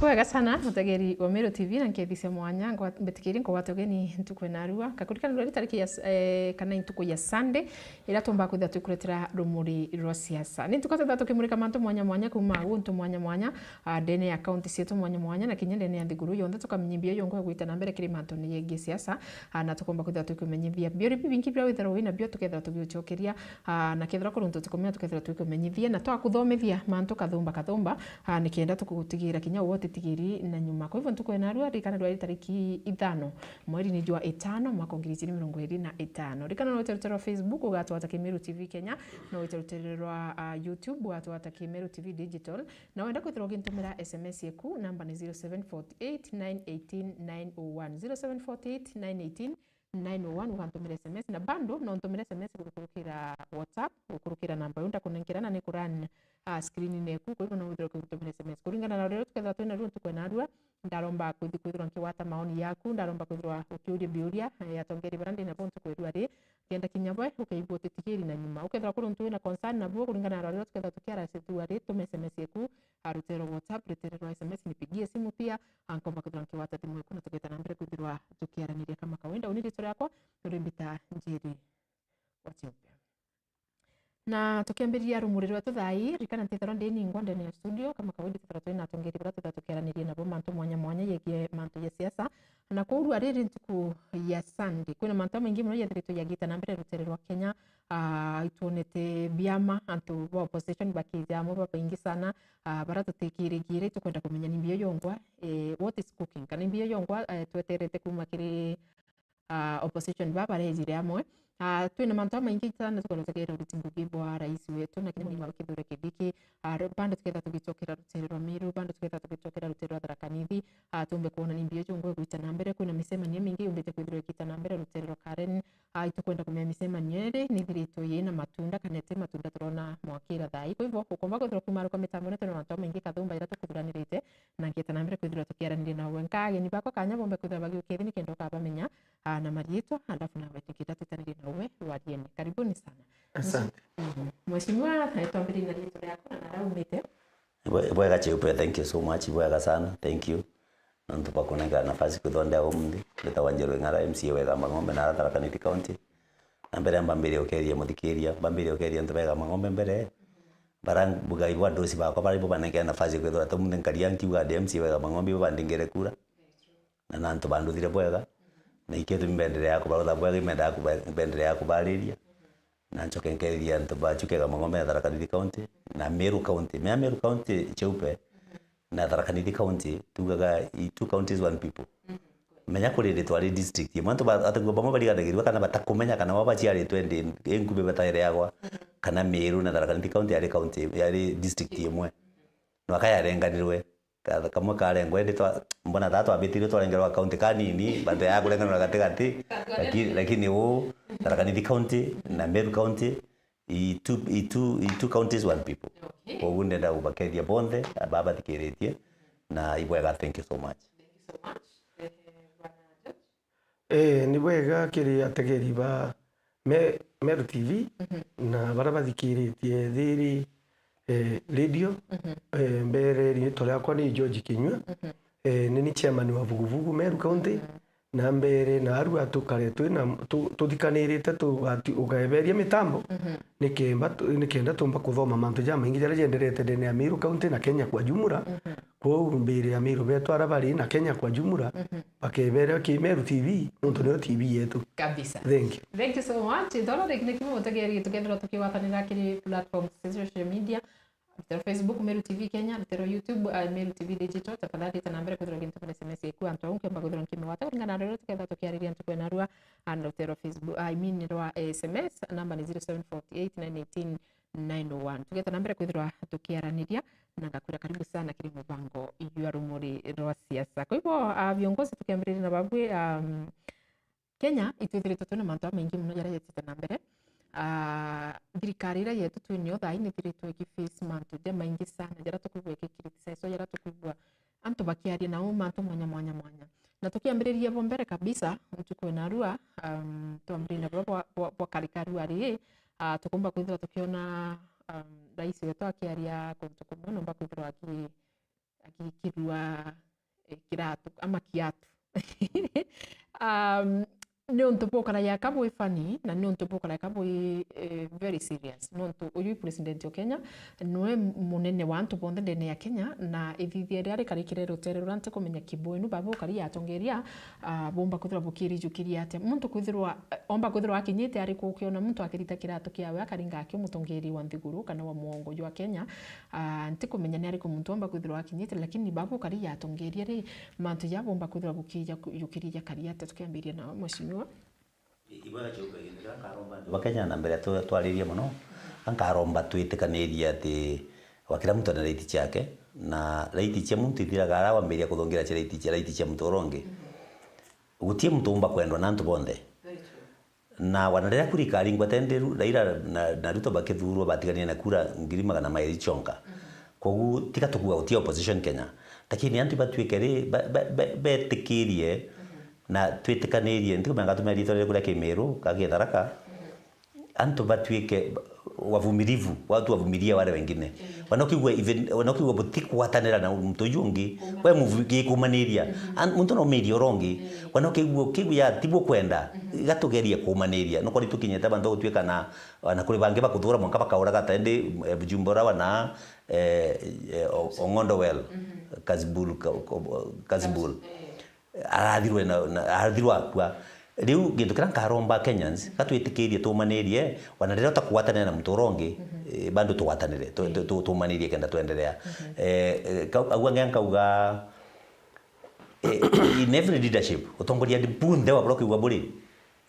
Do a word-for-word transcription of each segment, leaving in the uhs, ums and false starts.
Wega sana, mutegeri wa Meru T V, na nkethi cia mwanya, ngwa-, mbetikiri nkugwata ugeni ntuku ya narua. Ngakurikana rwari tariki ya s-, eh, kana ntuku ya Sunday, iria tumba kwithira twikuretera rumuri rwa siasa. Ni ntuku twithira tukimurika mantu mwanya mwanya kuma guntu mwanya mwanya, ah, ndene ya kaunti cietu mwanya mwanya, na kinya ndene ya nthiguru yonthe, tukamenya mbio yongwa gwita na mbere kiri mantu ni yegie siasa, ah, na tukomba kwithira tukimenyithia. Biuri bibingi biria withirwa wina bio, tukethira tugiucokeria, ah, na kethira kuri untu tukumenya, tukethira tukimenyithia, na twakuthomithia mantu kathumba kathumba, ah, nikenda tukugutigira kinya uwe utitigiri na nyuma. Kwa hivyo ntuku ya narua, ririkana rwari tariki ithano, mweri ni jwa itano, mwaka wa ngiri igiri mirongo iri na itano. Ririkana no wite rutere rwa Facebook, ugatwata Kimeru T V Kenya, no wite rutere rwa, ah, YouTube, ugatwata Kimeru T V Digital. Na wenda kwithirwa ugintumira S M S yeku, namba ni zero seven forty eight nine eighteen nine oh one, zero seven forty eight nine eighteen nine oh one, ugantumira S M S, na bando no untumire S M S gukurukira WhatsApp, gukurukira namba iu ndakunenkera na ni kurun, ah, screen-ini eku, kwa hivyo no withirwe ukintumira S M S. Kuringana na uria tukethirwa twina ruo ntuku ya narua, ndaromba kwithi-, kwithirwa nkigwata maoni yaku, ndaromba kwithirwa ukiuria biuria, eh, atongeria baria ndina bo ntuku ya narua ri, kenda kinya bwe ukeigua utitigiri na nyuma. Ukethirwa kuri untu wina concern nabuo, kuringana na uria tukethirwa tukiara narua ri, tume S M S yeku, ah, rutere rwa WhatsApp, rutere rwa S M S, nipigie simu pia, ah, nkomba kwithirwa nkigwata thimu eku na tugeta na mbere kwithirwa tukiaraniria kama kawaida. Uni ritwa riakwa, uri mbita Njeri wa Chiupe. Na tukiambiriria rumuri rwetu thaa ii, ririkana ntithirwa ndi ningwa ndene ya studio, kama kawaida twithirwa twina atongeri baria twithirwa tukiaraniria nabo mantu mwanya mwanya yegie mantu ya siasa. Na kwoguo riri ntuku ya Sunday, kwina mantu jamaingi mono yethiritwe yagiita na mbere rutere rwa Kenya. Ah, itwonete biama, antu ba opposition bakija amwe babaingi sana, ah, baria tutikirigire, tukwenda kumenya ni mbio yongwa, eh, what is cooking, kana ni mbio yongwa, eh, tweterete kuma kiri, ah, opposition ba barejire amwe. Ah, twina mantu jamaingi sana tukwenda tutegeera uriti ngugi bwa rais wetu na kinya Mheshimiwa Kithure Kindiki. Ah, ru-, bando tuketha tugicokera rutere rwa Meru, bando tuketha tugicokera rutere rwa Tharaka Nithi. Ah, tumbe kwona ni mbio yongwa igwita na mbere, kwina micemanio mingi yumbite kwithirwa igita na mbere rutere rwa Karen. Ah, itukwenda kumenya micemanio iri nithiritwe yina matunda kana iti matunda turona mwakira thaa ii. Kwa hivyo, ukomba kwithirwa kumaruka mitambo na twina mantu jamaingi kathumba iria tukuthuranirite, na ngieta na mbere kwithirwa tukiaraniria nawe. Nkaa ageni bakwa kanya bombe kwithirwa bagiukia thi nikenda ukabamenya, ah, na mariitwa, alafu nawe nikenda twitanirie nawe wariene. Karibuni sana. Asante. Mhm. Mheshimiwa, eh, twambiririe na riitwa riaku na naria umite. Ibwe-, ibwega Chiupe, thank you so much, ibwega sana, thank you. Nontu bwa kunengera nafasi kwithondea umunthi, mbitagwa Njeru Ing'ara, M C A wa Igamba Ng'ombe na Tharaka Nithi County. Na mbere mbambirie ukeria muthikiria, mbambirie ukeria antu ba Igamba Ng'ombe mbere, bara mbuga ibo andosi bakwa, bara ibo banengere nafasi kwithirwa ati umunthi nkaria nkiuga ndi M C A wa Igamba Ng'ombe, ibo bandingire kura. Na, na antu banduthire bwega, na ikio tumi mbenderea kubarutha bwega, imendaa kube-, mbenderea kubariria. Na ncoke nkeethia antu ba Chuka Igamba Ng'ombe na Tharaka Nithi County, na Meru County. Mea Meru County Chiupe, na Tharaka Nithi County, tugaga i two counties, one people. Menya kuri ndi twari district imwe. Antu ba-, ati bamwe bariganagirua kana batakumenya kana baba baciaritwe ndi, i nkubi bataereagwa, kana Meru na Tharaka Nithi County yari county, yari district imwe. Nwaka yarenganirwe. Ka-, kamwe karengwa, indi twa-, mbona taa twambitirie twarengerwa kaunti kanini, but ya kurenganirwa gatigati, laki-, lakini uu, Tharaka Nithi County na Meru County, i two, i two, i two counties, one people. Okay. Koguo ndenda gubakethia bonthe, baba bathikiritie, na ibwega, thank you so much. Thank you so much. Eh, bwana George? Eh, ni bwega kiri ategeri ba Me-, Meru T V, mhm, na baria bathikiritie thiri, eh, radio. Mhm. Eh, mbere riitwa riakwa ni George Kinyua. Mhm. Eh, ni ni chairman wa Vuguvugu Meru County. Mhm. Na mbere na arua tukare twina tu-, tuthikanirite tugati-, ukaeberia mitambo, mhm, nikemba tu-, nikenda tumba kuthoma mantu jamaingi jaria jenderete ndene ya Meru County na Kenya kwa jumla. Mhm. Kwou mbiri ya Meru betu aria bari na Kenya kwa jumla, mhm, bakebera ki Meru T V, nontu niyo T V yetu. Kabisa. Thank you. Thank you so much. Thoro ringi ni kimu mutegeri, tukethirwa tukigwatanira kiri platform cia social media, rutero Facebook, Meru T V Kenya, rutero YouTube, uh, Meru T V Digital, tafadhali ita na mbere kwithirwa gintu S M S yeku, antu au nkemba kwithirwa nkimigwata, kuringana na riria tukethirwa tukiariria ntuku ya narua, and rutero Facebook, I mean, rwa S M S, namba ni zero seven forty eight nine eighteen nine oh one. Tugeta na mbere kwithirwa tukiaraniria, na ngakwira karibu sana kiri mubango jwa rumuri rwa siasa. Kwa hivyo, ah, viongozi, tukiambiriria na babwe, um, Kenya itwithiritwe twina mantu jamaingi mono jaria jetite na mbere. Ah, thirikari iria yetu twinio thaa ii nithiritwe ikiface mantu jamaingi sana, jaria tukwigua ikicriticisewa, jaria tukwigua antu bakiaria nao mantu mwanya, mwanya, mwanya. Na tukiambiriria bo mbere kabisa, ntuku ya narua, um, twambiririe na buria bwa, bwa, bwa karikaru ari, ah, tukumba kwithirwa tukiona, um, rais wetu akiaria kuntu kumwe, nomba kwithirwa aki-, agikirua, eh, kiratu ama kiatu. Um, ni untu bukaragia ka bwi funny na ni untu bukaragia ka bwi, eh, very serious. Nontu uyu i president o Kenya, niwe munene wa antu bonthe ndene ya Kenya, na ithithia riria rikarikire rutere ruria ntikumenya Kibwenu, baba ukari atongeria, ah, bomba kwithirwa bukiirijukiria atia? Muntu kwithirwa, eh, omba kwithirwa akinyite ari ku, ukiona muntu akirita kiratu kiawe akaringa akio mutongeria wa nthiguru kana wa muongo jwa Kenya, ah, ntikumenya ni ariku muntu omba kwithirwa akinyite, lakini baba ukari atongeria ri, mantu ja bomba kwithirwa bukiija ku-, jukiria jakari atia? Tukiambiria na mheshimiwa. I-, ibwega Kiuka, githira nkaromba antu ba Kenya na mbere tu-, twaririe mono, nkaromba twitikanirie ati wa kila muntu ena right ciake, na right cia muntu ithiraga ara wambiria kuthungira cia right cia, right cia muntu uria ungi. Guti muntu umba kwendwa na antu bonthe. Very true. Na wana riria kura ikaringwa tendi Ru-, Raila na, na Ruto bakithurwa batiganire na kura ngiri magana mairi chonka. Mhm. Koguo tiga tukuga guti opposition Kenya. Lakini antu ibatuike ri, ba-, ba-, ba-, betikirie, mhm, na twitikanirie, ntikumenya ngatumira ritwa riri kuria Kimiru, ka Githaraka. Mhm. Antu batuike wavumilivu, watu wavumilie wale wengine. Mm. Wana ukigua even, wana ukigua butikwatanira na muntu uyu ungi, we muvu-, gikumaniria. Mm. An-, muntu no umirie uria ungi. Mm. Wana ukigua, ukigua ya tiguo kwenda, mhm, igatugeria kumaniria. Nuko ni tukinyite bantu gutuika na, na kuri bangi bakuthura mwanka bakauraga ta indi, eh, mjumbe uria wana, eh, eh, O-, Ong'ondo Well, mhm, Kasipul, Ka-, Ka-, Kasipul. Eh. Arathirwe na, na, arathirwa akua. Riu gintu kiria nkaromba Kenyans, gatwitikirie tumanirie, wana riria utakugwatanira na muntu uria ungi, mhm, eh, bado tugwatanire, tu-, tu-, tu-, tumanirie kenda twenderea. Mhm. Eh, eh, kau-, agua ngia nkauga, eh, in every leadership, utongoria bunthe wa buria ukigua buri,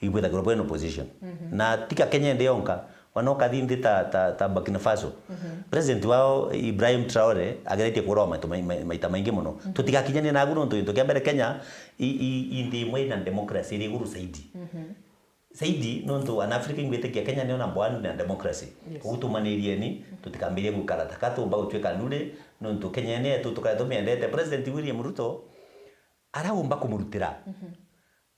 ibwithagirwa bwina opposition. Mhm. Na tika Kenya indi yonka, wana ukathi nthi ta, ta, ta Burkina Faso. Mhm. President wao, Ibrahim Traore, ageretie kuurawa maita mai-, mai-, maita maingi mono. Mhm. Tutigakinyanie nagu nontu gintu kia mbere Kenya i, i, i nthi imwe ina democracy iri iguru zaidi. Mhm. Zaidi nontu wana Africa ingwitikia Kenya niyo number one na democracy. Yes. Koguo tumanirieni, mhm, tutikambirie gukara ta ka tumba gutuika nduri, nontu Kenya ni yetu tukare tumiendete. President William Ruto, araumba kumurutira. Mhm.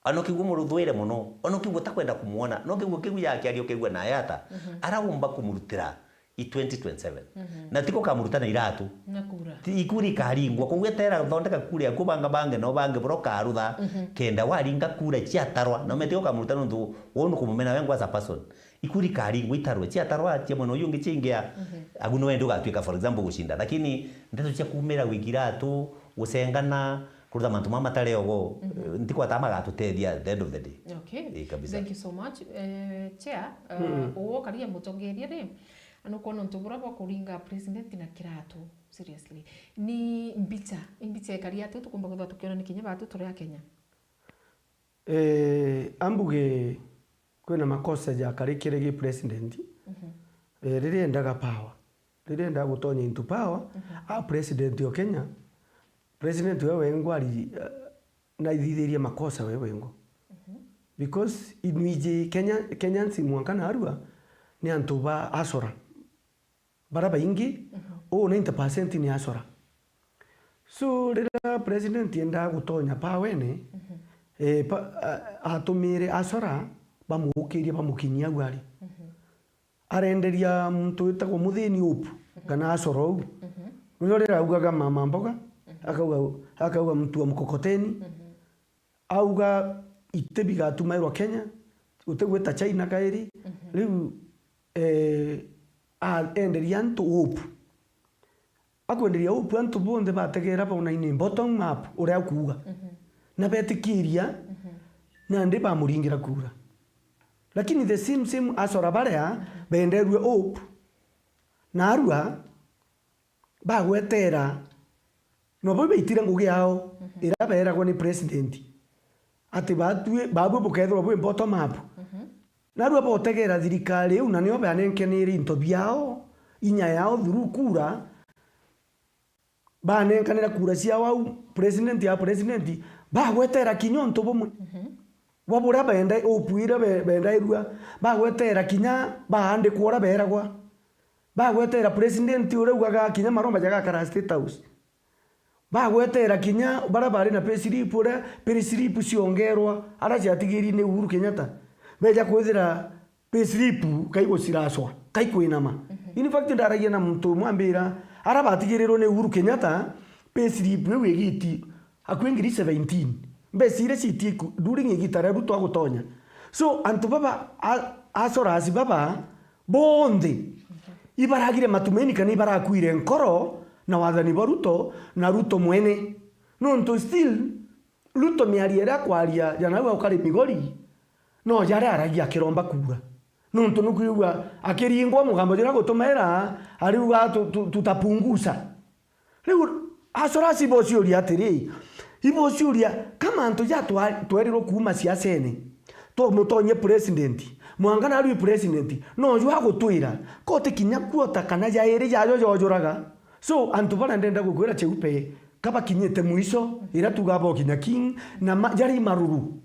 Ona ukigua umuruthwire mono, ona ukigua utakwenda kumwona, no ukigua ukigua yakiaria ukigua naye ata, mhm, araumba kumurutira i twenty twenty-seven. Mhm. Na tiko kamuruta na iratu. Na kura. Ti, ikura ikaringwa, koguo etera thondeka kura yaku banga bange no bange bura ukarutha, mhm, kenda waringa kura ciatarwa, na umete ukamuruta nontu wou nukumumena we ngwa as a person. Ikura ikaringwa itarwe, ciatarwa cia mwena uyu ungi ciingia, mhm, agu no wende ugatuika, for example, gucinda. Lakini ndeto cia kumira gwikira atu, gucengana, kurutha mantu mama matari ogo, mhm, eh, ntikwata magatuteethia at the end of the day. Okay. Eh, kabisa. Thank you so much. Eh, Chair, eh, mm, uwo karia mutongeria ri, nukwona untu bura bwa kuringa president na kiratu, seriously. Ni mbicha, imbicha ikari atu tukumba kwithirwa tukiona ni kinya batu turi a Kenya? Eh, ambuge kwina makosa jakarikire gi president, mhm, eh, riria endaga power, riria endaga gutonya into power, mhm, a president o Kenya, president we wengwa ari, eh, naithithirie makosa we wengwa. Mhm. Because inwiji Kenya, Kenyans mwanka narua ni antu ba acora. Bara baingi, mhm, uu ninety percent ni acora. So, riria president endaa gutonya pawene, mhm, eh, pa-, a-, atumire acora bamuukirie bamukinyia au ari. Mhm. Arenderia muntu witagwo Muthini Hope, mhm, kana acora uu. Mhm. Nio riria augaga mama mboga, mhm, akauga, akauga mtu wa mkokoteni, mhm. Auga, "Iti bigatumairwa Kenya, utigwita China kairi." Mhm. Riu, eh, a-, enderia antu hope. Akwenderia hope antu bonthe bategera bona ni bottom up uria akuuga. Mhm. Na betikiria, mhm, nandi bamuringira kura. Lakini the same, same acora baria, mhm, benderue hope, narua, bagwetera, nobo baitire ngugi yao, mhm, iria beeragwa ni president, ati batue, babue bukethirwa bwi bottom up. Mhm. Narua botegera thirikari iu, na nio banenkenire into biao, inya yao through kura, banenkanira kura ciao au, president ya president, bagwetera kinya untu bumwe. Mhm. Bwa buria benda, hope iria be-, bendairua, bagwetera kinya baandikwa uria beeragwa. Bagwetera president uria augaga kinya maromba jagakara State House. Bagwetera kinya baria bari na payslip uria payslip ciongerwa, aria ciatigiri ni Uhuru Kenyatta. Beja kwithira payslip kaiguciracwa, kaikwinama. Mhm. In fact, ndaragia na muntu umwe ambira, aria batigirirwe ni Uhuru Kenyatta, payslip iu igiti akui ngiri seventeen. Mbeca iria ciitie ku-, during igita ria Ruto agutonya. So, antu baba, a-, asorasi baba, bonthe, ibaragire matumaini kana ibarakuire nkoro na wathani bwa Ruto na Ruto mwene. Nontu still, Ruto miario iria akwaria ja nau ukari Migori, no jaria aragia akiromba kura. Nontu nukwigua akiringwa mugambo juria gutumaira, ariuga tu-, tu-, tutapunguza. Riu, asorasi ibociuria atiri, ibociuria, kama antu ja twa-, twerirwe kuuma siasene, tumutonye president, mwanka narui president, no ju agutwira, koti kinya kuota kana jairi jajo jojuraga. So, antu baria ndenda gukwira Cheupe, kabakinyite mwico, iria tuga bokinya king, na ma-, jari maruru.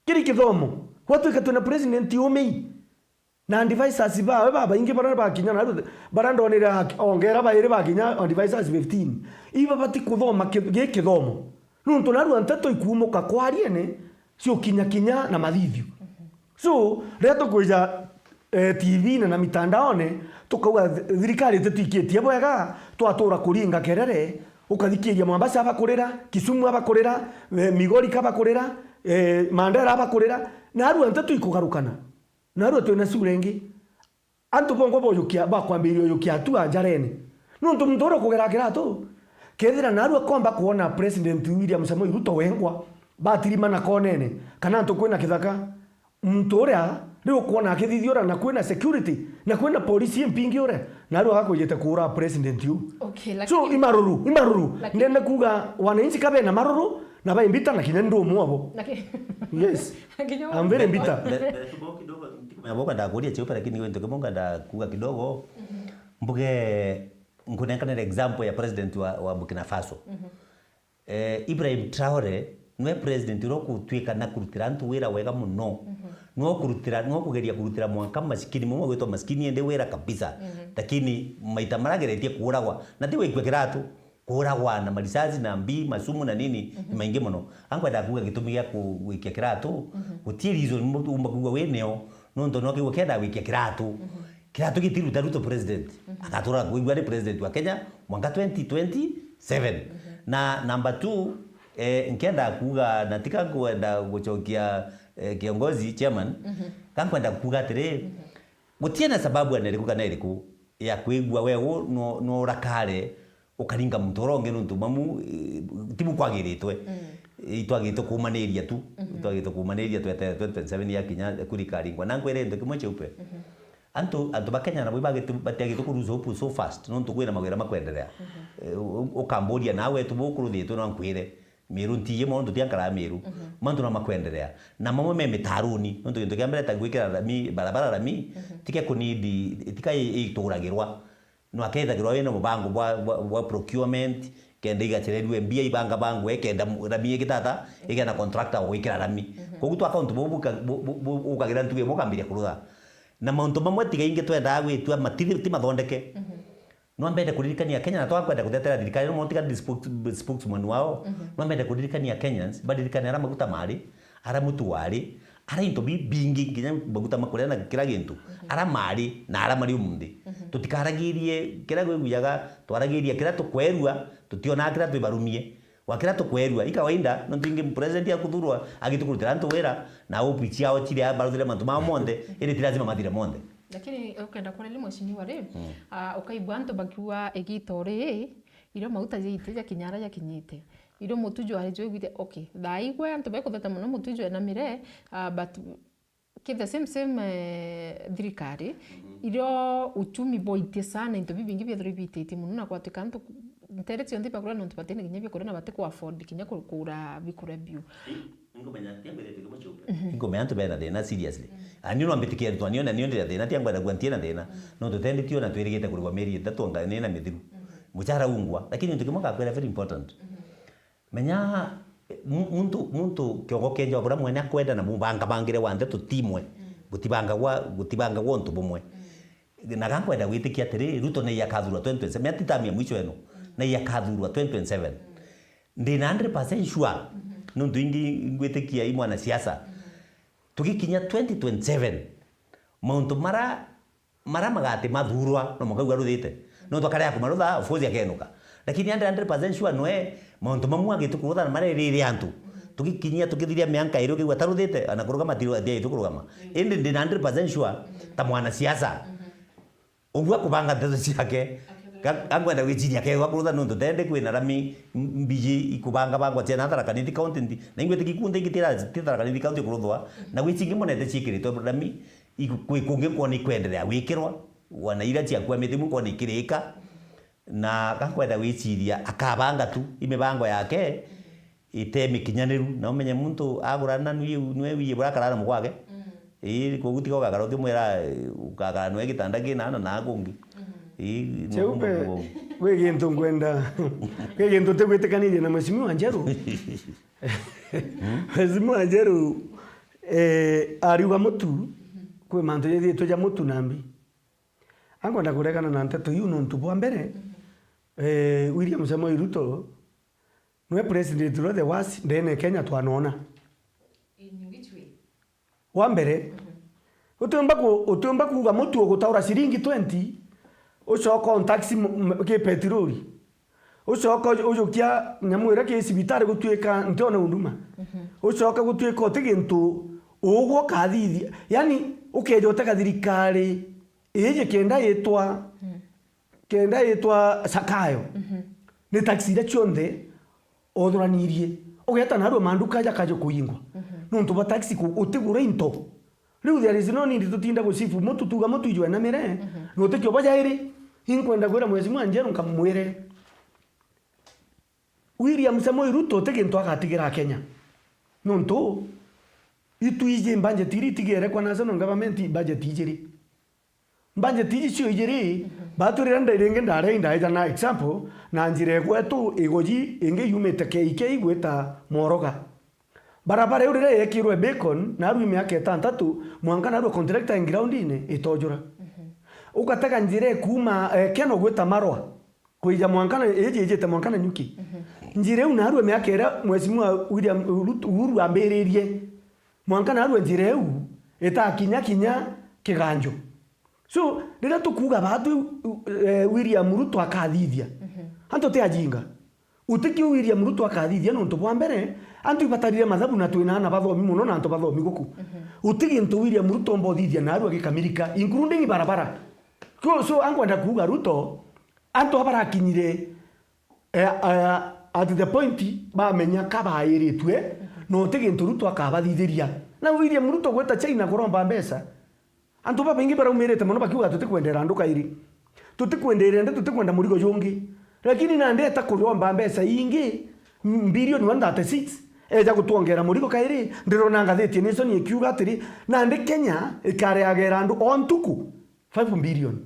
Kiri kithomo, gwatuika twina president umei. Na advisors bawe babaingi baria bakinya na baria ndonire aki-, ongera bairi bakinya advisors fifteen. Iba bati kuthoma ki-, gi kithomo. Nontu narua nteto ikuumuka kwariene, ciukinya kinya na mathithio. So, riria tukwija, eh, T V na, na mitandaone, tukauga th-, thirikari ititwikitie bwega, twatura kuringa kerere, ukathikiria Mombasa abakurira, Kisumu abakurira, eh, Migori kabakurira, eh, Mandera abakurira, narua nteto ikugarukana. Narua twina sura ingi. Antu bongwa bojukia, bakwambiriria ujukia atua njarene. Nontu muntu uria ukugera kiratu, kethira narua komba kwona President William Samoei Ruto wengwa, batirimana konene, kana antu kwina kithaka, muntu uria riu ukwona akithithiura na kwina security, na kwina polisi impingi uria, narua agakwijite kuura president u. Okay, so, lakini imaruru, imaruru. Lakini ndenda kuuga wananchi ka bena maruru, na baimbita na kinya ndi umwe wabo. Lakini yes. Kinya I'm very bitter. Mbere, mbere tu kidogo, ntikumenya boka ndakuria Cheupe, lakini gintu kimwe ngenda kuuga kidogo. Mhm. Mbuge, nkunenkanira example ya president wa, wa Burkina Faso. Mhm. Eh, Ibrahim Traore, nwe president uria ukutwika na kurutira antu wira wega muno. Mhm. Nwe ukurutira, nwe ukugeria kurutira mwanka masikini, mumwe gwitwa masikini indi wira kabisa. Mhm. Lakini maita marageretie kuuragwa. Na ti wikua kiratu. Kuuragwa na marisasi na mbii, masumu na nini, ni maingi muno. Ankwenda kuuga gitumi gia ku-, gwikia kiratu, guti reason mu-, umba kuuga wi nio, nontu no kiugo kenda gwikia kiratu. Kiratu gitiruta Ruto president. Agatura kuigua ari president wa Kenya mwanka twenty twenty-seven. Na number two, eh, nkenda kuuga, na tika kwenda gucokia, eh, kiongozi, chairman, ka nkwenda kuuga atiri, gutiena sababu ana iriku kana iriku ya kwigua we u no, no urakare ukaringa muntu uria ungi, nontu mamu, eh, ti bu kwagiritwe. Mm. Itwagite kuumaniria tu. Mhm. Itwagite kuumaniria twete twenty twenty-seven yakinya kura ikaringwa. Na nkwire into kimwe Cheupe. Mhm. Antu, antu ba Kenya nabo ibagite, batiagite ku lose hope so fast, nontu kwina mawira makwenderea. Mhm. Eh, u-, ukamburia nawe tu bukuruthitwe no nkwire. Miru ntiiji mono, ntuti ankaraa Miru. Mhm. Mantu no makwenderea. Na mamwe me mitaruni. Nontu gintu kia mbere ta gwikira rami, barabara rami, mhm, tike kunidi, tika i-, ituragirwa. No akethagirwa wina mubango bwa, bwa, bwa procurement, kenda igacererua mbia ibanga bangwe, kenda mu-, rami igitata, igena contractor wa gwikira rami. Mhm. Koguo twaka untu bubu buka-, bu-, bu-, bu-, ukagira ntugu imwe ukambiria kurutha. Na mauntu mamwe tiga ingi twendaa gwitua matithi-, ti mathondeke. Mhm. No mbende kuririkania Kenya, na twakwenda kutetera thirikari, no tiga ndi spokes-, spokesman wao. Mhm. No mbende kuririkania Kenyans, baririkane ara maguta mari, ara mutu wari, ara into bi-, bingi, nginya maguta makuria na kira gintu, mhm, ara mari na ara mari umunthi. Mhm. Tutikaragirie kira gwiguyaga, twaragiria kira tukwerua, tutionaa kira twibarumie. Wa kira tukwerua, i kawaida, nontu ingi president akuthurwa, agitukurutira antu wira, na obi ciao ciri a-, baruthire mantu mao monthe, indi ti lazima mathire monthe. Lakini ukenda kuria ni mheshimiwa ri, mm, ah, ukaigua antu bakiuga igita uri, irio mauta jaite jakinya ara jakinyite. Irio mutu jwari jwigwite, okay, thaa igwe antu baikutheta mono mutu jwenamire, ah, but ki the same, same, eh, thirikari, mhm, irio uchumi bwaitie sana, into bibingi biethirwa ibititie mono, na gwatuika antu ntere cionthe ibakura nontu batina kinya biakuria na bati ku afford kinya ku-, kugura bikuria biu. I-, ingumenya, tiambirite kimwe Cheupe. Mhm. Ingumenya antu bena thina, seriously. Mhm. Ani no mbitikia arutwo, ani ona nio ndira thina, tiangwenda kuga ntiena thina. Mhm. No tutendetio na twirigite kurigwa mieri ithatu anga nina mithiru. Mhm. Muchara ungwa, lakini into kimwe ngakwira very important. Mhm. Menya, mu-, muntu, muntu kiongo kieja bura mwene akwenda na mubanga bangire wa ndeto timwe. Mm. Gutibangagwa, gutibangagwa untu bumwe. Mm. Na gankwenda gwitikia atiri, Ruto ni akathurwa twenty twenty-seven. Menya ti term ya mwisho eno. Mm. Ni akathurwa twenty twenty-seven. Mm. Ndi na hundred percent sure. Mm-hmm. Nontu ingi ngwitikia i mwanasiasa. Mm-hmm. Tugikinya twenty twenty-seven, mauntu mara mara magati mathurwa, no mukauga ruthite. Nontu akarea kumarutha, of course, akenuka. Lakini ndi hundred percent sure nwe mauntu mamwe agitukurutha na marerire antu. Tugikinyia tukithiria mianka iri ukigua taruthite, ana kurugama ti ru-, ati aitu kurugama. Indi ndi na hundred percent sure ta mwanasiasa. Ugua kubanga nteto ciake. Ga-, gankwenda gwiciria kegwa kurutha nontu tende kwina rami m-, mbiji ikubanga bangwa ciana Tharaka Nithi County nthi. Na ingwite gikunde ingitira ti Tharaka Nithi County kuruthwa. Na gwici ingi monete cikiritwe rami iku-, kwi kungi nkwona ikwenderea gwikirwa. Wana ira ciakuamite imwe nkwona ikirika. Na gankwenda gwiciria akabanga tu imibango yake ite mikinyaniru, na umenye muntu agura na nui, nwe wiye bura karara mukwake. Ii, koguo tiga ugakara ukimwira, eh, ugakara nwe gitanda kina na na kungi. Ii, Cheupe, gwi gintu ngwenda, gwi gintu tigwitikanirie na Mheshimiwa Njeru. Mheshimiwa Njeru, eh, ariuga mutu, kwi mantu jethiritwe ja mutu nambi. Ankwenda kuregana na nteto iu nontu bwa mbere, eh, William Samoei Ruto nwe president uria the worst ndene Kenya twanona. In which way? Wa mbere, utiumba ku-, utiumba kuuga mutu ugutaura ciringi twenty, ucoka on tax m-, m-, ki petroli. Ucoka uju-, ujukia nyamu iria ki cibitari gutuika ntiona huduma. Ucoka gutuika uti gintu ugwo kathithia. Yani, ukeja utega thirikari iji kenda itwa, kenda itwa Sakayo. Ni taxi iria cionthe othuranirie. Ugeta narua manduka jakaja kuingwa. Nontu bwa taxi ku-, utigura into. Riu there is no need tutinda gusifu mutu, tuga mutu ijwe na mire. Na utikio bajairi. Inkwenda kwira Mheshimiwa Njeru nkamwire, William Samoei Ruto ti gintu agatigira Akenya. Nontu, itwiji budget iri itigere kwa national government budget ijiri. Budget iji cio ijiri, batu riria nda-, ringi ndari ndaeja na example, na njira igwetu igoji ingi yumite K I K igwita Mworoga. Barabara iu riria yekirwe beacon, narua miaka itantatu, mwanka narua contractor in ground-ini itojura. Ugatega njira ikuuma, eh, Keno gwita Marwa, kwija mwanka na, iji ijite mwanka na Nyuki. Njira iu narua miaka iria Mheshimiwa William Ruto, Uhuru ambiririe, mwanka narua njira iu itakinya kinya Kiganjo. So, riria tukuuga baatu, eh, William Ruto akathithia, antu ti ajinga. Utikio William Ruto akathithia nontu bwa mbere, antu ibatarire mathabu na twina ana bathomi mono na antu bathomi guku. Uti gintu William Ruto omba uthithia narua gikamirika, including barabara. Ko-, so, ankwenda kuuga Ruto, antu abarakinyire, eh, eh, at the point bamenya ka bairitue, na uti gintu Ruto akabathithiria. Na William Ruto gwita China kuromba mbeca, antu babaingi baraumirite mono bakiuga, "Tutikwendera andu kairi. Tutikwendera nde, tutikwenda murigo jungi." Lakini nandi eta kuriomba mbeca ingi, m-, bilioni one thirty-six, eja gutwongera murigo kairi. Ndirona ngathiti ya Nation ikiuga atiri, nandi Kenya ikareagera andu o ntuku five billion.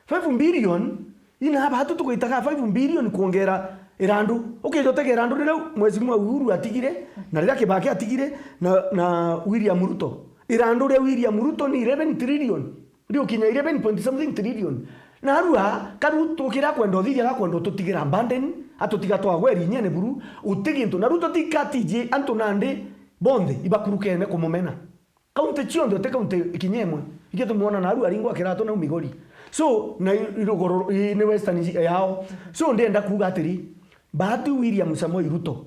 Five billion, ina baatu tugaitaga five billion kwongera irandu. Ukija utega irandu riria Mheshimiwa Uhuru atigire, na riria Kibaki atigire, na, na William Ruto. Irandu ria William Ruto ni eleven trillion. Riukinya eleven point something trillion. Narua, ka Ruto kira akwenda uthithia, gakwenda ututigira abandon, atutiga twagweri inyene buru, uti gintu. Na Ruto ti katiji antu nandi bonthe ibakurukene kumumena. Kaunti cionthe, uti kaunti kinya imwe. Ikio tumwona narua aringwa kiratu nau Migori. So, na i-, i-, ruguru, i-, ni Western ji-, yao. So, ndienda kuuga atiri, baatu William Samoei Ruto,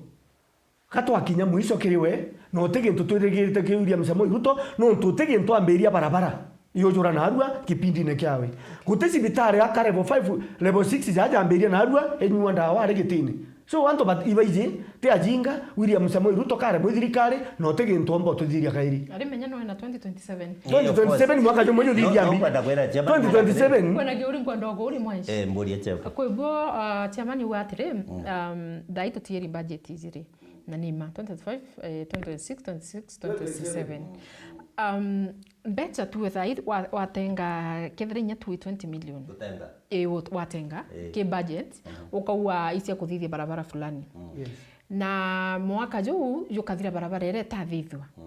gatwakinya mwisho kiri we, na uti gintu twirigirite ki William Samoei Ruto, nontu uti gintu ambiria barabara yujura narua kipindine kiawe. Guti cibitari ya ka level five, level six jajambiria narua inyua ndawa ari gitine. So, antu bat-, ibaiji, ti ajinga, William Samoei Ruto kare mwi thirikari, na uti gintu omba ututhiria kairi. Ari menya no ena twenty twenty-seven. Twenty twenty-seven mwaka jumwe juthithia mbi. Twenty twenty-seven. Kwena kiuri nkwenda kuuri mwanci. Eh, mburia chef. Kwa hivyo, uh, chairman uga atiri, um, thai tutieri budget ijiri. Na ni ma twenty twenty-five, eh, twenty twenty-six, twenty twenty-seven. Um, mbeca tu thai wa-, watenga kethira inya tu twenty million. Gutenga. Ii, ut-, watenga, ii, ki budget, mhm, ukaua icia kuthithia barabara fulani. Mm. Yes. Na mwaka juu jukathira barabara iria itathithua. Mm.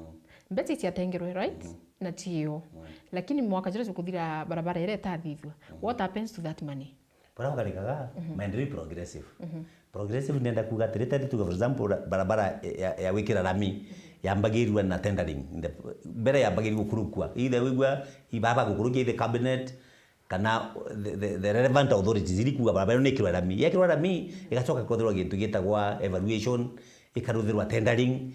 Mbeca iciatengerwe, right? Mhm. Na ciio. Mm. Lakini mwaka juria jukuthira barabara iria itathithua. Mhm. What happens to that money? Buria bukarikaga, mhm, maendeleo progressive. Mhm. Progressive nenda kuuga atiri, tari tuge, for example, ra-, barabara ya, ya gwikira rami, yambagirua na tendering. The, mbere yambagirua gukurukua. Either wigua, ibaba gukurukia, either cabinet, kana the, the, the relevant authorities iri kuuga barabara ino ni ikirwa rami. Yekirwa rami, igacoka ikaruthirwa gintu gitagwa evaluation, ikaruthirwa tendering,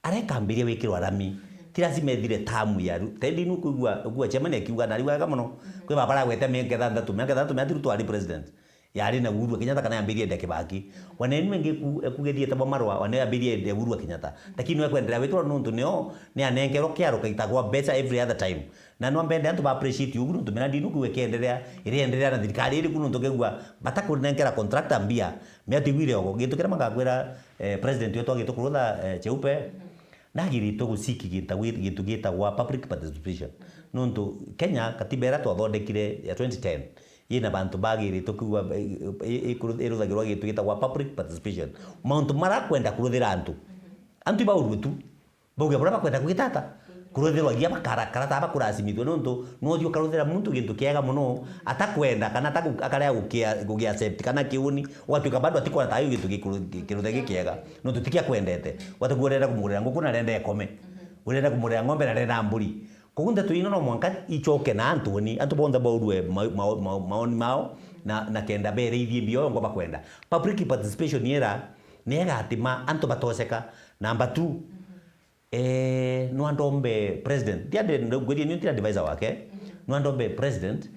arekambiria wikirwa rami. Ti lazima ethire tamu ya Ru-, tendi nu kwigua, kwigua chairman akiuga, na ariuga wega mono, kwi barabara agwete miaka ithanthatu, miaka ithanthatu mia ti Ruto ari president. Yari na Uhuru wa Kenyatta kana yambirie ndia Kibaki. Wana inu ingi ku-, ekugethie ta bwa marwa, wana yambirie ndia Uhuru wa Kenyatta. Lakini no ekwenderea wikirwa nontu nio, ni anenkerwa kiaro kaitagwa mbeca every other time. Na no mbende antu ba appreciate ugu nontu mirandi inu ku ikienderea, irienderea na thirikari iri ku nontu kegua batakunenkera contractor mbia. Mia tuigwire ogo. Gintu kiria mangakwira, eh, president wetu agitu kurutha, eh, Cheupe, nagiritwe guciki gintu gwi-, gintu gitagwa public participation. Nontu Kenya, katiba iria twathondekire ya twenty ten, yina bantu bagiritwe kuigua, i-, i-, i-, iruthagirwa gintu gitagwa public participation. Mauntu mara kwenda kuruthira antu. Antu ibaurue tu. Bauge buria bakwenda gwita ata? Kuruthirwa gia bakara-, karata bakurasimithua, nontu no uthii ukaruthira muntu gintu kiega mono, atakwenda kana atagu-, akarea gukia-, gugia accept kana kiuni, ugatuika bado atikwona ta ayo gintu gikuru-, gi-, kiruthe gikiega, nontu ti kia kwendete. Ugatuika urenda kumugurira nguku na arenda ikome. Urenda kumugurira ng'ombe na arenda mburi. Koguo ndeto ino no mwanka icoke na antu ni, antu bonthe baurue ma-, ma-, ma-, maoni mao na, na kenda berithie mbio yongo bakwenda. Public participation yera ni igatima antu batoceka. Number two, eh, no andombe president. Ndiande ngwiri ni ntira advisor wake. No andombe president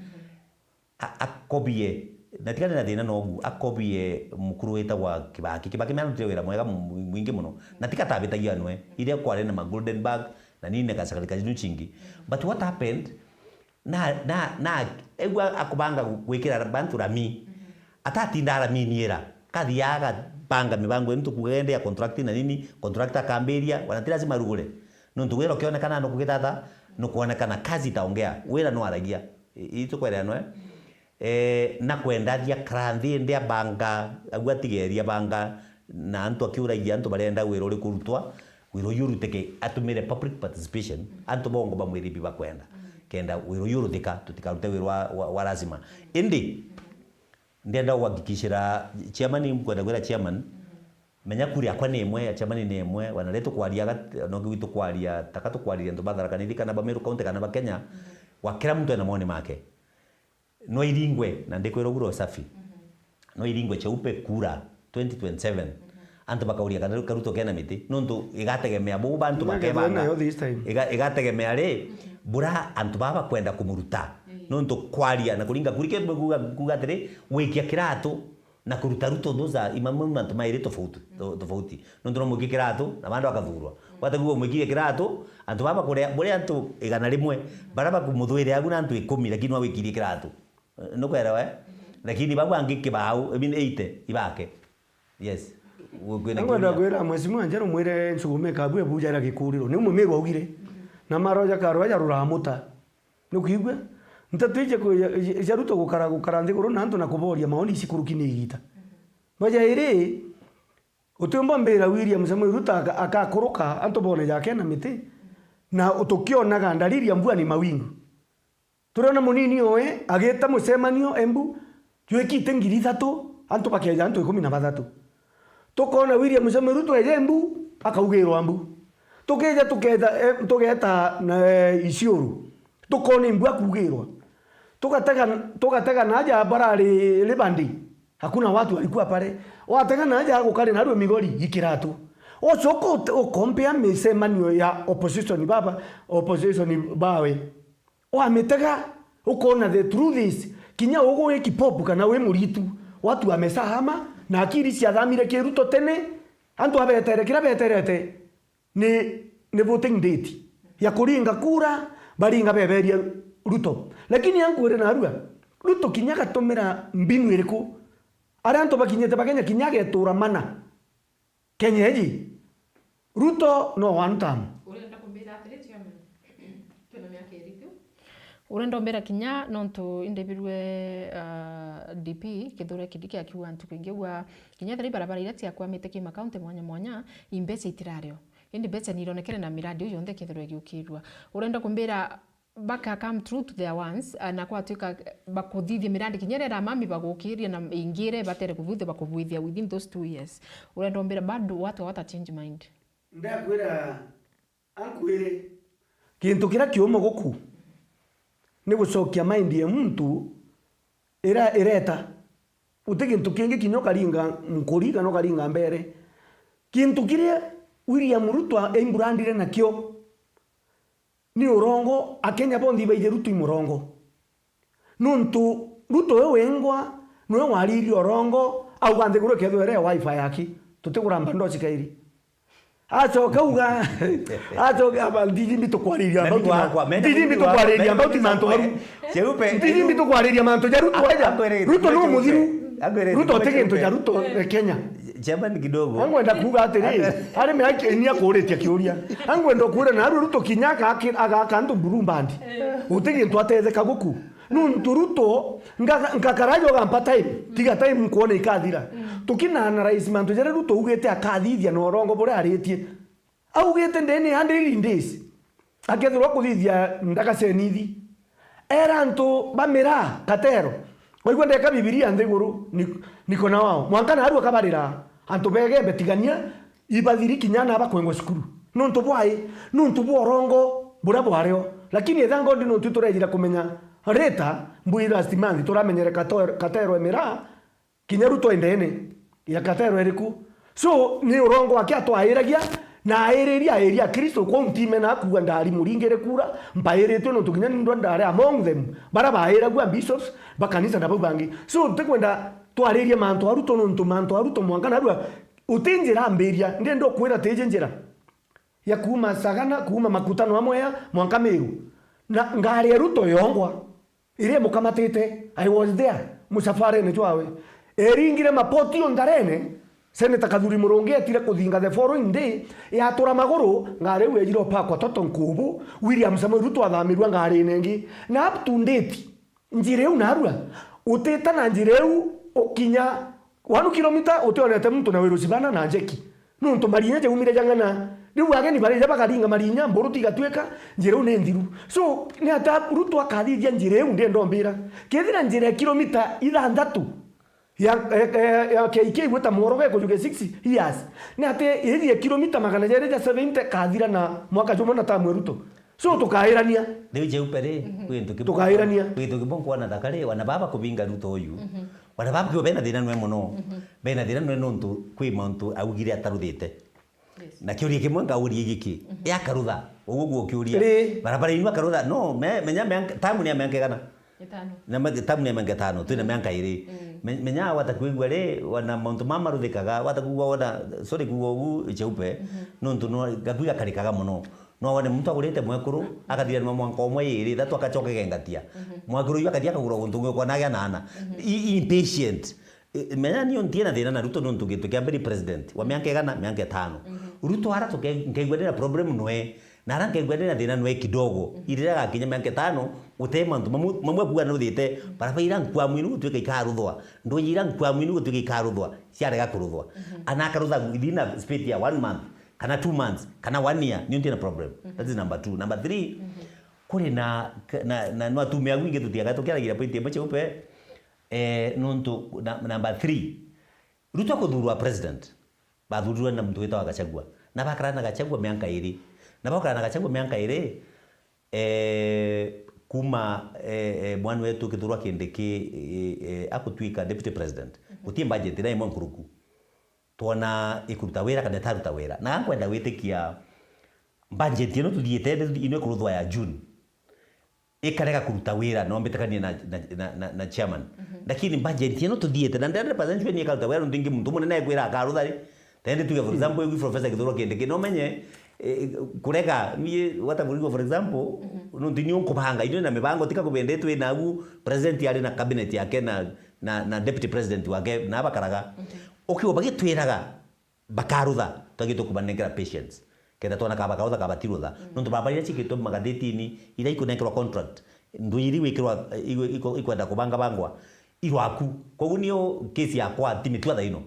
a-, akobie, na tigane na thina nogu, akobie mukuru witagwa Kibaki. Kibaki ni arutire wira mwega mu-, mu-, mwingi muno. Na tiga tabitagia nwe, iria kwari na ma golden bag, na nini na gacakari kajinu chingi. But what happened? Na, na, na, egua akubanga gu-, gwikira bantu rami. Atatinda rami niera. Kathiaga agabanga mibango inu tukuga ende ya contract na nini, contract akambiria, wana ti lazima arugure. Nontu wira ukionekana nukugitata, nukwonekana kazi itaongea. Wira nwaragia. I-, itukwereanwe. Eh, na kwendathia kara nthi ndi abanga, agu atigeria banga, na antu akiuragia antu barenda wira uri kurutwa, wira uyu urutike, atumire public participation, antu bongo bamwire bi bakwenda. Kenda wira uyu uruthika, tutikarute wira wa, wa, wa lazima. Indi, ndenda kuhakikishira chairman, nkwenda kwira chairman, menya kura yakwa ni imwe, ya chairman ni imwe, wana ri tukwaria gat-, no kiwi tukwaria, taka tukwariria antu ba Tharaka Nithi kana ba Meru County kana ba Kenya, wa kila muntu ena maoni make. No iringwe, na ndikwira uguo roho safi. No iringwe Cheupe kura twenty twenty-seven. Antu bakauria kana riu Karuto kena miti, nontu igategemea buu bantu bakebanga. Nayo this time. Iga-, igategemea ri, bura antu baba bakwenda kumuruta. Nontu kwaria na kuringa kuri ke kuga, kuga atiri, wikia kiratu, na kuruta Ruto, those are, ima-, mantu mairi tofauti, to-, tofauti. Nontu no mwikie kiratu, na bando akathurwa. Gwata kuuga umwikirie kiratu, antu baba bakurea, buria antu igana rimwe, baria bakumuthwire agu na antu ikumi, lakini no wikirie kiratu. Eh, nukwelewa, eh? Lakini bau bangi kibau, I mean eighty, ibake. Yes. Gu-, kwina Ngwenda kiumia. Kwira Mheshimiwa Njeru mwire Nchugume kabu ebuja ira gikuriro. Ni mumiru augire. Na maroja karoja ruramuta. Nukwigua? Nteto iji ku-, ja, ja Ruto gukara, gukara nthiguru na antu na kuboria maoni ici kuruki ni igita. Baja iri, utiumba mbira William Samoei Ruto aka-, akakuruka antu bone jake na miti, na tukionaga ndariri ya mbua ni mawingu. Turiona munini oe agita mucemanio Embu, jwikite ngiri ithatu, antu bakeja antu ikumi na bathatu. Tukona William Samoei Ruto eja Embu, akaugirwa mbu. Tukeja tukeja, eh, tugeta na, eh, Isiolo. Tukona imbu akugirwa. Tugatega, tugatega naja barari Liberty. Hakuna watu walikuwa pale. Watega naja gukari narua Migori ikiratu. Ucoka ut-, ukompea micemanio ya opposition baba, opposition bawe. Wamitega, ukona the truth is, kinya ugu wi kipopu kana wi muritu, watu wamesahama, na akiri ciathamire ki Ruto tene, antu abetere, kira beterete ni, ni voting date ya kuringa kura, baringa beberia Ruto. Lakini ankwire narua, Ruto kinya agatumira mbinu iriku? Aria antu bakinyite ba Kenya kinya agetura mana. Kenya iji, Ruto no one term. Urenda kumbira atiri, chairman? Twina miaka iri tu. Urenda umbira kinya nontu indebirwe, ah, D P Kithure Kindiki akiuga ntuku ingi augua kinya ethira ibarabara iria ciakwamite ki makaunti mwanya mwanya, imbeca itirario. Indi mbeca niironekere na miradi iu yonthe ikethirwa igiukirua. Urenda kumbira baka come true to their ones, ah, na kwatwika bakuthithia mirandi kinya iria iramami bagukiria na ingi iria ibatere kuthithia bakubuithia within those two years. Urenda umbira bado watu hawata change mind? Ndakwira, ankwire, gintu kiria kiumu guku ni gucokia mind ya muntu ira-, ireta. Guti gintu kingi kinya ukaringa nkuri kana ukaringa mbere. Gintu kiria William Ruto aimburandire nakio ni urongo, Akenya bonthe ibaiji Ruto i murongo. Nuntu Ruto we wengwa niwe waririe urongo, auga nthiguru ikethirwa iri ya wifi yaki, tutikuramba ndoci kairi. Acoka uga, acoka aba, ndiji mbi tukwariria Na about niguo mantu, akwa, mena ndiji mbi niguo akwa, tukwariria mena about niguo mantu akwa. Aru. Cheupe. Ndiji mbi tukwariria mantu ja Ruto aja. Akwere Ruto no Cheupe. Muthiru. Akwere Ruto Cheupe. Ti gintu ja Ruto, eh, Kenya. Chairman kidogo. Angwenda kuuga atiri, ari me aki-, ni akuritie kiuria. Angwenda kuuria na aru Ruto kinya agaki-, agaka antu Blue Band. Guti gintu atetheka guku. Nuntu Ruto, nga-, ngakara jo gampa time, tiga time nkwona ikathira. Tukina analyze mantu jaria Ruto augite akathithia na urongo buria aritie. Augite ndene hundred days, akethirwa kuthithia ndaka cia nithi. Era antu ba miraa, katero, waigua ndeka Bibilia nthiguru, ni-, niko na wao. Mwanka naarua kabarira, antu begembe tigania, ibathiri kinya na bakwengwa cukuru. Nuntu bwai, nuntu bwa urongo buria bwario. Lakini etha ngondi nuntu turejira kumenya, rita, mbui last month, turamenyere kato-, katero e miraa, kinya Ruto endene ya katero iriku. So, ni urongo wake atwairagia, na airiria, airia Akristo, kwou ntime na akuuga ndari muringire kura, mbairitwe nontu kinya ni ndwa ndari among them, bara bairagua bishops, ba kanisa na bau bangi. So, ntikwenda twaririe mantu a Ruto nontu mantu a Ruto mwanka narua, uti njira ambiria, ndenda ukwira tiji njira ya kuuma Sagana, kuuma makutano amwe ya mwanka Meru. Na ngari ya Ruto yongwa. Iria imukamatite, I was there, mucafarene jwawe. Eringire mapoti ontharene, Senator Kathuri Murungi etire kuthinga the following day, yatura maguru, ngari iu yejire upakwa toto nkubu, William Samoei Ruto athamirua ngarine ingi. Na up to date, njira iu narua, utita na njira iu ukinya one kilometer utionete muntu na wiruci bana na njeki. Nontu marinya jaumire jang'ana. Riu ageni barija bakaringa marinya, mburuti igatuika, njira iu ni nthiru. So, ni ata Ruto akathithia njira iu, ndenda umbira? Kethira njira ya kilomita ithanthatu ya, ya, ya, ya K K gwita Mworoge kujuke six years, ni ati iji ya kilomita magana jeri ja seventy kathira na mwaka jumwe na tamu ya Ruto? So, tukairania. Riu Cheupe ri, Mhm. kwi gintu kimwe, Tukairania. kwi gintu kimwe nkwona thaka ri, wana baba kubinga Ruto uyu. Mhm. Wana baba kio bena thina nwe muno. Mhm. Bena thina nwe nontu kwi mauntu augire ataruthite. Yes. Na kiuria kimwe nkauria giki, Mhm. ya karutha, uguo guo kiuria. Ri. Barabara inu akarutha, no, me-, menya, menya, tamu ni ya mianka igana? Itano. Na me-, tamu ni ya mianka itano, twina Mm. mianka iri. Mm. Me-, menya wata kwigua ri, wana mauntu mama maruthikaga, wata kwigua wona, sorry kwigua ugu Cheupe, Mhm. nontu no, gakui gakarikaga muno. No wone muntu agurite mwekuru, akathiranua mwanka umwe, iri, ithatu, agacoka agengatia. Mhm. Mwekuru uyu akathia akagura guntu ungi, ukona agia na ana. Mhm. I-, impatient. I-, menya nio ntiena thina na Ruto nontu gintu kia mbere president wa mianka igana, mianka itano. Mhm. Ruto ara tuke-, nkaigua ndina problem nwe, na ara nkaigua ndina thina nwe kidogo. Mhm. Irira gakinya mianka itano, gute mantu mamu-, mamwe kuga nuthite, barabara ira nkwamu inu gutuika ikaruthwa, nduji ira nkwamu inu gutuika ikaruthwa, ciarega kuruthwa. Mhm. Ana akaruthwa within a space ya one month. Kana two months, kana one year, nio ntina problem. Mhm. That is number two. Number three, Mhm. kuri na, na, na, no atumia agu ingi tutiaga tukiaragira point imwe Cheupe, eh, nontu, na, number three, Ruto akuthurwa president, bathurirwe na muntu witagwa Gachagua. Na bakara na Gachagua mianka iri. Na bakara na Gachagua mianka iri, eh, kuma, eh, eh, mwana wetu Kithure Kindiki, eh, eh, akutwika deputy president. Mhm. Guti budget ira imwe nkuruku. Twona ikuruta wira kana itaruta wira. Na nkwenda gwitikia budget ino tuthiite, ino ikuruthwa ya June, ikarega kuruta wira, no mbitikanie na, na, na, na, na chairman. Mhm. Lakini budget ino tuthiite, na hundred percent sure ni ikaruta wira, nontu ingi muntu munene ekwira akarutha ri. Tende tuge, for Mm. example, igu Professor Kithure Kindiki, no menye, eh, kurega, niye, wata kurigwo, for example, Mhm. nontu ni unkubanga, ino na mibango, tika kubendetwe na agu, president ari na cabinet yake na, na, na deputy president wake, na bakaraga. Mhm. Ukiuga bagitwiraga, bakarutha, twagitwe kubanengera patience. Kenda twona ka bakarutha, ka batirutha. Mm. Nontu barabara iria ciikitwe magathitini, iria ikunenkerwa contract, nduji iria igwikirwa, igu-, iku-, ikwenda kubangabangwa, irwaku. Koguo nio case yakwa ti mitua thaa ino.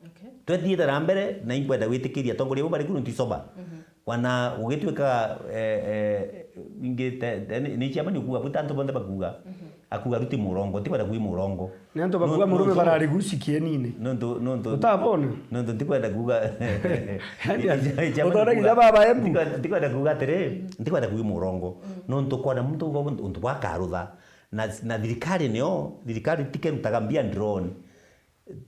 Okay. Twethiite na mbere, na inkwenda gwitikiria atongoria bau bari ku nontu icoba. Mhm. Wana gugituika, eh, eh, ingi te, te, ni, ni chairman ukuga, buta antu bonthe bakuga. Mhm. Akuga ruti murongo, ntikwenda kuuga murongo. Ni antu bakuga Nontu, murume nontu, barari guci kienini. Nontu, nontu, Utabona? Nontu ntikwenda kuuga. Yani, Chairman uthondeki kuuga, ja baba Embu. Ntikwenda, ntikwenda kuuga atiri, ntikwenda kuuga murongo. Mm. Nontu kwona muntu uga untu bwakarutha. Na, na thirikari nio, thirikari tikerutaga mbia drone.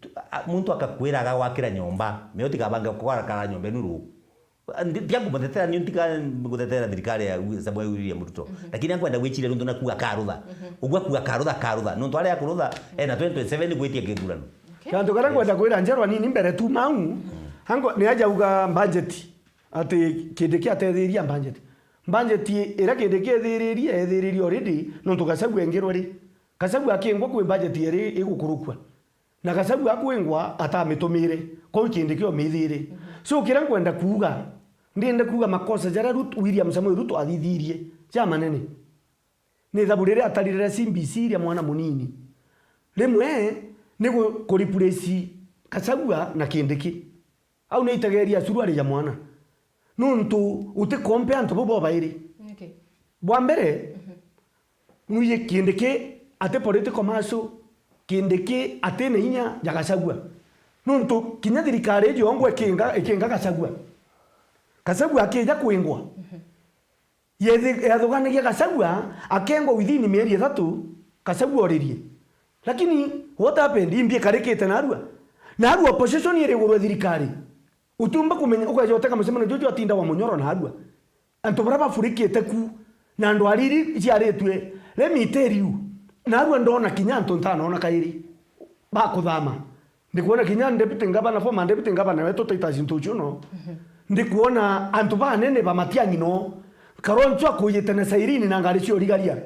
Tu-, a-, muntu akakwira agagwakira nyomba, meo tigabange gukara nyomba inu ru. Ndi-, tiga kumutetera, ni tiga gutetera thirikari ya Wi-, Samuel William Ruto. Mhm. Lakini ankwenda gwiciria nuntu naku akarutha. Mhm. Ugu aku akarutha, akarutha. Nuntu aria akurutha, ena twenty twenty-seven gwitia kithurano. Okay. Kantu karia ngwenda kwira Njerwa nini mbere tu mau, ango ni aja uga budget, ati Kindiki atethiria budget. Budget iria Kindiki ethiririe, ethiririe already, nuntu Gachagua engirwe ri. Gachagua akingwa kwi budget iri igukurukua. Na Gachagua akwingwa atamitumire, kwou Kindiki omithire. Mhm. So, kiria nkwenda kuuga, ndienda kuuga makosa jaria Ruto, William Samoei Ruto athithirie, ja manene. Ni ithabu riria atarire C B C ria mwana munini. Rimwe ni gu-, ku replace Gachagua na Kindiki. Au ni aitegeria suruari ya mwana. Nuntu uti compare antu bau bobairi. Niki? Bwa mbere, mhm, nwiji Kindiki ati political muscle, Kindiki ati na inya ya Gachagua. Nuntu kinya thirikari iji yongwa ikinga, ikinga Gachagua. Gachagua akija kwingwa. Mhm. Yethi-, yathuganagia Gachagua, akengwa within mieri ithatu, Gachagua oririe. Lakini what happened? Imbi ikarikite narua. Narua opposition iri iguru ya thirikari. Utiumba kumenya, ukaja uteka mucemanio juju atinda wa munyoro narua. Antu baria bafurikite ku, na ndwari iri ciaritue, let me tell you, narua ndona kinya antu ntanoona kairi, bakuthama. Ndikwona kinya deputy governor, former deputy governor wetu Titus Ntuchuno. Mhm. Ndikwona antu banene ba Matiang'i no. Kalonzo akujite na Irene na ngari cia urigaria.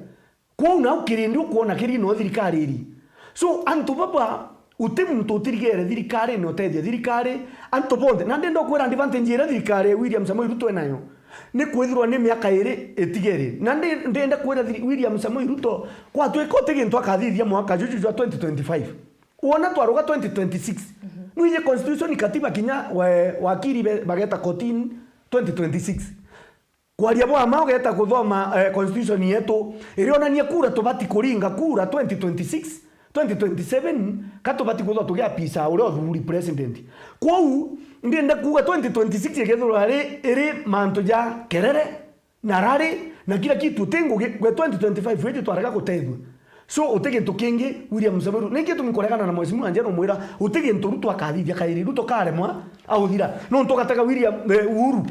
Kwou nau kirindi ukwona kiri no thirikari iri. So, antu baba, uti muntu utirigere thirikari ni utethia thirikari, antu bonthe. Na ndenda kwira advantage iria thirikari ya William Samoei Ruto enayo, ni kwithirwa ni miaka iri itigere. Na ndi-, ndenda kwira thiri-, William Samoei Ruto, kwatuika uti gintu akathithia mwaka juju jwa twenty twenty-five. Wona twaruga twenty twenty-six. Mhm. Nwiji constitution, katiba kinya we-, wakiri be-, bageta kotini twenty twenty-six. Kwaria bwa ma ugeta kuthoma, eh, constitution yetu, irionania kura tubati kuringa kura twenty twenty-six, twenty twenty-seven, ka tubati kuthwa tugia pisa uria uthuri president. Kwou, ndienda kuuga twenty twenty-six ikethirwa ri, iri mantu ja kerere, na rari, na kila kitu, ti ngugi, gwe twenty twenty-five iji twarega gutethua. So, uti gintu kingi, William Samoei Ruto. Ninki gitumi nkuregana na Mheshimiwa Njerwa umwira, uti gintu Ruto akathithia kairi, Ruto karemwa, authira. Nontu ugatega William, eh, Uhuru.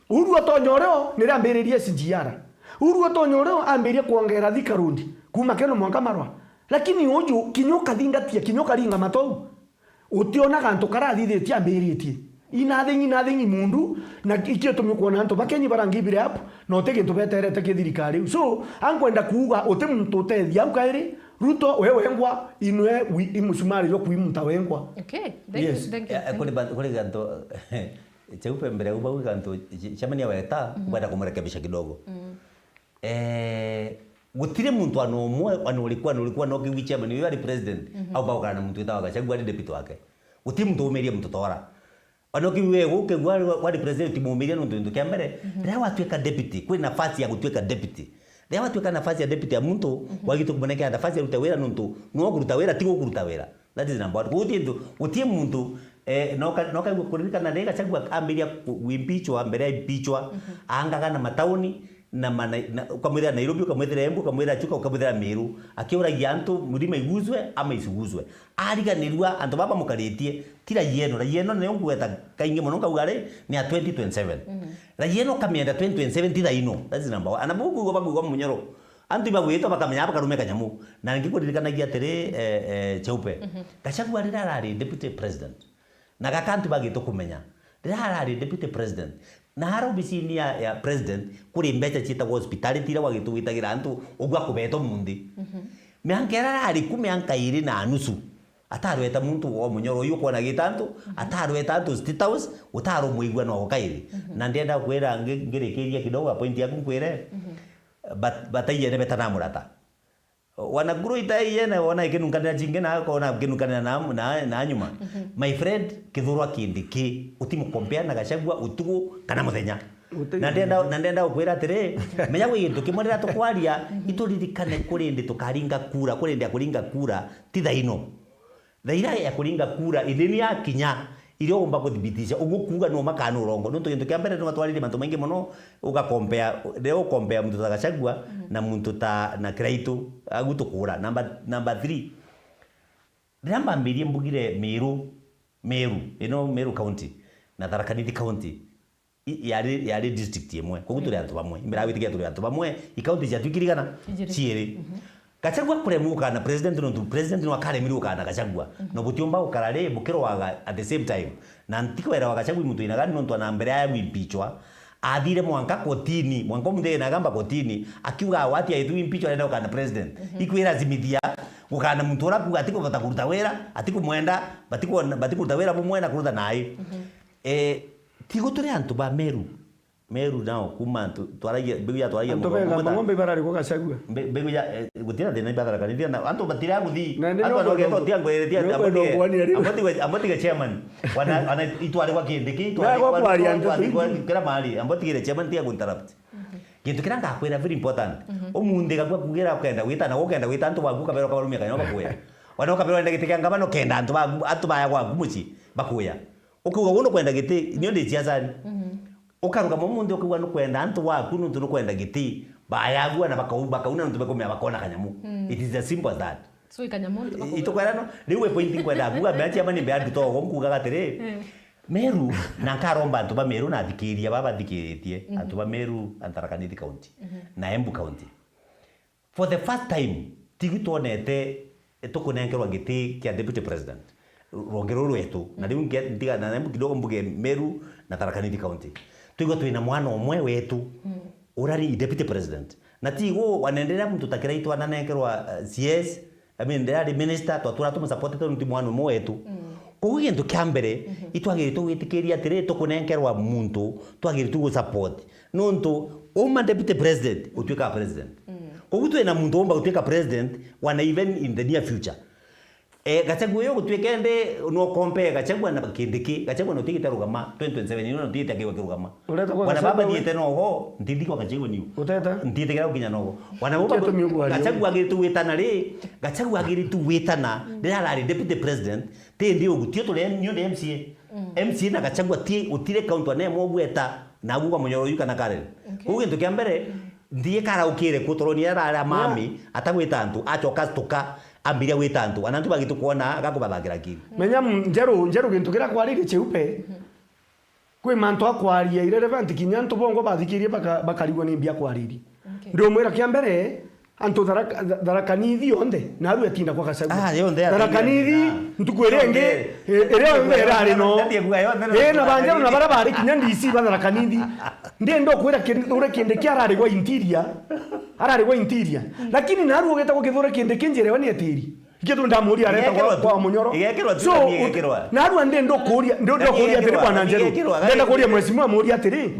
Uhuru atonya urio, niria ambiririe S G R. Uhuru atonya urio, ambiria kwongera Thika Road, kuma Keno mwanka Marwa. Lakini uju, kinya ukathingatia, kinya ukaringa matou. Utionaga antu karathithitie ambiritie. Inathing, inathing mundu, na ikio tumi kwona antu bakenyi bara give it up, na uti gintu beterete ki thirikari iu. So, ankwenda kuuga uti muntu utethia au kairi, Ruto we wengwa, inwe wi-, i musumari jwa kuimunta wengwa. Okay, thank you, Yes. thank you, Eh, thank kuri you. ba-, kuri gantu, Chaupe mbere au bau gantu, cemania weta, Mhm. kwenda kumurekebisha kidogo. Mm. Eh, gutiri muntu ana umwe, ana uriku, ana uriku, ana ukiwi chairman, uyu ari president, Mhm. au baukana na muntu witawa Gachagua ari deputy wake. Gutiri muntu umirie muntu tora. Ana ukiwi we, ukigua ari, ari president, mumirie nuntu kintu kia mbere, Mhm. riria watuika deputy, kwi nafasi ya gutuika deputy. Riria watuika nafasi ya deputy ya muntu, Mhm. wagitwe kumunengera nafasi ya ruta wira nuntu no kuruta wira, ti gukuruta wira. That is number one. Guti ntu, guti muntu, eh, noka, noka kuririkana riria Gachagua ambiria ku-, kuimpeachwa, mbere ya impeachwa, Mhm. aangaga na matauni, na mana-, na, ukamwithira Nairobi, ukamwithira Embu, ukamwithira Chuka, ukamwithira Meru, akiuragia antu, mlima iguzwe ama isiguzwe. Ariganirua, antu baba mukaritie, ti rai eno. Rai eno niyo ngweta kaingi mono, nkauga ri, ni ya twenty twenty-seven. Mhm. Rai eno kamienda twenty twenty-seven, ti thaino. That is number one. Ana buku bakuigwa munyoro. Antu ibagwitwa bakamenya bakarume kanyamu. Na ngi kuririkanagia atiri, eh, eh, Chaupe. Mhm. Gachagua riria arari deputy president. Na gaka antu bagitwa kumenya. Riria arari deputy president. Na ara obicini ya, ya president, kuri mbeca ciitagwa hospitality iria gwagitwa gwitagira antu, ugwa kubetwa munthi. Mhm. Mianka iria arari ku mianka iri na nusu. Atarweta muntu o munyoro uyu ukwona gita antu, Mhm. atarweta antu State House, utarumwigua no kairi. Mhm. Na ndienda kwira ngi-, ngirikiria kidogo a point yaku nkwire, Mhm. bat-, bataiyene beta na murata. Wana kuru itaiyene, wona ikinunkanira chingi na akona kinunkanira na, na, na nyuma. Mhm. My friend, kithurwa kindi ki, utimukompea na Gachagua utuku kana muthenya. Uti Na ndenda, na ndenda gukwira atiri, menya gwi gintu kimwe riria tukwaria, Mhm. ituririkane kuri ndi tukaringa kura, kuri ndi akuringa kura, ti thaino. Thaira ya kuringa kura, ithini yakinya, Iria ugomba kuthibitisha, uguo kuuga nuu makaa ni urongo. Nontu gintu kia mbere, ni watwaririe mantu maingi mono, ugakompea, riria ukompea muntu ta Gachagua na muntu ta, na Kiraitu, agu tukura. Number, number three, riria mbambirie mbugire Meru, Meru, ino Meru County, na Tharaka Nithi County, i-, yari, yari district imwe. Koguo turi antu bamwe. Imbira gwitikia turi antu bamwe, i county ciatwikirigana? Ijiri. Ciiri. Gachagua kuremwa gukana president, nontu president no akaremire gukana Gachagua. No butiumba gukara ri, bukirwaga at the same time. Na ntikwera wa Gachagua i muntu wina gani, nontu ana mbere ya gwimpichwa, athire mwanka kotini, mwanka umunthi ena gamba kotini, akiuga wati aitu impichwa arenda gukana president. Ikwirathimithia gukana muntu ura kuuga atikubota kuruta wira, atikumwenda, batikuona, batikuruta wira bumwe na kuruta nae. Eh, tigo turi antu ba Meru. Meru nao kuma antu twaragia, mbegu ya twaragia. Antu bega mang'ombe ibarari kwa Gachagua. Mbe-, mbegu ya, eh, gutira thina ibatharakanithia na antu batira guthi. Na ni antu no no geto kwenda tia ngweretia, ni no kwenda ambotige, ngwania riu. Ambotige, ambotige chairman. Wana, wana itware kwa Kindiki, itware kwa, kwaria kwa, antu kwa, tuingi. Kira mali, ambotige chairman tia ku interrupt. Gintu kira ngakwira very important. Umunthi gakwa kugira ukenda gwita na ukenda gwita antu baku kabero kabarumia kanya bakuya. Wana ukabero enda giti kia ngabana ukenda antu baku, antu baya gwaku muci bakuya. Ukiuga uu nukwenda giti, nio ndi ciacani. Ukarugama umunthi ukiuga nukwenda antu baku nuntu nukwenda giti, bayagua na bakau-, bakauna nuntu bekumea bakona kanyamu. It is as simple as that. So, ikanyamu ntu I-, bakauga. Itukwera no, riu we point nkwenda kuuga, mea chairman mbea nduto ugo nkuugaga atiri, Meru, na nkaromba antu ba Meru na athikiria baba bathikiritie, antu ba Meru and Tharaka Nithi County, na Embu County. For the first time, tigwi twonete, eh, tukunenkerwa giti kia deputy president. Rwonge ruru rwetu. Na riu nge-, ndiga, na riu kidogo mbuge Meru na Tharaka Nithi County. Twigua twina mwana umwe wetu, ura ni deputy president. Na tigwo, wanaendelea muntu ta Kiraitu ananenkerwa, eh, C S, I mean, ndirari minister, twatura tumusupportete nontu mwana umwe wetu. Koguo gintu kia mbere, itwagiritwe gwitikiria atiri, tukunenkerwa muntu, twagiritwe gu support. Nontu, uma deputy president, utuika president. Koguo twina muntu umba gutuika president, wana even in the near future. Eh, Gachagua uyu gutuika indi no compare Gachagua na Kindiki. Gachagua no tigite rugama, twenty twenty-seven ino no tigite akiwa kirugama. Ureta kwa Wana Gachagua baba we? Thiite nogo, ntithi kwa Gachagua niu. Uteta? Ntiite kira gukinya nogo. Wana baba Ntiete miugo ario. Gachagua agiritu witana ri, Gachagua agiritu witana, rira arari deputy president, ti ndi ugu, tio turi, nio ndi M C A. M C A na Gachagua ti, utire county wana emwe ugweta, na agu kwa Munyoro yu kana Karen. Okay. Koguo gintu kia mbere, nthii karaukire ku, toro ni arara mami, atagwita antu, acoka stuka, ambiria gwita antu. Ana antu bagitukwona, agakubathangira kiri. Menya m-, Njeru, Njeru gintu kiria kwaririe Cheupe, kwi mantu akwaria irrelevant, kinya antu bongo bathikirie baka-, bakarigwa ni mbia akwaririe. Okay. Ndiumwira kia mbere, antu Tharaka, Tha-, Tharaka Nithi yonthe, naru etinda kwa Gachagua. Ah, yonthe Tharaka atinda Nithi, na ntuku iria ingi, yonthe. I-, iria yonthe irari no. Ndatie kuga yonthe, no. Eh, na banjero na bara bari kinya D C ba Tharaka Nithi. Ndi ndo kwira Kithure Kindiki arari gwa interior, arari gwa interior. Lakini naru ugeta kwa Kithure Kindiki njira iwe ni etiri. Ikio tu ndamuria areta kwa, kwa Munyoro. Igekirwa tu, so, na igekirwa. Narua ndi ndukuria, ndi ndukuria atiri, bwana Njeru. Ndenda kuria mheshimiwa muria atiri.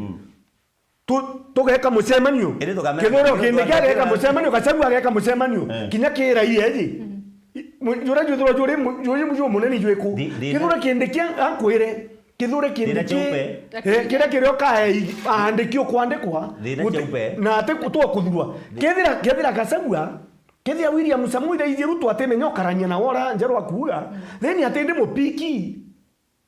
Tu-, tugeka mucemanio. Indi tukamenya Kithure Kindiki ageka mucemanio, Gachagua ageka mucemanio. Eh. Kinya kira iyeji. Jura juthirwa juri mu-, juri mu-, juri munene jwiku. Kithure Kindiki akwire. Kithure Kindiki. Eh, kiria kirio kae aandiki ukwandikwa. Thina Cheupe. Na ati kutua kuthurwa. Kethira, kethira Gachagua, kethira William Samoei Ruto atimenya ukarania na wora Njeru akuuga, then atindi mupiki,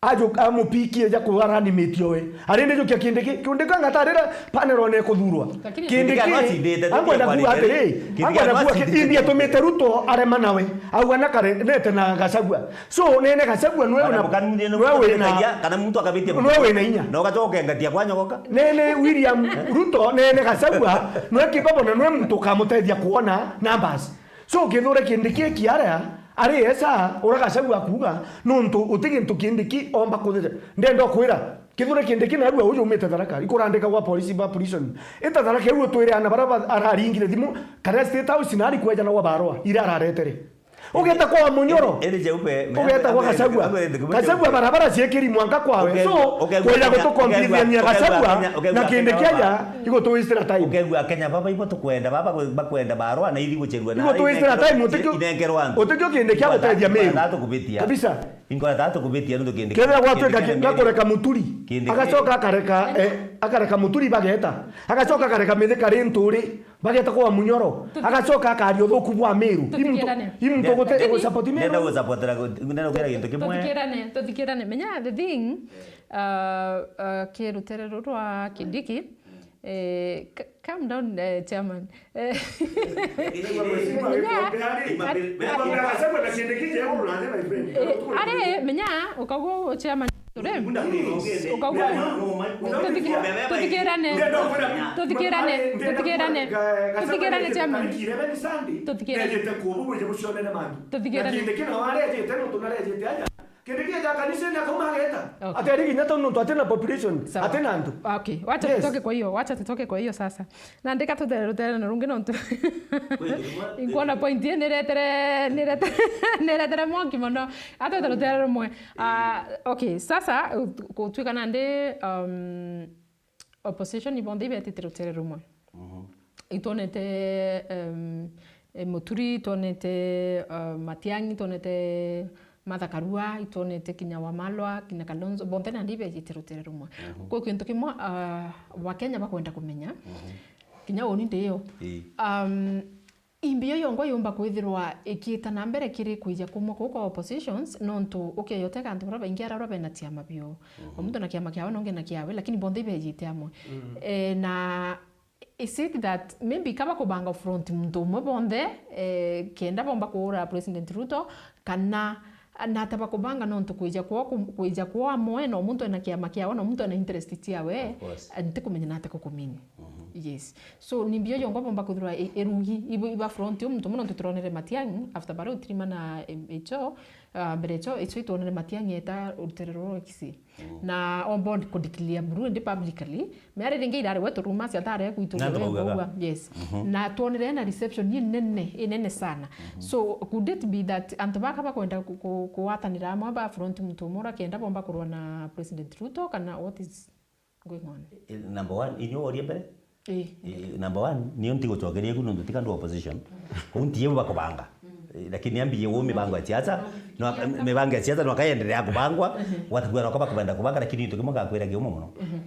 ajo-, amupikie ja kuaranimĩtio we. Arindi jukia Kindiki, Kindiki angatarira panel one ikuthurwa. Lakini Kindiki, Kindiki no acindite, angwenda kuuga atiri, Kindiki angwenda no kuuga acindite. Indi atumite Ruto arema nawe. Au ana kare, nete na Gachagua. So, nene Gachagua nwe na, nwe wina, kana muntu akabitia nwe wina inya. Na ugacoka ukengatia kwa nyogoka. Nene William Ruto, nene Gachagua, nwe kibabo na nwe muntu ukamutethia kuona numbers. So, Kithure Kindiki kiaria, ari esa, ura Gachagua akuuga, nontu uti gintu Kindiki omba kuthithia. Ndenda ukwira, Kithure Kindiki narua uju umite Tharaka, ikurandika gwa polisi ba prison. Ita Tharaka iu utwire ana bara ba-, araringire thimu, kana State House nari kweja na gwa barua, ira araretere. Ugeta kwa Munyoro. Indi Cheupe, ugeta kwa Gachagua. Gachagua barabara ciekiri mwanka kwawe. So, kwenda gutukombithania Gachagua na Kindiki aja, igutwistira time. Ukegua Kenya baba ibo tukwenda, baba bakwenda barua na ithi gucherua na. Igutwistira time, utikio, inengerwa antu. Utikio Kindiki agutethia Meru. Kabisa. Inkora tatu kubitia ndu kindi. Kethira gwatuika Kindiki ki-, na gakureka Muturi, Kindiki. Agacoka akareka, eh, akareka Muturi bageta. Agacoka akareka Mithika ri Nturi, bageta kwa Munyoro. Tuthi-, Agacoka akaria uthuku bwa Miru. I muntu, tuthikirane. I muntu Nde-, gute-, nde-, gusupport Miru. Ndenda gusupport, ndenda kugira gintu kimwe. Tuthikirane, tuthikirane. Menya the thing, uh, uh, ki rutere ruru rwa Kindiki, Eh, c-, calm down, eh, chairman. Eh, eh, are, menya, ukauga chairman, ture. Ukauga, tuthiki-, tuthikirane. Tuthikirane, tuthikirane. Tuthikirane, chairman. Tuthikirane. Tuthikirane. Kindi kia ja kanisa ni akauma ageta. Okay. Ateri kinya tau nontu atina population, Sawa. Atina antu. Okay, wacha Yes. tutoke kwa hiyo, wacha tutoke kwa hiyo sasa. Na ndika tuthere rutere na rungi nontu. Kweli, nikuona point hii niretere, niretere, niretere mwanki mono. Ata tuthere rutere rumwe. Ah, okay, sasa, ut-, gutwika nandi, um, opposition ibonthe ibetite rutere rumwe. Mhm. Itwonete, em, eh, Muturi, itwonete, eh, Matiang'i, itwonete Martha Karua, itwonete kinya Wamalwa, kinya Kalonzo, bonthe nandi ibejite rutere rumwe. Mhm. Kwi kintu kimwe, ah, Wakenya bakwenda kumenya, Mhm. kinya uni ndiyo. Ii. Um, Imbio yongwa yumba kwithirwa ikiita na mbere kiri kwija kumwe kuu kwa oppositions, nontu ukeyotega antu baria baingi ara uria bena ciama bio. Mhm. O muntu na kiama kiawe, na ungi na kiawe, lakini bonthe ibejite amwe. Mm. Eh, na is it that maybe kaba kubanga front muntu umwe bonthe, eh, kenda bomba kuura President Ruto, kana na ata bakubanga nontu kwija kwao ku-, kwija kwao amwe, na o muntu ena kiama kiawe, na o muntu ena interest ciawe, Of course. Ntikumenya na ata kukumini. Mhm. Yes. So, ni mbio yongwa bomba kwithirwa i-, irugi, ibu-, iba front yo muntu muno ntuturonere Matiang'i, after baria utirima na, em, icho, ah, mbere icho, icho itwonere Matiang'i eta rutere ruru rwa Kisii. Mm. Na omba kudeclare buru indi publicly, miari ringi irari we turuma cia tare kwitu Na we ntubaugaga. Bauga. Yes. Mhm. Na twonere na reception inene, inene sana. Mhm. So, could it be that antu baka bakwenda ku-, ku-, kuwatanira amwe ba front muntu umwe uria kenda bomba kurwa na President Ruto, kana what is going on? Eh, number one, inyo orie mbere? Eh. Eh, number one, niyo ntigucokeria ku nontu tika ndu opposition. Kuu ntiye bakubanga. Eh, lakini ambie wo mibango ya siasa, no, mibango ya siasa no kaendelea kubangwa, Mhm. watigua no kaba kubenda kubanga, lakini niyo tukimwe ngakwira kiumo muno. Mhm.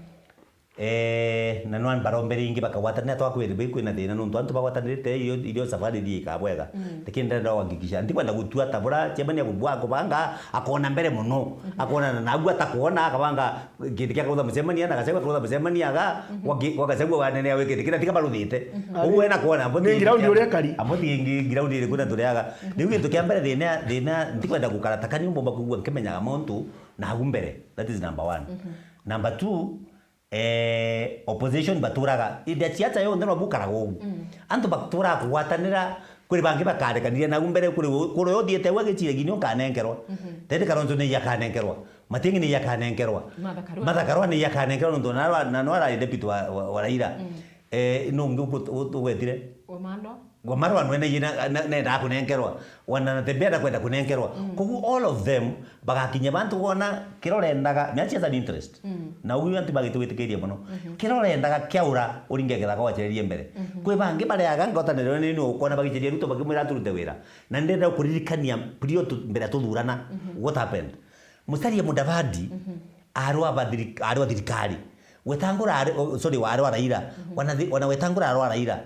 Eh, na no barombere ingi bakagwatanira twakwire bai kwina thina nontu antu bagwatanirite iyo, irio safari ithii ikabwega. Mm. Lakini ndenda kuhakikisha, ntikwenda gutua ta bura chairman ya kubwa kubanga, akona mbere muno. Mhm. Akona na nagu atakuona, akabanga Kindiki akautha mucemania, na Gachagua akautha mucemania, aga, Mhm. waki-, wa Gachagua wanene awe Kindiki, na tiga baruthite. Mhm. Uguo ena kuona, ambo Ni ground uria kari. Ambo ti ingi ground iri kuna turiaga. Mhm. Riu gintu kia mbere thina, thina, ntikwenda gukara ta kani mbomba kugua nkimenyaga muntu, nagu mbere. That is number one. Mhm. Number two, eh, opposition baturaga, indi siasa yonthe no bukaraga ugu. Mm. Antu baturaga kugwatanira, kuri bangi bakarekanire nagu mbere, kuri u-, kuri uthiite we giciragi ni ukanenkerwa. Mhm. Tete Kalonzo ni akanenkerwa. Matiang'i ni akanenkerwa. Martha Karua. Martha Karua ni akanenkerwa nontu na nwa-, na nwarari deputy wa, wa, wa Raila. Mm. Eh, no ungi uku-, u-, ugwetire? Wamalwa. Wamalwa nwe na, na, na, nendaga kunenkerwa. Wana Natembeya ndakwenda kunenkerwa. Mm. Koguo all of them bagakinya bantu bona kira urendaga, mea siasa ni interest. Mm. Na ugu antu bagitugwitikiria muno. Mhm. Kira urendaga kiaura, uringe githaka wachererie mbere. Mhm. Kwi bangi bareaga ngotaniro ni, ni ukona bagicheria Ruto bakimwira aturute wira. Na ndenda kuririkania period tu-, mbere tuthurana, Mhm. what happened? Musalia Mudavadi Mhm. arwa ba thiri-, arwa thirikari. Wetangura ari, oh, sorry, arwa Raila. Mhm. Wana thi-, wana Wetangura arwa Raila.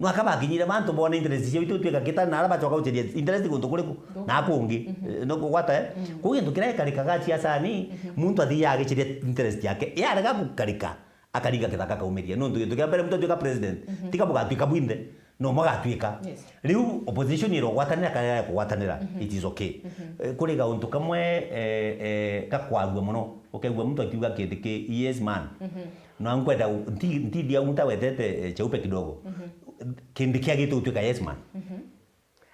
Nwaka bakinyire bantu bona interest cia witu twika kita na ara bachoka gucheria interest guntu kuriku Gu-, na kungi. Mhm. Eh, no kugwata, eh? Mm. Kuu gintu kiria gikarikaga siasani, Mhm. muntu athiaga agicheria interest yake. Yarega gukarika, akaringa kithaka akaumiria. Nontu gintu kia mbere muntu atwika president, Mhm. tiga bugatwika bwinthe, no mugatwika. Yes. Riu opposition irogwatanira kana ya kugwatanira, Mhm. it is okay. Mhm. Eh, kuri gauntu kamwe, eh, eh, gakwarua muno. Ukaigua muntu akiuga Kindiki, yes man. Mhm. No nkwenda gu-, nti-, nti ndia muntu awetete, eh, cheupe kidogo. Mhm. Kindiki agite gutwika yes man. Mhm.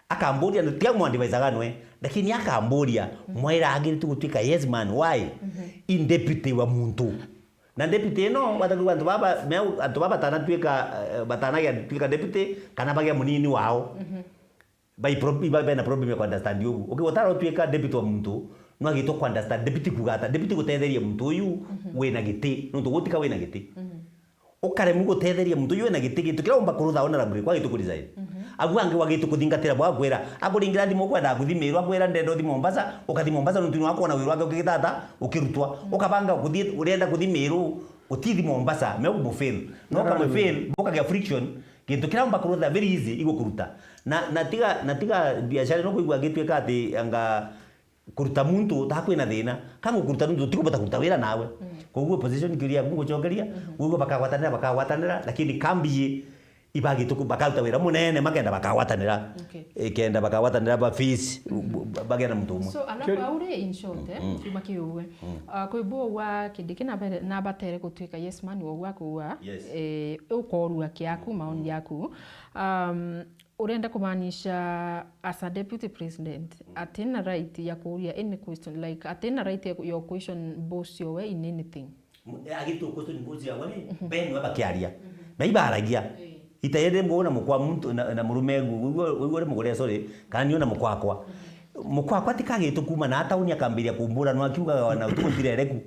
Akamburia, ndu tia mwadvise ganwe, lakini akamburia, Mhm. mwaira agirite gutwika yes man, why? Mhm. I deputy wa muntu. Na deputy ino, watakuwa antu baba, meu, antu baba batanatwika, eh, batanagia twika deputy, kana bagia munini wao. Mhm. Bai prob-, iba bena problem ya ku understand ugu. Okay, utara utwika deputy wa muntu, no agitwa ku understand deputy kuga ata, deputy gutetheria muntu uyu Mhm. wina giti, nontu gutika wina giti. Mhm. Ukaremwa gutetheria muntu uyu wina giti, gintu kiria umba kurutha honorably kwa gitu ku resign. Mhm. Agu angi wagitwe kuthingatira bwa kwira, akuringira thimu ukwenda kuthi Meru, akwira ndenda uthi Mombasa, ukathi Mombasa nontu nwakwona wiru wake ukigitata, ukirutwa. Ukabanga kuthi, urenda kuthi Meru, utithi Mombasa, me umu fail. No kama fail, bukagia friction, gintu kiria umba kurutha very easy, igukuruta. Na, na tiga, na tiga biashara ino kwigua gitwika ati anga kuruta muntu ta kwina thina, ka ngukuruta nontu utikubota kuruta wira nawe. Koguo opposition kiuria yaku ngucokeria, koguo bakagwatanira, bakagwatanira, lakini kambi ibagitwe ku-, bakaruta wira munene, makenda bakagwatanira. Okay. Ikenda bakagwatanira ba face, ba-, bagea na muntu umwe. So, alafu aure in short, eh, kiuma kiuwe. Ah, kwi bwo wa Kindiki nabere-, nabatere gutwika yes man, wou akuuga, eh, ukorua kiaku, maoni yaku. Um, Urenda kumaanisha as a deputy president, atina right ya kuuria any question, like, atina right ya, ya question boss yowe in anything? Agitwe question boss yawe ni, Ben we bakiaria. Na ibaragia. Ita yende mwana mukwa muntu na, na murume gu, uguo, uguo ri mugore, sorry, kana niona mukwakwa. Mukwakwa ti kagitu kuma na atauni akambiria kumbura, no akiugaga wana utuku ntirereku.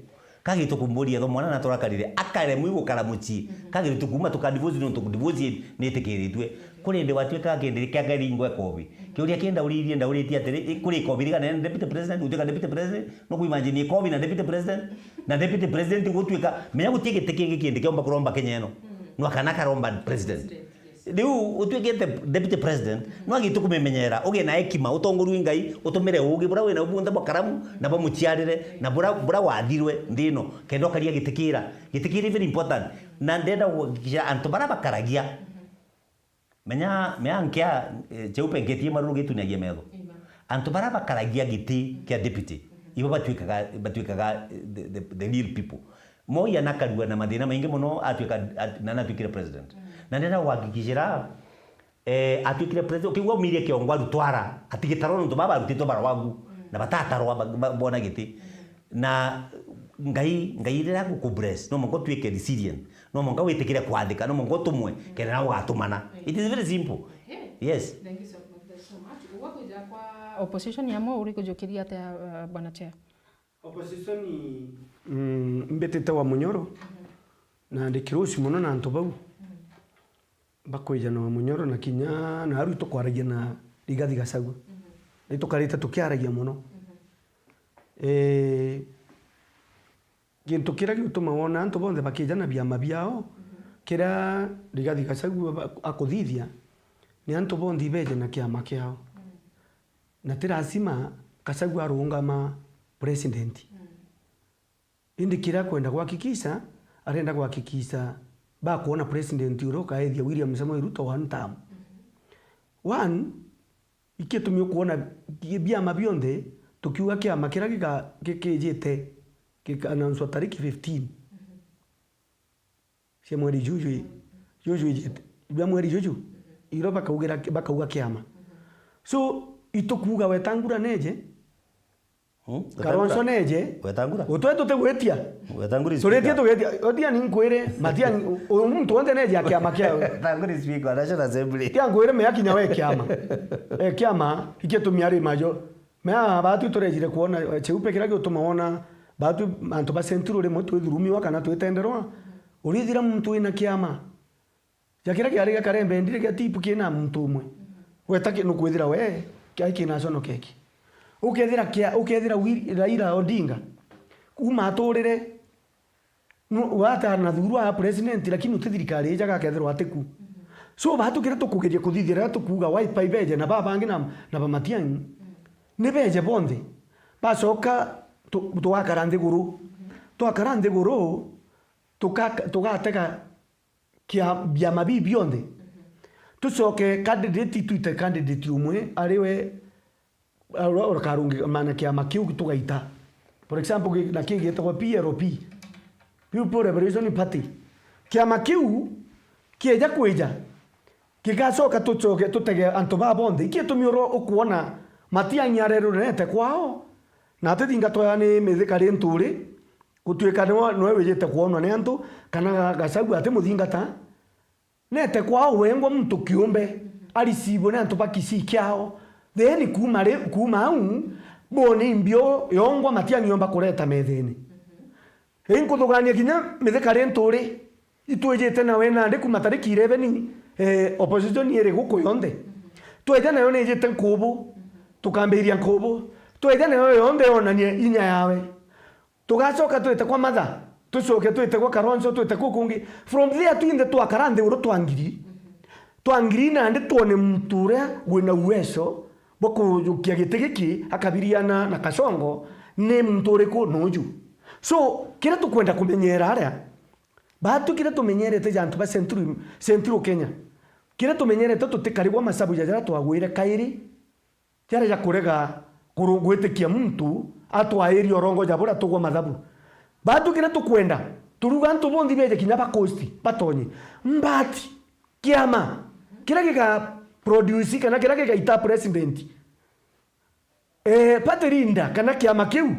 Kagitwe kumburia tho mwana na turakarire, akaremwa igukara mucii. Kagitwe kuma tuka divorce nontu divorce nitikiritue. Kuri ndi watuika kindi kia ngari ingwe kobi. Kiuria kii ndauririe, ndauritie atiri, i, kuri kobi riga nene deputy president, gutuika deputy president, no ku imagine kobi na deputy president, na deputy president gutuika, menya gutie giti kingi kindi kiomba kuromba Kenya ino. No kana karomba president. Riu utuikite deputy president, no agitu kumimenyera, ugie na hekima, utongorue i Ngai, utumire uugi bura wina bunthe bwa karamu na bwa muciarire, na bura, bura wathirwe nthi ino, kenda ukaria giti kira. Giti kiri very important. Na ndenda kuhakikisha antu bara bakaragia, menya, menya nkia, eh, Cheupe nketie maruru gitunagia metho. Antu bara bakaragia giti kia deputy, ibo batuikaga, batuikaga, eh, the, the, the real people. Moi anakarua na mathina maingi mono atuika, at-, na natuikire president. Na ndenda kuhakikishira, eh, atuikire president, ukigua umirie kiongo arutwara, atigitarwa nontu baba arutitwe barwagu, na batatarwa ba-, ba-, bona giti. Na Ngai, Ngai riria agukubless, no mwanka utuike resilient, no mwanka witikire kwathika, no mwanka utumwe, kenda nawe ugatumana. It is very simple. Yes. Thank you so much, so much. Ugwa kuja kwa opposition yamwe uri kujukiria atia, uh, Bwana Chair? Opposition, mm, mbitite wa Munyoro, na ndi close mono na antu bau. Bakwija na wa Munyoro na kinya naarua itukwaragia na Rigathi Gachagua. Na itukarite tukiaragia mono. Eh, gintu kiria giutuma wona antu bonthe bakija na biama biao, kiria Rigathi Gachagua ba-, akuthithia, ni antu bonthe ibeje na kiama kiao. Na ti lazima Gachagua arungama president. Indi kiria akwenda gwakikisha, arenda gwakikisha bakwona president uria ukaethia William Samoei Ruto one term. One, ikitumi ukwona bi-, biama bionthe tukiuga kiama kiria gika-, gikijite gika-announcewa tariki fifteen. Cia mweri juju i-, juju ijite. Bia mweri juju, iro bakaugira, bakauga kiama. So, itukuuga Wetangula neje, hmm? Kalonzo neje, Wetangula? Utwe tutigwitia. Wetangula is speaker. Turitie tugwitia. Odia ni nkwire, Matiang'i, u-, u-, muntu wonthe neje a kiama kiawe. Wetangula is speaker wa National Assembly. Tia nkwire mea kinya we kiama. Eh, kiama, ikitumi ari majo. Mea, baatwi turejire kwona, eh, Cheupe kiria giutuma wona, baatwi antu ba Central rimwe twithurumiwa kana twitenderwa, urithira muntu wina kiama. Ja kiria kiari gia Karembe ndire gia tipu kina muntu umwe. Weta ki-, nukwithira we, kiai kina cono keki. Ukethira kia-, ukethira Wil-, Raila Odinga, kuma aturire, Nu-, wata na thuru a president, lakini uti thirikari ijaga akethirwa atiku. So, baatu kiria tukugeria kuthithia riria tukuuga Wiper ibeje na babangi na, na ba Matiang'i, ni beje bonthe. Bacoka tu-, tugakara nthiguru. Twakara nthiguru, tuka-, tugatega kia biama biu bionthe. Tucoke candidate, twite candidate umwe, ari we Ura-, urakarungamana kiama kiu tugaita. For example, gi-, na ki gitagwa P L P, People Liberation Party. Kiama kiu kieja kwija, gigacoka tucoke tutege antu baa bonthe. Iki gitumi uro-, ukwona Matiang'i arerurete kwao, na atithingatwa ni Mithika Linturi, gutuika niwe, niwe wijite kwonwa ni antu, kana Ga-, Gachagua atimuthingata. Nete kwao wengwa muntu kiumbe, arisiibwe ni antu ba Kisii kiao. Then kuuma ri-, kuuma au, bone imbio yongwa Matiang'i yomba kureta methene. Ii nkuthugania kinya Mithika Linturi, itwijite nawe nandi kuuma tariki eleven, eh, opposition iri guku yonthe. Tweja nayo niijite nkubu, tukambiria nkubu. Tweja nayo yonthe yonanie inya yawe. Tugacoka twite kwa Matha, tucoke twite kwa Kalonzo, twite kuu kungi. From there twinthe twakara nthiguru twa ngiri, twa ngiri nandi twone muntu uria wina uwezo bwa kujukia giti giki akabiriana na Kasongo ni muntu uriku nuju. So, kiria tukwenda kumenyera aria, baatu kiria tumenyerete ja antu ba Central, Central Kenya, kiria tumenyerete tutikarigwa masabu ja jaria twagwire kairi, jaria ja kurega kuru-, gwitikia muntu atwairie urongo ja buria tugwa mathabu. Baatu kiria tukwenda, turuga antu bonthi beje kinya ba coast, batonye. Mbati, kiama, kiria giga produce kana kiria gigaita president, eh, party leader kana kiama kiu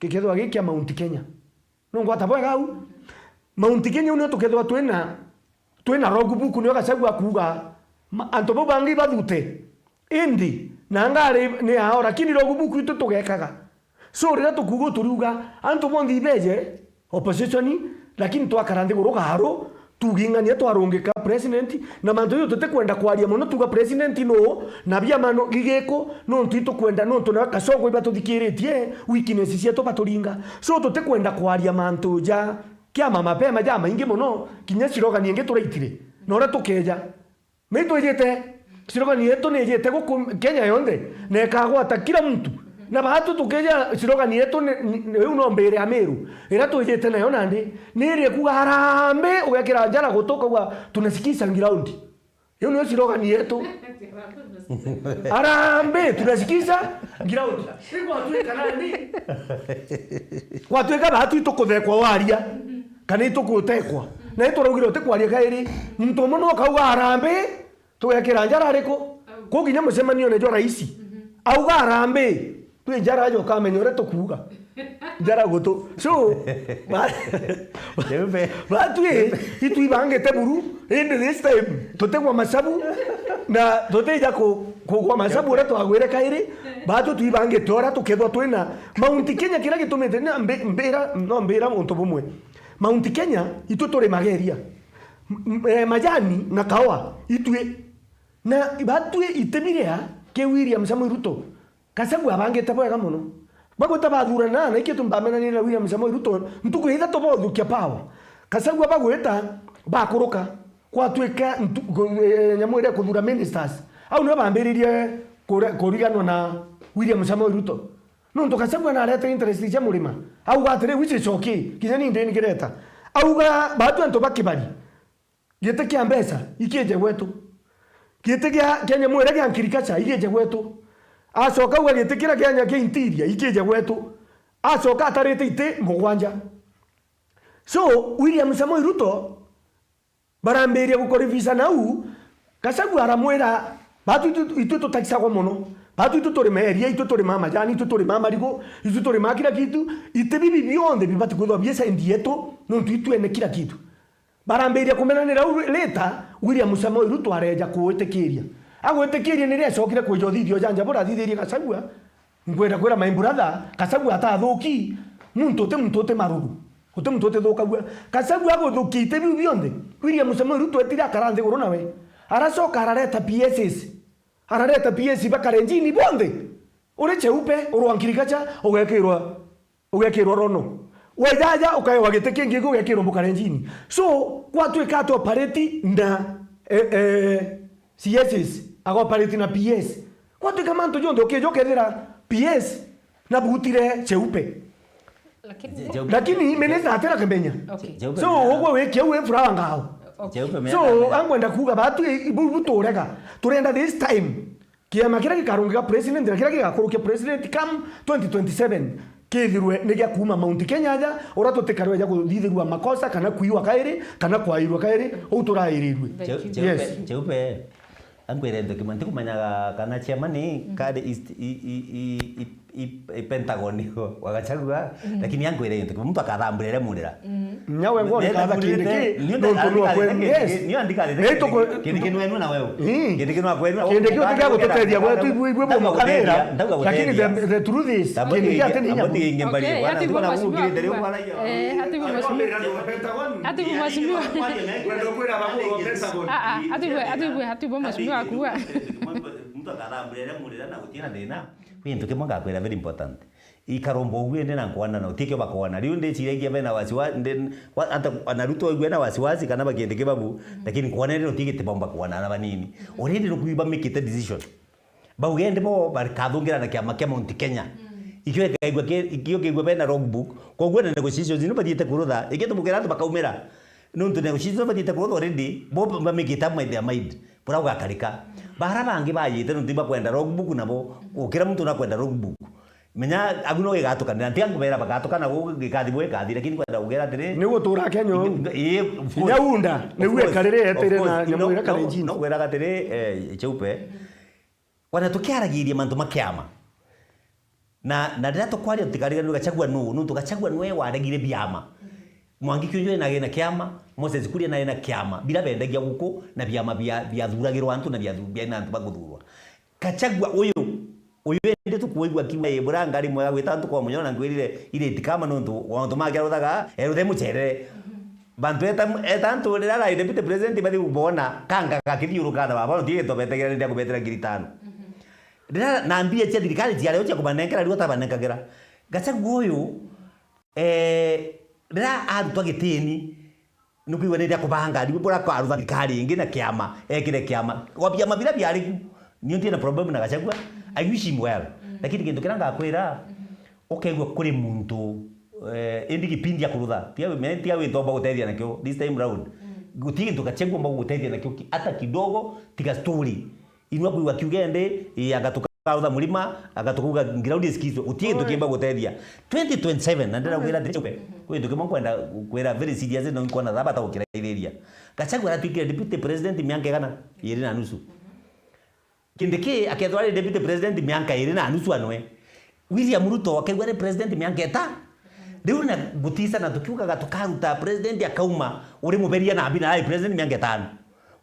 gikethirwa gi kia Mount Kenya. Nungwata bwega au? Mount Kenya u nio tukethirwa twina, twina logbook, nio Gachagua akuuga, ma-, antu bau bangi bathute. Indi, na ngari ni yao, lakini logbook itu tugekaga. So, riria tukuuga turiuga, antu bonthe ibeje, opposition, lakini twakara nthiguru garu, tuging'ania twarungika president, na mantu jau tutikwenda kwaria mono, tuga president nuu, na biama no, gigiku, nontu itukwenda, nontu na Kasongo iba tuthikiritie, weakness cietu baturinga. So, tutikwenda kwaria mantu ja kiama mapema jamaingi mono, kinya slogan ingi turaitire. Na uria tukeja, Ni twijite, slogan yetu ni ijite guku Kenya yonthe, na ikagwata kila mtu. Na baatu tukija slogan yetu ni, ni, ni, riu no mbire Amiru, iria twijite nayo nandi, ni iria kuga harambee, ugekira njara gutu, ukauga, "Tunasikiza ground." Iyo niyo slogan yetu. Harambee, tunasikiza ground. Ni gwatuika nandi? Gwatuika baatu itukuthekwa waria, kana itugutekwa. Na ituraugire utikwaria kairi, muntu umwe no akauga harambee, tugekira njara ariku? Kuu kinya mucemanio ni jwa raisi. Auga harambee, twi njara aja ukamenya uria tukuuga. Njara gutu. So, ba-, Jeupe. Batwi, itwibangite buru, indi this time, tutigwa macabu, na tutija ku-, kugwa macabu uria twagwire kairi, batu twibangite uria tukethwa twina Mount Kenya, kiria gitumite, na mbi-, mbira, no mbira untu bumwe. Mount Kenya, itu turi mageria. M-, m-, eh, majani na kaoa, itwi. Na batwi itemi ria ki William Samoei Ruto, Gachagua abangite bwega mono. Bagwita bathurana, na ikio tumbamenanire na William Samoei Ruto, ntuku ya ithatu bauthukia power. Gachagua bagwita, bakuruka, gwatuika ntu-, ku-, eh, nyamu iria kuthura ministers. Au nio bambiririe kure-, kuriganwa na William Samoei Ruto. Nontu Gachagua naretire interest cia murima. Auga atiri, "Which is okay, kinya ni ndini kireta." Auga, "Batu antu ba Kibari, giti kia mbeca, ikije gwetu. Giti kia, kia nyamu iria kia agriculture, ikije gwetu." Acoka auga, "Giti kiria kia nya-, kia interior, ikije gwetu." Acoka atarite iti mugwanja. So, William Samoei Ruto, barambiria gukoribisha nau, Gachagua aramwira, "Batu itu, itu tutakisagwa mono. Batu itu turi meria, itu turi ma majani, itu turi ma marigu, itu turi ma kila kitu. Iti bibi bionthe bibati kwithwa bie side yetu, nontu itu ene kila kitu." Barambiria kumenanira u later, William Samoei Ruto areja kuitikiria. Agwitikiria ni ria acokire kwija uthithio ja nja bura athithirie Gachagua. Nkwenda kwira my brother, Gachagua atathuki, muntu uti, muntu uti maruru. Uti muntu utithukagua. Gachagua aguthukia iti biu bionthe. William Samoei Ruto etire akara nthiguru nawe. Aracoka arareta P Ss. Arareta P S ba Kalenjin bonthe. Uri Cheupe, uri wa Nkirikacha, ugekirwa, ugekirwa Rono. Wejaja, ukaewa giti kingi, ugekirwa Mbukalenjin. So, gwatuika ati operate na, eh, eh, C S S, aga operate na P S. Gwatuika mantu jonthe ukija ukethira P S na butire Cheupe. Lakini Je-, Cheupe. Lakini minister atira kimenya. Okay. Cheupe So, menya. Ugwe wikia uwe furaha ngao. Okay. Cheupe menya So, kamenya. Angwenda kuuga batu i-, ibu, ibu turega. Turenda this time. Kiama kiria gikarungika president, na kiria gigakurukia president come twenty twenty-seven, kithirwe ni gia kuuma Mount Kenya aja, uria tutikarwe ja kuthithirua makosa, kana kuiwa kairi, kana kwairwa kairi, uu turairirue. Thank you. Cheu-, Cheupe, Yes. Cheupe, ankwire ntu kimwe, ntikumenyaga kana chairman kari East, i, i, i, i, i, i Pentagon wa Gachagua, lakini ankwire ntu kimwe, muntu akathambura iria murira. Nyawe ngoni Nenda katha kindi murite, ki, niyo nontu nda-, no kwe, andika yes. Niyo andika Ni tuku- kindi kinu enu na wewe. Mm. Kindi kinu akwe enu. Kindi kiu tigia gututethia gwetu ibwe ibwe bo mukabira. Ndauga lakini the, guteethia. The truth is, Tambo kindi tige-, kia tini tambo nyamu. Tige inge mbari. Okay, bwana, ati bwana, bwana, mheshimiwa. Ugirite riu bwana. Eh, ati bwana, mheshimiwa. Ati bwana, mheshimiwa. Kwenda kwira bakuru Pentagon. Ah, ah, ati bwana, ati bwana, ati bwana, mheshimiwa akuwa. akathambura iria murira na gutina thina. Kwi gintu kimwe ngakwira very important. Ikaromba uguo indi na nkwanana, utikio bakwana. Riu ndiciragia bena wasiwasi, ndi, wa, ata, ana Ruto aigua ena wasiwasi kana bakiende kibabu, lakini nkwanene utigite baumba kwanana banini. Already nukuiba make it a decision. Bau gendi bo bakathungira na kiama kia Mount Kenya. Ikio ikaigua ki-, ikio kigua bena logbook. Koguo na negotiations ni bathiite kurutha. Ikio tumukira antu bakaumira. Nontu negotiations bathiite kurutha already, bo bamikite up my their mind. Bura gugakarika. Bara bangi bayite nontu ibakwenda logbook nabo. Ukira muntu nakwenda logbook. Menya agu no gigatukanira. Ntiga nkubera bagatukana gu gikathi bo gikathi, lakini kwenda kugera atiri. Ni gutura Kenya uu. Ii, of course. Inya unda, of niu course, ekarire of etire course. Na nyamu No, iria no, kalenjini. No gwiraga atiri, eh, Cheupe. Wana tukiaragiria mantu ma kiama. Na, na riria tukwaria tutikariganirwe Gachagua nuu, nontu Gachagua nwe waregire biama. Mwangi Kiunjuri nari na kiama, Moses Kuria nari na kiama, bira bendagia guku na biama bia, biathuragirwa antu na biathu-, biaina antu baguthurwa. Gachagua uyu, uyu indi tukwigua akiuga, "Ii, bura ngari mwega gwita antu kwa munyoro na ngwirire iriti kama nontu wa antu make aruthaga, eruthe mucherere." Bantu eta, eta antu rira arai deputy president bathi kubona, kanga gakithiuruka na baba, nontu gitobetegira ndia kubetera ngiri tano. Rira na mbia cia thirikari ciari o cia kubanenkera, riu atabanenkagira. Gachagua uyu, eh, rira arutwa gitini, nukwigua ni ria kubanga, riu bura kwa arutha thirikari ingi na kiama, ekire kiama. Kwa biama bira biari ku, ni ntina problem na Gachagua. I wish him well. Lakini kintu kiria ngakwira, ukaigua kuri muntu, eh, indi gipindi akurutha, tia, tia wintu omba gutethia nakio this time round. Guti gintu Gachagua omba gutethia nakio ki-, hata kidogo, tiga story. Inua kwigua kiuge ndi, ii, anga tukautha murima, anga tukauga ground isikizwe. Uti gintu kiimba gutethia. Twenty twenty-seven, na ndirakwira ndi Cheupe. Kwi gintu kimwe nkwenda kwira very serious, no nkwona thaba ta gukiraithiria. Gachagua aratwikire deputy president mianka igana? Iri na nusu. Kindiki akethirwa ari deputy president mianka iri na nusu anwe. William Ruto akaigua ari president mianka eta. Riu na gutisa na tukiugaga tukaruta president akauma, uri muberia na abi na ai president mianka itano.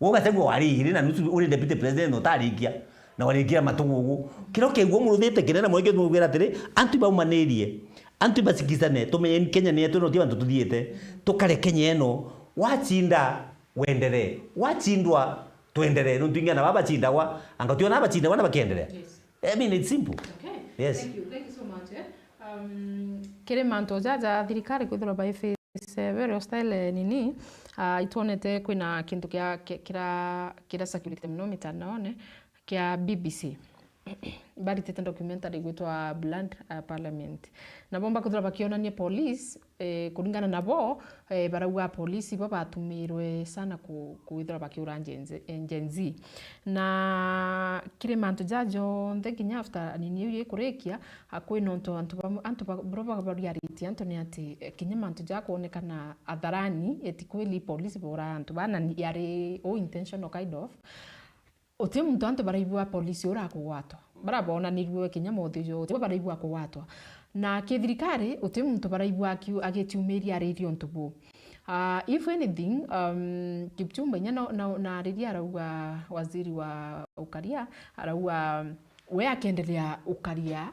Gwe Gachagua wari iri na nusu uri deputy president utarikia, na warikia matugugu. Kiria ukaigua umuruthite kinene mono kio tumubwira atiri, antu ibaumanirie, antu ibasikizane, tumenye Kenya ni yetu, no ti bantu tuthiite, tukare Kenya ino, wacinda wenderee, wacindwa twenderee, nontu ingi ana baba bacindagwa, anga utiona bacindagwa na bakienderea? Yes. I mean, it's simple. Okay. Yes. Thank you. Thank you so much, eh. Um, kiri mantu jaja thirikari kwithirwa by phase, eh, very hostile, eh, nini, ah, itwonete kwina kintu kia, kia, kira, kira circulate muno mitandaone kia B B C. Baritite documentary igwitwa Blood, uh, Parliament. Na bomba kwithirwa bakionania police, eh, kuringana na bo, eh, barauga police ibo batumirwe sana ku-, kwithirwa bakiura Gen Z, eh, Gen Z. Na kiri mantu ja jonthe kinya after nini iu ikurikia, ah, kwina untu antu ba, antu ba, bro ba, bariaritie antu ni ati, eh, kinya mantu ja kwonekana atharani, eti kweli police bora antu bana ni yari o intentional kind of. Uti muntu antu baraigua polisi urakugwatwa. Bara bonanirue kinya mothiu, uti baraigua kugwatwa. Na kithirikari, uti muntu baraigua akiu-, agitiumiria ariria untu buu. Ah, if anything, um, Kipchumba inya na, na, na ariria arauga waziri wa ukaria, arauga we akendelea ukaria,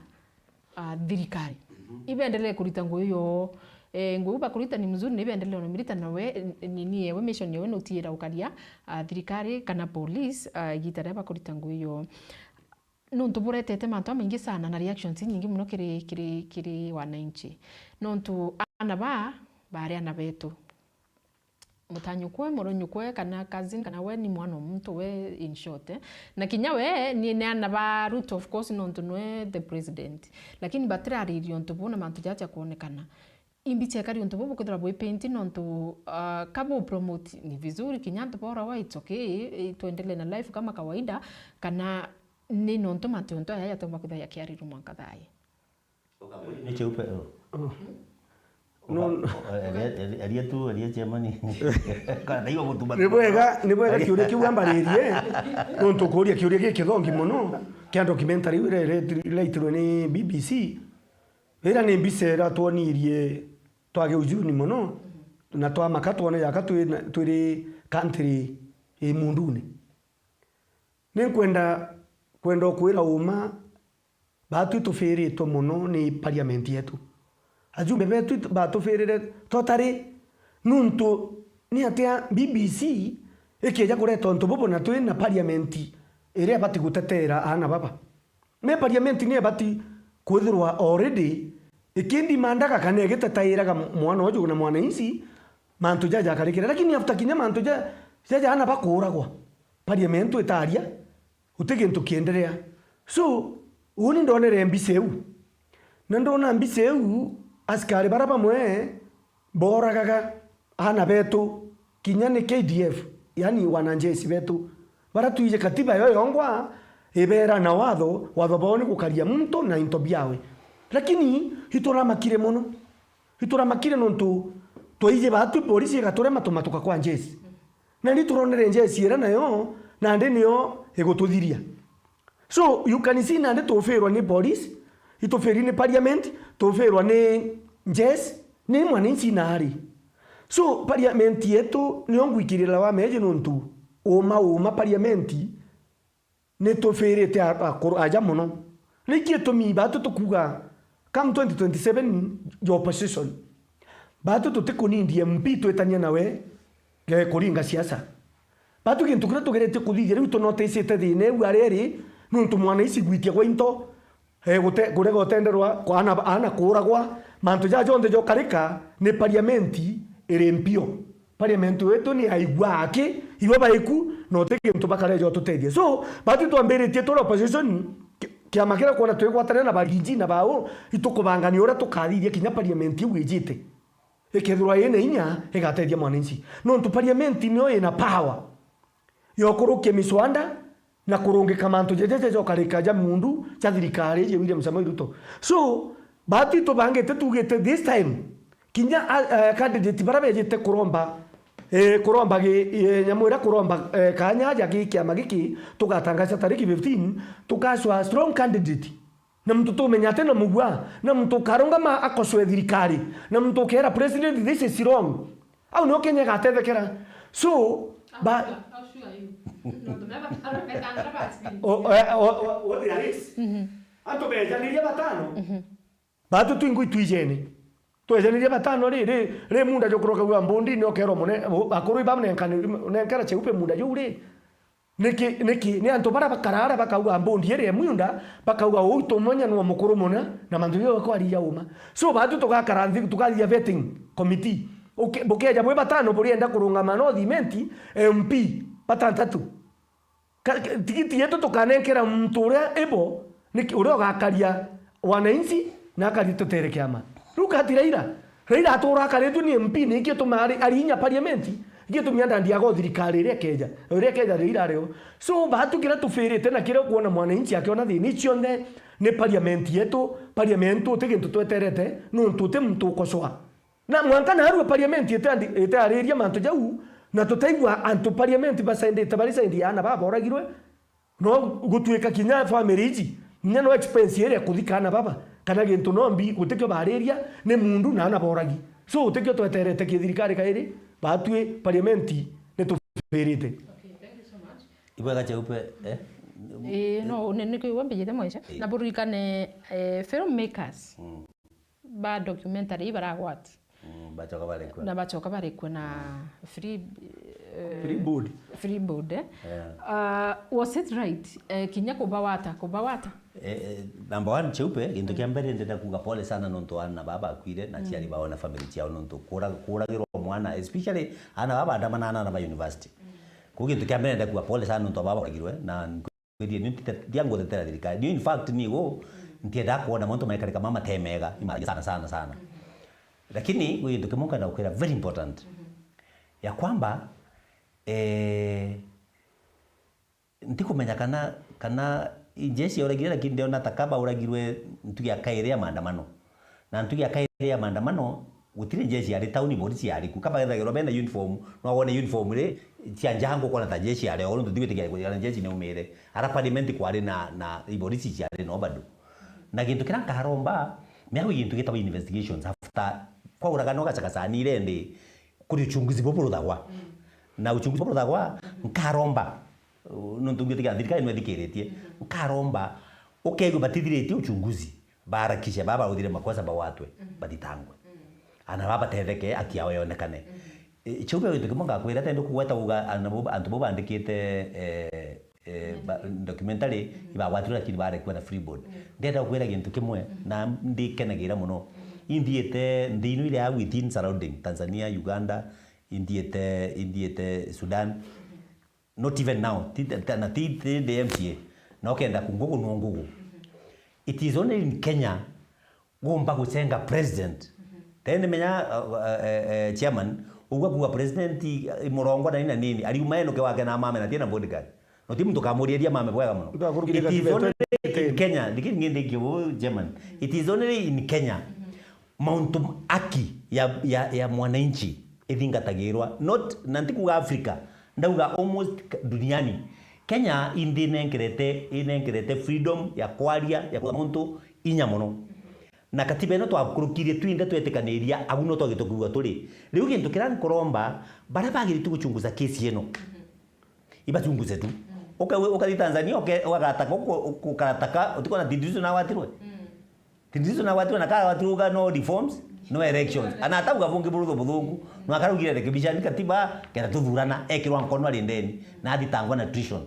ah, thirikari. Ibendelee kurita ngugi yoo. Eh, ngugi bakurita ni mzuri, na ibendelee ona mirita nawe, eh, nini yewe, mission yewe nutiira ukaria, ah, thirikari kana police, ah, igita ria bakurita ngugi yoo. Nontu buretete mantu amaingi sana na reactions inyingi muno kiri, kiri, kiri wananchi. Nontu ana ba, bari ana betu. Mutanyukwe, murunyukwe, kana cousin, kana we ni mwana o muntu, we in short, eh. Na kinya we, ni, ni ana ba Ruto, of course, nontu nwe the president. Lakini batirariria untu buu na mantu jaja kwonekana. Imbi chekari untu buu bukwithirwa bwi paint nontu, ah, ka bu promote ni vizuri, kinya antu borawa, it's okay, eh, tuendelee na life kama kawaida, kana ni nontu mantu ontu aya yatomba kwithirwa yakiarirwa mwanka thaye. Ni Cheupe, oh. Oh. No. Uka-, eria, eria, eria tu, eria chairman. Kana iwe gutuma. Ni bwega, ni bwega kiuria kiu ambaririe, nontu kuuria kiuria gikithongi muno, kia documentary iu ira, ira, iraitirwe ni B B C. Ira ni mbica iratwonirie twagi ujuni muno, na twamaka twone jaka twi na, twiri country i mundune. Ninkwenda, kwenda ukwira uma, baatwi tufiritwe muno ni parliament yetu. Ajumbe betu batufirire totari, nuntu ni atia B B C ikija kureta untu bubu na twi na parliament iria ibati guteteera aana baba. Me parliament ni ibati kwithirwa already ikindimandaga kana igitetairaga mwana uju na mwananchi mantu jaja jakarikira. Lakini after kinya mantu ja, jaja aana bakuuragwa, parliament itaria, guti gintu kienderea. So, uuni ndonere mbica iu. Na ndona mbica iu, askari bara bamwe booragaga aana betu, kinya ni K D F, yani wanajeshi betu, bara twiji katiba yo yongwa ibeera na watho, watho bwao ni gukaria muntu na into biawe. Lakini ituramakire mono. Ituramakire nontu twaiji baatwi polisi igaturema tumatuka kwa jeshi. Na ni turonere jeshi iria nayo nandi niyo igututhiria. So, you can see nandi tufirwa ni police, itufiri ni parliament, tufirwa ni jeshi, ni mwananchi na ari. So, parliament yetu niyo ngwikirira wa meji nontu uma, uma parliament ni tufirite a-, akuru aja mono. Niki itumi batu tukuga come twenty twenty-seven your opposition. Batu tutikunindi M P twitania nawe, eh, kuringa siasa. Batu gintu kiria tugeretie kuthithia riu tunotecite thina iu aria iri, nontu mwanaici gwitia gwa into, eh, gute-, kurega utenderwa, kwa ana, ana kuuragwa, mantu jaja jonthe jokarika ni parliament iri mpio. Parliament yetu ni yaigua aki, ibo baiku, na uti gintu bakareja ututethia. So, batu twambiritie turi opposition, ki-, kiama kiria kwona twigwatania na ba D G na bau, itukubangania uria tukathithia kinya parliament iu ijite. Ikethirwa ina inya, igatethia mwananchi. Nontu parliament niyo ina power ya ukurukia miswanda na kurungika mantu jaja jaja jokarika ja miundu ja thirikari iji William Samoei Ruto. So, batu itubangite tugite this time, kinya a, a, candidate bara bejite kuromba, eh, kuromba gi, eh, nyamu iria kuromba, eh, kanya ja gi kiama giki, tugatangaza tariki fifteen, tukacwa strong candidate. Na muntu tumenya ati na mugwa, na muntu ukarungama akocwe thirikari, na muntu ukera president, "This is wrong." Au nio Kenya igatethekera. So, ba- How sure, how sure are you? No, the member, the member has been o, o, o, o, o, there is. Mhm. Antu bejanirie batano. Mhm. Batu twingwi twijene. Twejanirie batano ri, ri, ri munda jukurokagua mbundi ni okerwa mune, akuru iba nenkani, nenkera cheupe munda juu ri. Niki, niki, ni antu bara bakaraara bakauga mbundi iri e miunda, bakauga uu tumenya nwe mukuru muna, na mantu jau akwaria uma. So, batu tugakara nthi, tukathithia vetting committee. Uke-, bukeja bwi batano burienda kurungama no thimenti, M P batantatu. Ka-, ka-, tigiti yetu tukanenkera muntu uria ibo, niki, uria ugakaria wananchi na akari tutere kiama. Riu kati Raila, Raila atura akaritwe ni M P, ni ikio tuma ari, ari inya parliament, ikio tumia ndandi ago thirikari iria keja, iria keja Raila ario. So, batu kiria tufirite na kiria ukuona mwananchi akiona thina icionthe ni parliament yetu, parliament uti gintu tweterete, nontu uti muntu ukocoa. Na mwanka narua parliament ite-, iteariria mantu jau, na tutaigua antu parliament basendete bari sendi ana baboragirwe, no gutuika kinya family iji, inya no expense iria kuthika ana baba, kana gintu no mbi, gutikio bariria, ni mundu na ana boragi. So, gutikio tweterete ki thirikari kairi, batwi parliament ni tufirite. Okay, thank you so much. Ibwega cheupe, eh? Ii, no, ni, ni kwigua mbijite mwaisha. Ii. Na buririkane, eh, filmmakers. Mm. Ba documentary ibaragwati. Mm, bachoka barekua. Na bachoka barekua na free, eh, Free board. Free board, eh? Yeah. Uh, was it right, eh, kinya kubawata, kubawata? Eh, eh, number one, cheupe, gintu kia mbere ndenda kuga pole sana nontu ana baba bakwire na aciari bao na family ciao nontu kura-, kuragirwa mwana, especially ana baba andamana na ana ba university. Ku gintu kia mbere ndenda kuga pole sana nontu baba boragirwe na Kwithie ni ntite-, ndia ngutetera thirikari. Ni in fact ni go, ntienda kuona mantu maikarika mama te mega, ni maragia sana, sana, sana. Lakini gwi gintu kimwe nkenda gukwira very important. Ya kwamba, eh, ntikumenya kana, kana jeshi yauragire, lakini ndiona ta kaba uragirwe ntugi ya kairi ya maandamano. Na ntugi ya kairi ya maandamano, gutiri jeshi yari tauni, borisi yari ku. Kaba ethagirwa bena uniform, no wone uniform ri, cia njangu, ukona ta jeshi yari o, nontu ntigwitikia kana jeshi ni umire. Ara parliament kwari na, na iborisi ciari no bado. Na gintu kiria nkaromba, miago gintu gitagwa investigations after kwauragana ugacakacani irendi, kuri uchunguzi buburuthagwa. Na uchunguzi buburuthagwa, nkaromba, uh, nontu ngwitikia thirikari nwe thikiritie, nkaromba, ukeigua batithiritie uchunguzi. Baharakishe baba baruthire makosa bawatwe, bathitangwe. Ana baba batetheke, haki yao yonekane. E, kiu kio gintu kimwe ngakwira, tende kugweta uga ana bo, antu bo bandikite, eh, eh, ba-, documentary, ibagwatirwe lakini barekua na Freeboard. Ndenda gukwira gintu kimwe, na ndikenagira muno. Inthiite nthi ino iria within surrounding, Tanzania, Uganda, inthiite, inthiite Sudan. Not even now, ti, ti, na ti, ti the M C A. Na ukenda ku ngugu no ngugu. It is only in Kenya gumba gucenga president. Tene menya, uh, uh, uh, uh, chairman, ugwa kuga president, uh, murongo na nini na nini, ariuma enuke wake na mame na tina bodyguard. No ti muntu kamuriria mame bwega muno. It is only in Kenya, lakini ngende kio chairman. It is only in Kenya. Mauntu haki ya, ya, ya mwananchi ithingatagirwa. Not, na ntikuga Africa, ndauga almost k-, duniani. Kenya inthi inenkerete, inenkerete freedom ya kwaria, ya kuga muntu inya muno. Na katiba ino twakurukirie twinthe twetikaniria, au no twagitwe kwigua turi. Riu gintu kiria nkuromba, baria bagirite guchunguza kesi ino, ibachunguze tu. Uka-, ukathi Tanzania, uke-, ukagataka, uko-, ukagataka, utikona Tundu Lissu nagwatirwe? Tundu Lissu nagwatirwe na kagwatirwe uga no reforms, no elections. Ana atauga bungi burutho buthuku, no akaraugire rekebishani katiba, kenda tuthurana, ekirwa nkono ari ndeni, na athitangwa na treason.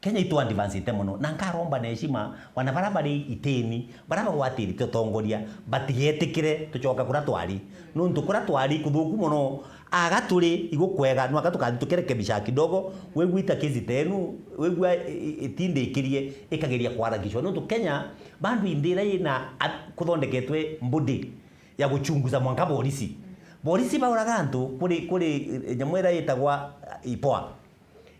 Kenya itu advancete muno, na nkaromba na heshima, wana baria bari itini, baria bagwatirite utongoria, batigetikire tucoka kuria twari. Nuntu kuria twari kuthuku muno, aga turi igukwega, nwaka tukathi tukerekebisha kidogo, wigwita kesi tenu, wigua i-, i-, itindikirie, ikageria kwaragicwa. Nuntu Kenya, bandu inthi iria ina a-, kuthondeketwe mbudi ya guchunguza mwanka borisi. Borisi bauraga antu kuri, kuri, eh, nyamu iria itagwa, eh, ipoa.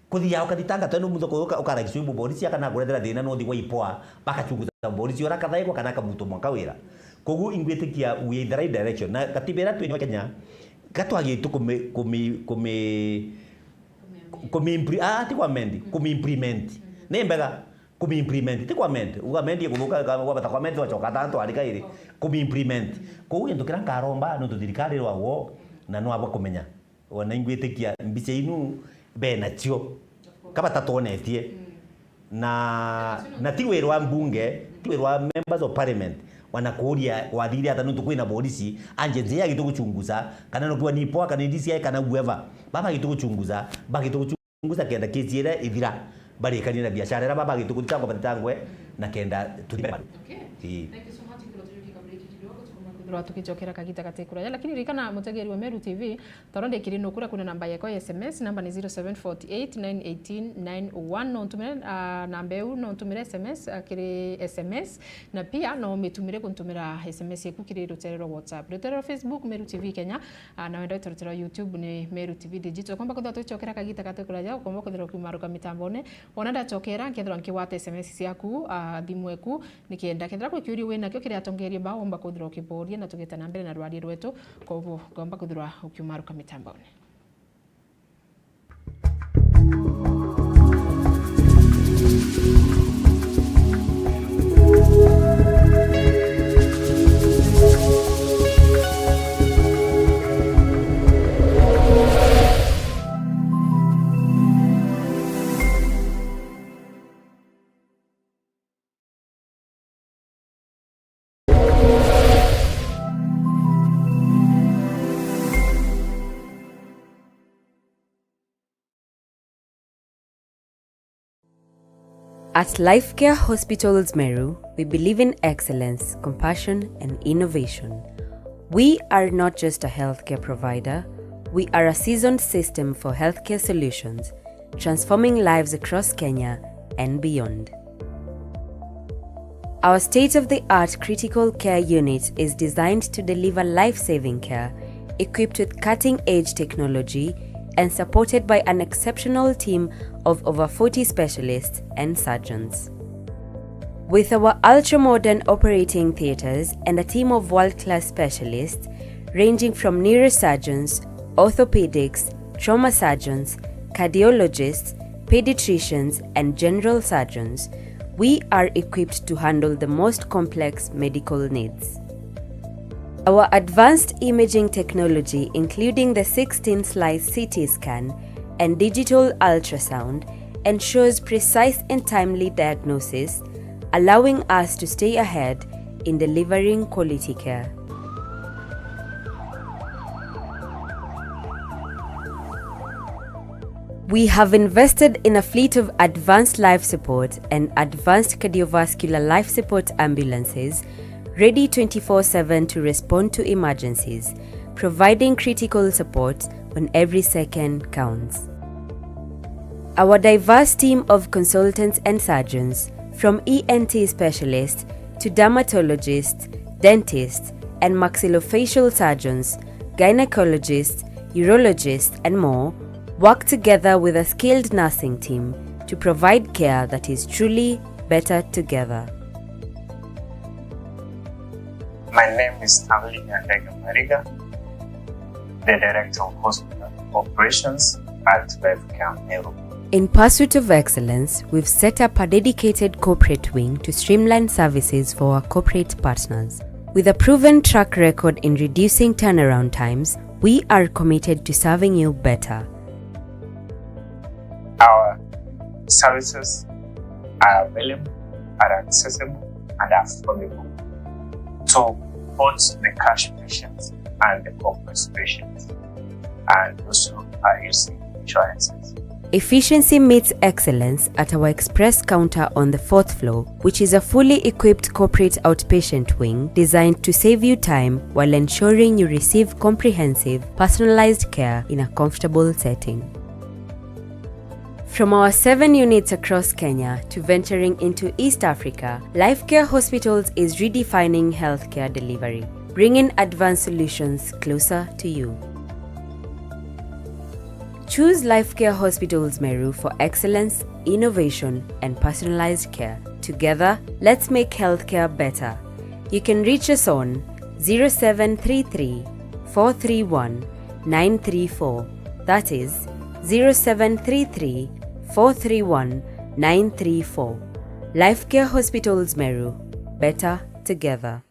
Kuthiaga ukathitanga twene muntu uka-, ukaragicua i muborisi akana akurethera thina no uthi gwa ipoa, bakachunguza muborisi ura akathaigwa kana akamutwa mwanka wira. Koguo ingwitikia we in the right direction. Na katiba iria twinyo Kenya, gatwagitwe kumi-, kumi-, kumi-, kumi-impre-, ah, ti ku amend, kumi-implement. Ni mbega, kumi-implement, ti ku amend. Uga amend ikuthuka, ka-, wabata ku amend, wacoka ta antu arika iri. Kumi-implement. Koguo gintu kiria nkaromba, nuntu thirikari irwagwo, na nwabwa kumenya. Wana ingwitikia mbica inu benacio, kabatatwonetie. Na, na ti wira wa mbunge, ti wira wa members of parliament, wana kuuria kwathire ata nuntu kwina borisi, agency ya gitu guchunguza, kana nukiwa ni ipoa, kana D C I, kana whoever. Baba gitu guchunguza, ba gitu guchunguza kenda kesi iria ithira, barikanie na biashara iria baba gitu kuthitangwa bathitangwe, na kenda tuthime. Okay. Ii. Thank you so much, Ikuru, tujukie kabla kidogo, tukumbuke kwithirwa tukicokera kagita gati kuraja. Lakini ririkana, mutegeri wa Meru T V, toro ndikiri nukura kuna namba yako ya S M S, namba ni zero seven forty eight nine eighteen nine one. No ntumire, ah, namba iu, no ntumire S M S, ah, kiri S M S, na pia no umitumire kuntumira S M S yaku kiri rutere rwa WhatsApp. Rutere rwa Facebook, Meru T V Kenya, ah, na wenda rutere rwa YouTube ni Meru T V Digital. Ukomba kwithirwa tucokera kagita gati kuraja, ukomba kwithirwa ukiumaruka mitambone. Wona ndacokera, nkethirwa nkigwata S M S ciaku, ah, thimu eku, nikenda kethira kwi kiuria winakio kiri atongeria bao, womba kwithirwa ukiboria na tugita na mbere na rwaria rwetu. Koguo, ngomba kwithirwa ukiumaruka mitambone. At Life Care Hospitals Meru, we believe in excellence, compassion, and innovation. We are not just a healthcare provider, we are a seasoned system for healthcare solutions, transforming lives across Kenya and beyond. Our state-of-the-art critical care unit is designed to deliver life-saving care, equipped with cutting-edge technology and supported by an exceptional team of over forty specialists and surgeons. With our ultra-modern operating theatres and a team of world-class specialists, ranging from neurosurgeons, orthopedics, trauma surgeons, cardiologists, pediatricians, and general surgeons, we are equipped to handle the most complex medical needs. Our advanced imaging technology, including the sixteen slice C T scan and digital ultrasound, ensures precise and timely diagnosis, allowing us to stay ahead in delivering quality care. We have invested in a fleet of advanced life support and advanced cardiovascular life support ambulances, ready twenty-four seven to respond to emergencies, providing critical support when every second counts. Our diverse team of consultants and surgeons, from E N T specialists to dermatologists, dentists, and maxillofacial surgeons, gynecologists, urologists, and more, work together with a skilled nursing team to provide care that is truly better together. My name is Stanley Nyandega Mariga, the Director of Hospital Operations at Life Care Meru. In pursuit of excellence, we've set up a dedicated corporate wing to streamline services for our corporate partners. With a proven track record in reducing turnaround times, we are committed to serving you better. Our services are available, are accessible, and affordable to both the cash patients and the corporate patients, and also are using insurances. Efficiency meets excellence at our express counter on the fourth floor, which is a fully equipped corporate outpatient wing designed to save you time while ensuring you receive comprehensive, personalized care in a comfortable setting. From our seven units across Kenya to venturing into East Africa, Life Care Hospitals is redefining healthcare delivery, bringing advanced solutions closer to you. Choose Life Care Hospitals Meru for excellence, innovation, and personalized care. Together, let's make healthcare better. You can reach us on zero seven three three, four three one, nine three four. That is zero seven three three, four three one, nine three four. Life Care Hospitals Meru. Better together.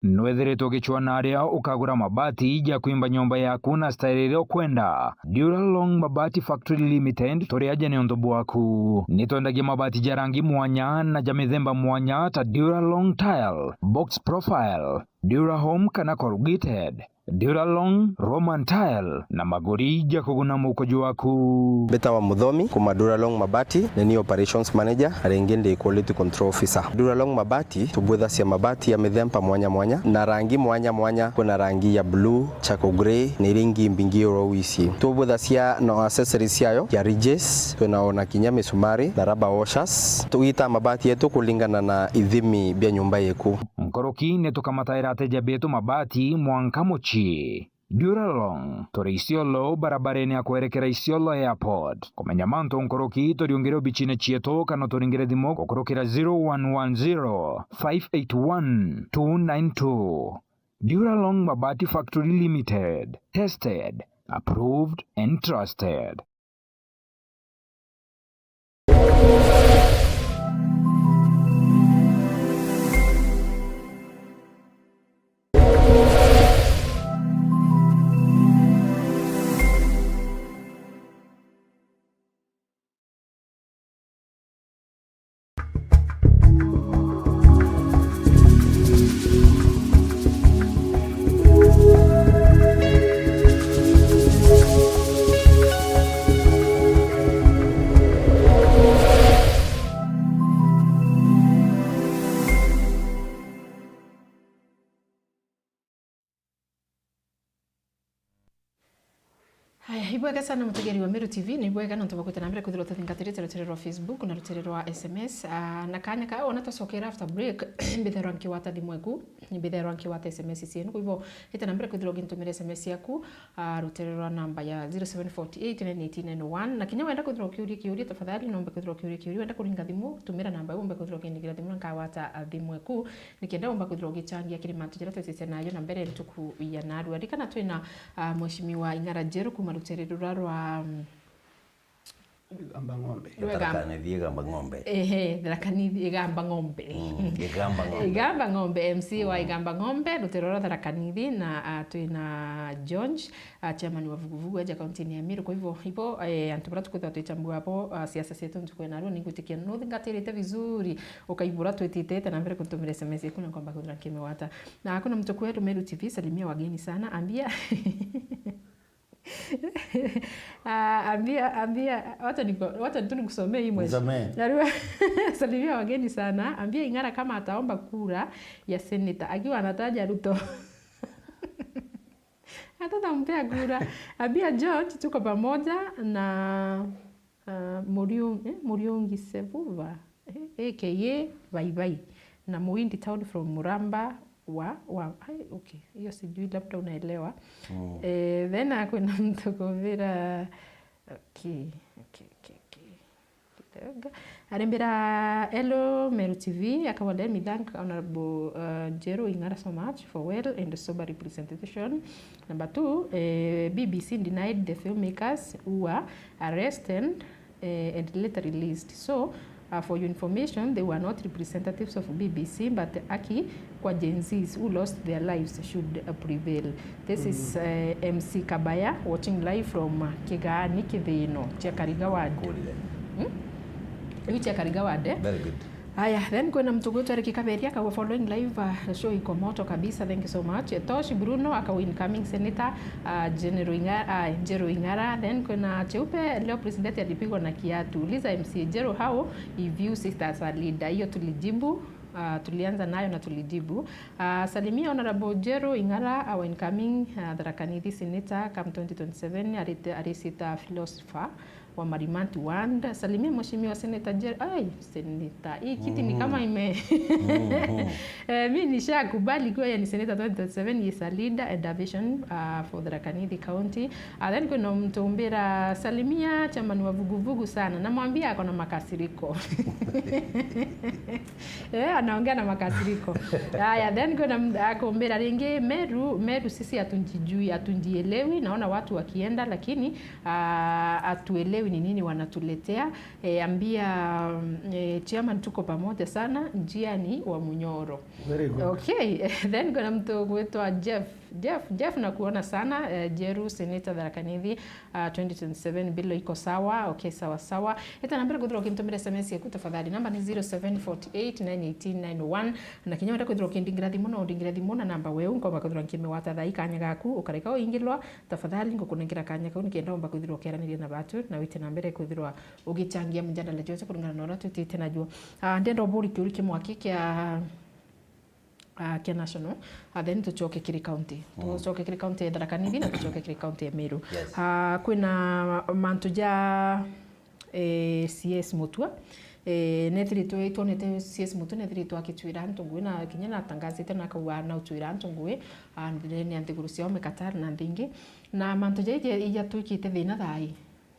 Nwithiritwe ugicwaa na aria ukagura mabati ja kwimba nyomba yaku na style iria ukwenda? Duralong Mabati Factory Limited turi aja niuntu bwaku. Nitwendagia mabati ja rangi mwanya na ja mithemba mwanya ta Duralong Tile, Box Profile, Durahome kana Corrugated. Duralong Roman Tile na maguri ja kuguna mukuju waku. Mbitawa Muthomi, kuma Duralong Mabati, ni ni operations manager, na ringi ndi quality control officer. Duralong Mabati, tubwithacia mabati ya mithemba mwanya mwanya, na rangi mwanya mwanya, kwina rangi ya blue, charcoal grey, na iria ingi mbingi oro wisi. Tubwithacia na accessories ciayo, ya ridges, twina ona kinya misumari na rubber washers. Tugitaa mabati yetu kulingana na ithimi bia nyumba yeku. Nkuruki ni tukamataira ateja betu mabati mwanka mucii. Duralong, turi Isiolo, barabarene ya kwerekera Isiolo Airport. Kumenya mantu nkuruki, turiungire obicine cietu kana turingire thimu gukurukira zero one one zero, five eight one, two nine two. Duralong Mabati Factory Limited. Tested, approved and trusted. Haya, ibwega sana mutegeri wa Meru T V, na ibwega nontu bwa gwita na mbere kwithirwa tuthingatirite rutere rwa Facebook na rutere rwa S M S. Ah, na kanya ka, ona twacokera after break, mbithairwa nkigwata thimu eku, mbithairwa nkigwata S M S cienu. Kwa hivyo, ita na mbere kwithirwa ugintumira S M S yaku, ah, rutere rwa namba ya zero seven forty eight nine eight nine one. Na kinya wenda kwithirwa ukiuria kiuria, tafadhali, nombe kwithirwa ukiuria kiuria. Wenda kuringa thimu, tumira namba iu, umbe kwithirwa ukindigira thimu, na nkagwata, ah, thimu eku. Nikenda umba kwithirwa ugichangia kiri mantu jaria twitite nayo na mbere ntuku ya narua. Ririkana twina, ah, Mheshimiwa Ing'ara Njeru kuma rutere rura rwa, mm, Igamba Ng'ombe. Rwa Igamba. Tharaka Nithi Igamba Ng'ombe. Ehe, Tharaka Nithi Igamba Ng'ombe. Mm, Igamba Ng'ombe. Igamba Ng'ombe, M C wa Mm. Igamba Ng'ombe, rutere rwa Tharaka Nithi, na, ah, twina George, ah, chairman wa vuguvugu aja kaunti-ini ya Meru. Kwa hivyo, ibo, eh, antu baria tukwithirwa twichambua abo, ah, siasa cietu ntuku ya narua, ningwitikia nuthingatirite vizuri, ukaibura twitite, ita na mbere kuntumira S M S yaku na nkomba kwithirwa nkimigwata. Na hakuna mtu kwetu Meru T V, salimia wageni sana, ambia Ah, ambia, ambia, wacha niko-, wacha tu nikusomee hii mwisho. Nisomee. Narua, salimia wageni sana. Ambia Ing'ara kama ataomba kura ya senator, akiwa anataja Ruto. Hata tampea kura. Ambia George tuko pamoja na, ah, Muriu-, eh, Muriungi Sevuva, eh, A K A Vai Vai. Na Muindi Town from Muramba wa, wa, ai, okay. Hiyo sijui, labda unaelewa. Mm. Eh, then akwina mtu kuvira, okay, okay, okay, okay. Kidogo. Arimbira, "Hello, Meru T V, I want to thank Honorable, uh, Njeru Ing'ara so much for well and sober representation." Number two, eh, B B C denied the filmmakers who were arrested, eh, and later released. So, uh, for your information, they were not representatives of B B C, but aki kwa Gen Zs who lost their lives should, uh, prevail. This is, Mm. uh, M C Kabaya watching live from, uh, Kigaani Kithino, Chiakariga Ward. Kurire. Hmm? Iu Chiakariga Ward, eh? Very good. Aya, then kwina mtu gwitwa Eric Kaberia akauga following live, uh, the show iko moto kabisa, thank you so much. Tosh Bruno akauga incoming senator, uh, General Inga-, uh, Njeru Ing'ara. Then kwina Cheupe, leo president alipigwa na kiatu. Uliza M C A Njeru how he views it as a leader. Hiyo tulijibu, uh, tulianza nayo na tulijibu. Uh, salimia Honorable Njeru Ing'ara, our incoming, uh, Tharaka Nithi senator come twenty twenty-seven, arite-, arisita philosopher wa Marimanti Ward. Salimia Mheshimiwa Senator Jer-, ai, Senator, hii kiti ni Mm. kama ime-, Mm-hmm. Eh, mi nishakubali kuwa yeye ni Senator twenty twenty-seven, he is a leader and a vision, uh, for Tharaka Nithi County. Uh, then kwina mtu umbira, salimia chairman wa vuguvugu sana, namwambia ako na makasiriko. Eh, anaongea na makasiriko. Haya, then kwina m-, akumbira ringi, Meru, Meru sisi hatujijui, hatujielewi, naona watu wakienda, lakini ah, hatuelewi ni nini wanatuletea. Eh, ambia, mm, eh, chairman tuko pamoja sana, njia ni wa Munyoro. Very good. Okay, then kuna mtu gwitwa Jeff. Jeff, Jeff, nakuona sana. Eh, Jeru, Senator Tharaka Nithi, ah, twenty twenty-seven bill iko sawa. Okay, sawa sawa. Eta na mbere kuthirwa kintumira S M S yaku tafadhali. Namba ni zero seven forty-eight nine eighteen nine oh one. Na kinya wenda kuthirwa kindingira thimu, no ndingira thimu na namba weu, nkomba kuthirwa nkimigwata thaa ikanya gaku, ukareka uingilwa. Tafadhali, ngukunengera kanya kau nikenda umba kuthirwa ukiaraniria na batu, na wite na mbere kuthirwa ugichangia mjadala jwete kuringana na uria twitite najuo. Ah, ndenda uburi kiuri kimwe aki kia ah, kia national, ah, then tucoke kiri county. Mm. Tucoke kiri county ya Tharaka Nithi na tucoke kiri county ya Meru. Yes. Ah, kwina mantu ja, eh, C S Mutua. Eh, nethiritwe, twonete C S Mutua nethiritwe akitwira antu ngui na kinya natangazite na akauga na utwira antu ngui, ah, ndene ya nthiguru ciao mikatari na nthingi. Na mantu jaiji ijatwikite thina thai.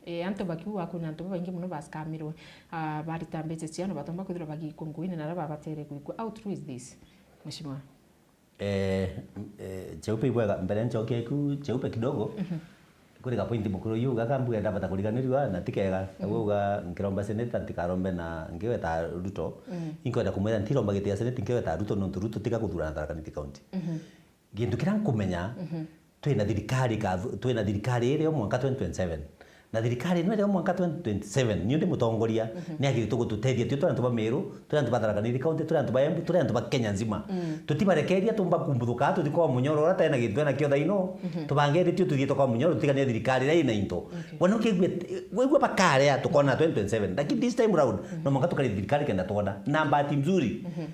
Eh, antu bakiuga kwina antu babaingi muno baskamirwe, ah, barita mbeca ciao na batomba kwithirwa bagikwa nguine na aria babatere gwikwa. How true is this, Mheshimiwa? Eh, eh, Cheupe ibwega, mbere nchoke ku Cheupe kidogo. Mhm. Kuri ga point mukuru yu gaka mbuga ndabata kuriganirua na tikega. Mhm. Auga nkiromba senator ntikarombe na ngiwe ta Ruto. Mhm. Inkwenda kumwira ntiromba giti ya senate ngiwe ta Ruto nontu Ruto tiga kuthurana Tharaka Nithi County. Mhm. Gintu kiria nkumenya, mhm, twina thirikari ikathu-, twina thirikari irio mwanka twenty twenty-seven. Na thirikari ino irio mwanka twenty twenty-seven, niu ndi mutongoria, mhm, ni agirite gututethia twi turi antu ba Meru, turi antu ba Tharaka Nithi County, turi antu ba Embu, turi antu ba Kenya nzima. Mm. Tutibarekeria tumba kumbuthuka, tuthi kwa Munyoro uria tena gintu ena kio thaino, mhm, tubangerie tio tuthiite kwa Munyoro, tutiganie thirikari iria ina into. Okay. Wana ukiigua, wigua bakarea tukona twenty twenty-seven. Lakini this time round, mhm, no mwanka tukari thirikari kenda twona. Na bahati nzuri, mhm,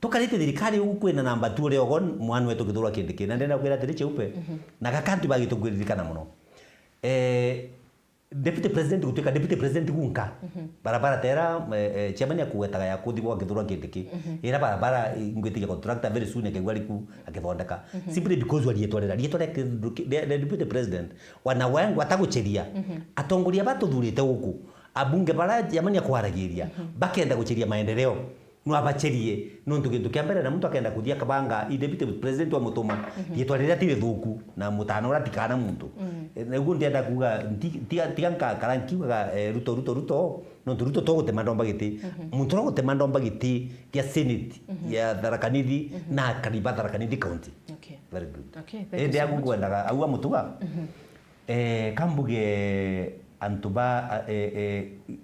tukarite thirikari ugu kwina namba two uria ogo mwana wetu Kithure Kindiki. Na ndenda kwira atiri Cheupe, mhm, na gaka antu bagitugwiririkana muno. Eh, Deputy President gutuika Deputy President gunka. Mhm. Barabara tera, eh, eh, chairman akugwetaga ya kuthi gwa Kithure Kindiki. Mhm. Ira barabara, eh, ngwitikia contractor very soon akigua riku akithondeka. Mhm. Simply because wa rietwa rira, rietwa ria ki-, ria, ria Deputy President. Wana wengu atagucheria. Mhm. Atongoria batuthurite guku. Abunge bara chairman akwaragiria. Mhm. Bakenda gucheria maendeleo. No abacherie, nontu gintu kia mbere na muntu akenda kuthia kabanga, i deputy president wa mutuma, mhm, rietwa riria ti rithuku, na mutana uria ti kana muntu. Mm. E, na uguo ndienda kuuga, nti-, tiga, tiga nkakara nkiugaga, eh, Ruto, Ruto, Ruto, nontu Ruto to gutema ndomba giti. Mhm. Muntu uria gutema ndomba giti kia senate, mhm, ya Tharaka Nithi, mhm, na akari ba Tharaka Nithi County. Okay. Very good. Okay, thank you so much. Indi agu ngwendaga, au amutuga, mhm. Eh, kambuge antu ba, a, eh, eh,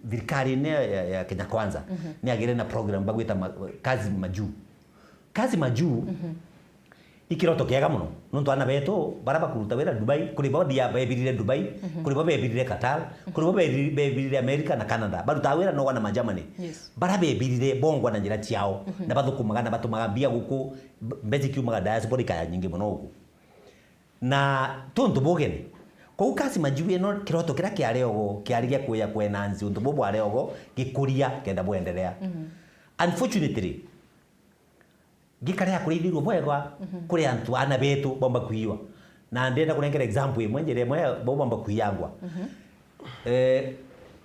thirikari ine ya, ya, ya Kenya Kwanza, mhm, ni agire na program bagwita ma-, Kazi Majuu. Kazi Majuu, mhm, ikiroto kiega muno. Nontu ana betu, bara bakuruta wira Dubai, kuri bo thia bebirire Dubai, mhm, kuri bo bebirire Qatar, mhm, kuri bo bebirire, bebirire America na Canada. Baruta wira noga na ma Germany. Yes. Bara bebirire bongwa na njira ciao, mhm, na bathukumaga na batumaga mbia guku, b-, mbeca ikiumaga diaspora ikaya nyingi muno guku. Na tuntu bugeni. Kou Kazi Majuu ino kiroto kiria kiari ogo, kiari gia kuya kwenansi untu bubu bwari ogo, gikuria kenda bwendelea. Mhm. Unfortunately, gikarea kurithirwa bwega, mhm, kuri antu ana betu bomba kwiwa. Na ndenda kunengera example imwe, njira imwe bo bomba kwiyangwa. Mhm. Eh,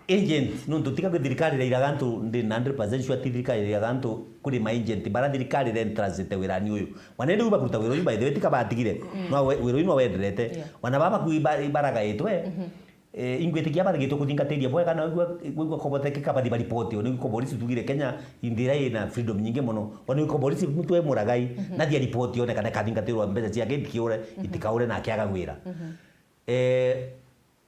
agent, nontu tiga kwi thirikari irairaga antu, ndi na hundred percent sure ti thirikari irairaga antu, kuri ma agent, bara thirikari irentrustite wirani uyu. Wana indi uyu bakuruta wira uyu, by the way, tika batigire. Mm. No we-, wira uyu no wenderete. Yeah. Wana baba ku iba-, ibaragaitwe, mhm, eh, ingwitikia bathigitwe kuthingatiria bwega, na wigua, wigua kobotekeka bathi baripoti, o niguo borisi tugire Kenya, inthi iria ina freedom nyingi muno. Wana wigua borisi muntu e muragai, mhm, nathi aripoti one kana ikathingatirwa mbeca ciake itikiure, mhm, itikaure na akiaga gwira. Mhm. Eh,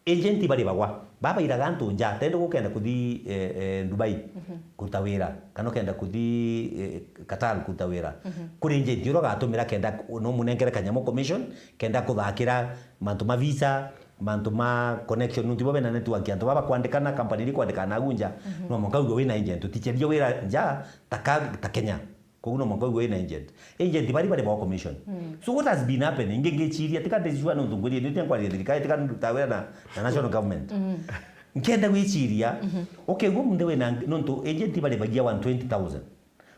agent baribagwa. Babairaga antu nja, tende gukenda kuthi, eh, eh, Dubai, mhm, kuruta wira, kana ukenda kuthi, eh, Qatar kuruta wira. Mhm. Kuri agent uria ugatumira kenda ku-, no munengere kanyamu commission, kenda kuthakira mantu ma visa, mantu ma connection, nontu bo bena network, antu baba kwandikana, company iri kwandikana nagu nja, mhm, no mwanka ugue wina agent, uticheria wira nja, ta ka-, ta Kenya. Koguo no mwanka ugue wina agent. Agent bari bari ba commission. Mm. So what has been happening? Ingi ngichiria, tika ndijua nontu ngwiri, ndio nkwariria thirikari, tika nduta wira na, na national government. Mm. Nkenda gwichiria, mhm, okay, guo muntu wina, nontu agent bari bagia one twenty thousand.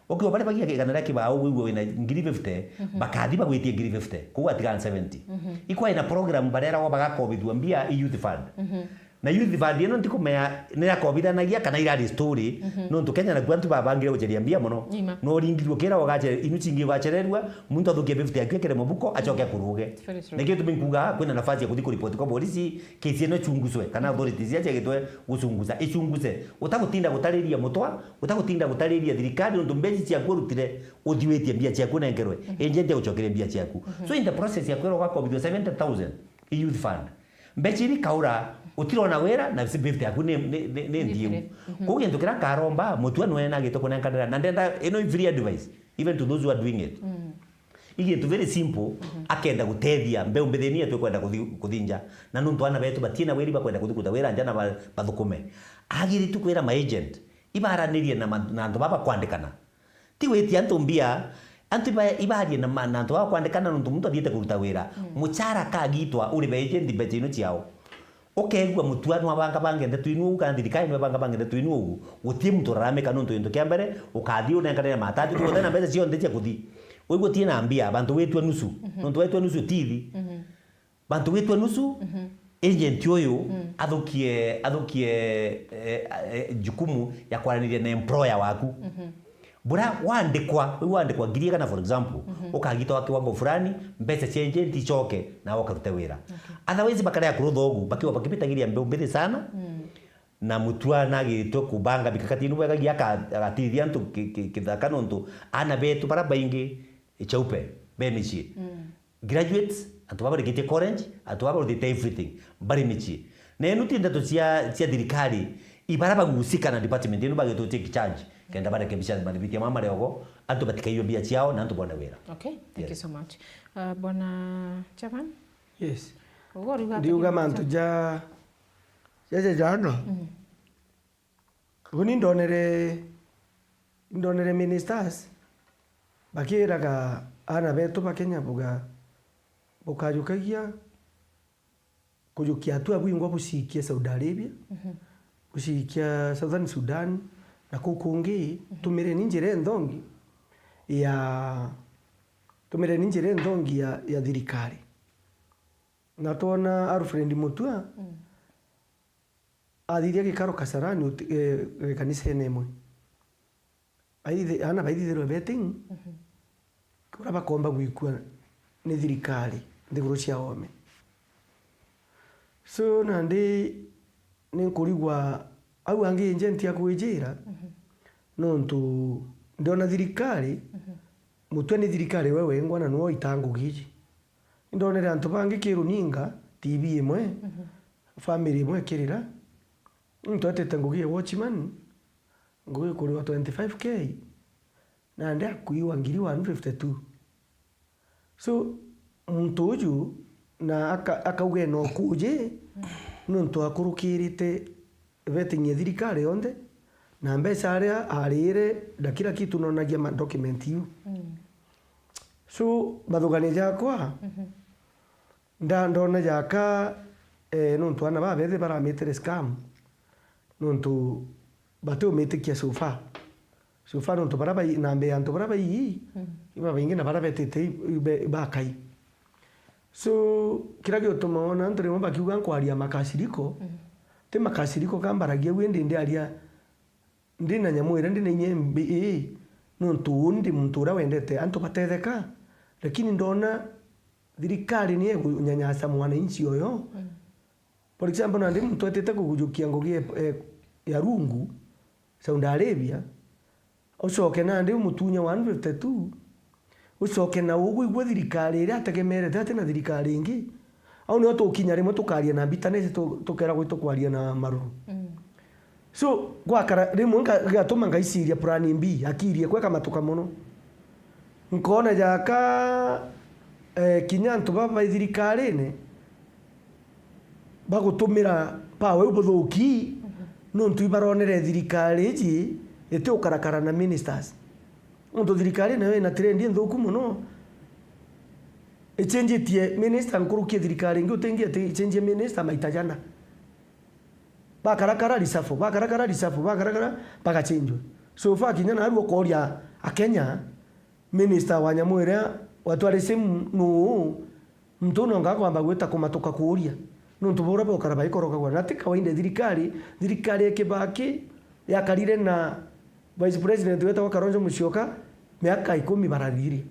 Okay, bari bagia kigana ria kibao, ugu wina ngiri fifty, mhm, bakathi bagwitie ngiri fifty, koguo atigana seventy. Mhm. Ikwa ina program barera wa bagakobithua mbia i youth fund. Mhm. Na youth fund ino ntikumenya ni ya kovithanagia kana irari story, Mhm. nontu Kenya naku antu babangire guceria mbia mono. Ima. No uringirwe kira ugace-, inu cingi ugacererua, muntu athukie fifty yaku ekire mubuko, acoke akuruge. Very true. Nikio gitumi nkuga kwina nafasi ya kuthi kuripoti kwa polisi, kesi ino ichunguzwe, kana authorities iria ciagitwe guchunguza, ichunguze. Utagutinda gutariria mutwa, utagutinda gutariria thirikari, nontu mbeca ciaku urutire, uthiwitie mbia ciaku nengerwe, Mhm. agent agucokerie mbia ciaku. Mhm. So in the process ya kwirwa ugakomithua seventy thousand i youth fund, mbeca iri kaura, utirona wira na fifty yaku ni, ni, ni, ni Ni nthiu. Free. Mhm. Koguo gintu kiria nkaromba, mutua nwe nagite kunenkanira, na ndenda, ino i free advice, even to those who are doing it. Mm. I gintu very simple, Mhm. akenda gutethia mbeu mbithini yetu ikwenda kuthi-, kuthi nja. Na nontu ana betu batina wiri bakwenda kuthi kuruta wira nja na ba-, bathukume. Agiritu kwira ma agent, ibaranirie na ma-, na antu baba kwandikana. Ti gwitia antu mbia, antu iba-, ibarie na ma-, na antu baba kwandikana nontu muntu athiite kuruta wira. Mm. Muchara kagitwa uri ba agent mbeca ino ciao. Ukeegua mutua nwabangabanga ndeto inu uu, kana thirikari nwebangabanga ndeto inu uu, guti muntu uraramika nontu gintu kia mbere, ukathi unenkanire matatu, kuthena mbeca cionthe cia kuthi. Wigua uti na mbia, bantu witwa nusu. Mhm. Nontu witwa nusu tithi. Mhm. Bantu witwa nusu, Mhm. agent uyu Mm. athukie, athukie, eh, eh, jukumu ya kwaraniria na employer waku. Mhm. Bura wandikwa, riu wandikwa ngiri igana, for example, Mhm. ukagitwa kiwango fulani, mbeca cia agent icoke, na ukarute wira. Okay. Otherwise, bakarega kurutha ugu, bakiwa bakibitagiria mbeu mbithi sana, Mm. na mutua nagitwe kubanga mikakati inu bwega gia aka-, agatithia antu ki-, ki-, kithaka nontu ana betu bara baingi cheupe be micii. Mm. Graduates, antu baba barikitie college, antu baba barutite everything, bari micii. Na inu ti ndeto cia, cia thirikari, ibara bagusika na department inu bagitwe take charge, kenda barekebisha mathibiti ma mariogo, antu batikaiywe mbia ciao na antu bone wira. Okay, thank you Yes. so much. Uh, Bwana Chairman? Yes. Ugo uruga Ndiuga ataki mantu ja, ja, ja jano. Mm. Uni ndonere, ndonere ministers bakiraga ana betu ba Kenya buga, bukajukagia kujukia atua bwingwa buciikie Saudi Arabia, Mhm. buciikia Southern Sudan, na kuu kungi, Mhm. tumireni njira inthongi ya, tumireni njira inthongi ya, ya thirikari. Na twona Alfred Mutua, Mm. athithia gikaro Kasarani uti-, eh, eh, kanisene imwe. Aithe-, ana baithithirwe vetting, Mhm. kuria bakomba gwikua ni thirikari nthiguru cia oome. So, nandi ninkurigwa au angi agent akwijira, Mhm. nontu ndiona thirikari, Mhm. Mutua ni thirikari we wengwa na niwe oita ngugi iji. Indonere antu bangi ki runinga, T V imwe, Mhm. family imwe ikirira. Muntu etite ngugi ya watchman, ngugi ikuriwa twenty-five K, nandi akuiwa ngiri one fifty-two. So, muntu uju na aka-, akauga ena ukuji, nontu akurukirite vetting ya thirikari yonthe, na mbeca aria arire na kila kitu nonagia ma document iu. Mm. So, mathugania jakwa, Mhm. nda-, ndona jaka, eh, nontu ana babethi baramitire scam, nontu batiumitikia so far. So far nontu bara bai-, na mbere ya antu bara baii, Mm. ibabaingi na bara betite i-, ibe-, bakai. So, kira giutuma wona antu rimwe bakiuga nkwaria makasiriko, Mm. ti makasiriko kambaragia, wi ndi ndiaria, ndi na nyamu iria ndi na inya mbi ii, nontu uu ndi muntu uria wendete antu batetheka, lakini ndona thirikari ni igunyanyasa mwananchi uyu. Mm. For example, nandi muntu etite kugujukia ngugi e, e, ya rungu, Saudi Arabia, ucoke nandi umutunye one fifty-two, ucoke na ugwigua thirikari iria ategemerete ati na thirikari ingi. Au nio tukinya rimwe tukaria na bitterness, tu-, tukera gwitu kwaria na maruru. Mm. So, gwakara, rimwe nga-, gatuma ngaiciria plan B, akiri ekwa ikamatuka mono. Nkona jaka, eh, kinya antu baba bai thirikarine bagutumira power iu buthuki, Mhm. nontu ibaronere thirikari iji iti ukarakara na ministers. Nontu thirikari nayo ina trend inthuku mono. Ichenjitie minister nkuruki ya thirikari ingi, utingi ati ichenjie minister maita jana. Bakarakara reshuffle, bakarakara reshuffle, bakarakara bagachenjwa. So far kinya naru ukoria Akenya, minister wa nyamu iria wa tourism nuu? Muntu nonga kwamba gwita kumatuka kuuria. Nontu bwa uria bokara baikorogagwa. Na ti kawaida thirikari, thirikari ya Kibaki yakarire na Vice President wetagwa Kalonzo Musyoka miaka ikumi barathiri.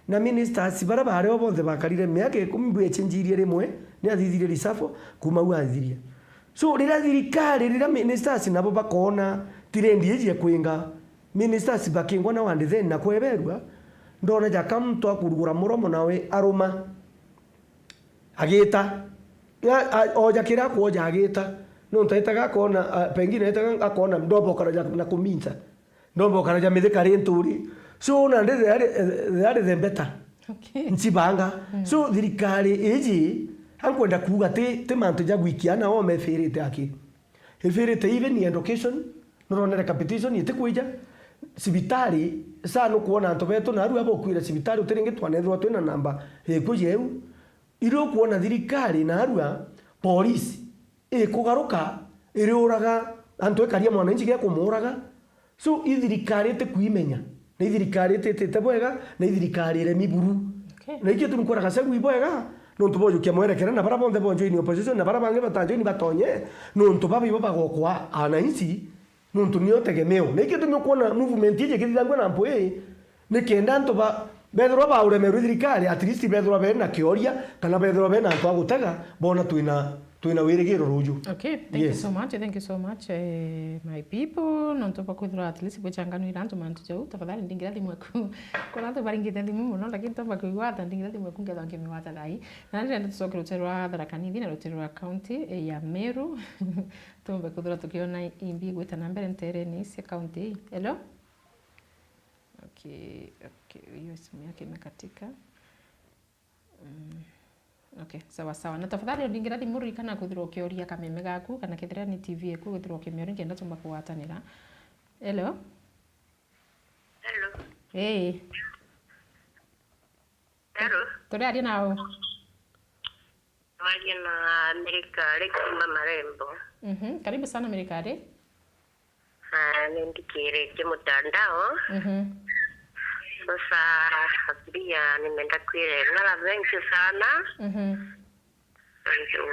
Na ministers baria baari o bonthe bakarire miaka ikumi bwecenjirie rimwe, ni athithirie reshuffle, kuuma au athiria. So, riria thirikari, riria ministers nabo bakoona trend iji ekwinga, ministers bakingwa na wandi then na kweberua, ndona jaka muntu akurugura muromo nawe aruma. Agita. A-, a-, oja kiria akwoja agita. Nontu aitaga akona, a, pengine aitaga akona, ndomba ukaraja na kuminsa. Ndomba ukaraja mithika ri nturi. So, nandi they are, they are the better. Okay. Ncibanga. Mm. So, thirikari iji, ankwenda kuuga ti, ti mantu ja gwikia na o mefirite aki. Ifirite even education, nuronere capitation itikwija. Cibitari, sa nukwona antu betu narua bokwira cibitari, uti ringi twanethirwa twina namba ya ikuu jeu. Iria ukwona thirikari narua, polisi, ikugaruka, iriuraga antu ikaria mwananchi gia kumuuraga. So, i thirikari itikwimenya, na i thirikari ititite bwega, na i thirikari iremi buru. Okay. Na ikio tuni kwera Gachagua ibwega, nontu bojukia mwerekera, na bara bonthe bojoini opposition, na bara bangi batajoini batonye, nontu baba ibo bagokwa ananchi, nontu nio tegemeo. Na ikio tuni ukwona movement iji ikithithangua na mpwi, ni kenda antu ba, bethirwa bauremerwe thirikari, at least bethirwa bena kioria, kana bethirwa bena antu a gutega, bona twina, twina wirigiro ruju. Okay, thank you Yes. so much, thank you so much, eh, my people. Nontu bwa kwithirwa at least bwichanganwira antu mantu jau, tafadhali ndingira thimu eku. Kuna antu baringite thimu muno, lakini tomba kuigwa ata ndingira thimu eku ngetha ngimiwata thai. Na ndirenda tucoke rutere rwa Tharaka Nithi na rutere rwa county, eh, ya Meru. Tumbe kwithirwa tukiona imbi igwita na mbere ntereni cia county ii. Hello? Okay, okay, hiyo simu yake imekatika. Mm. Okay, sawa sawa. Na tafadhali undingira thimu, ririkana kwithirwa ukioria kameme gaku, kana kethira ni T V eku, kwithirwa ukimioria, ngenda tumba kugwatanira. Hello? Hello. Hey. Hello. Turiaria nau? Waria na Mirikari kuma Marembo. Mhm, karibu sana Mirikari. Ah, nindikiritie mutandao. Mhm. Sasa pia nimeenda kwire ng'ara, thank you sana. Mhm. Nontu,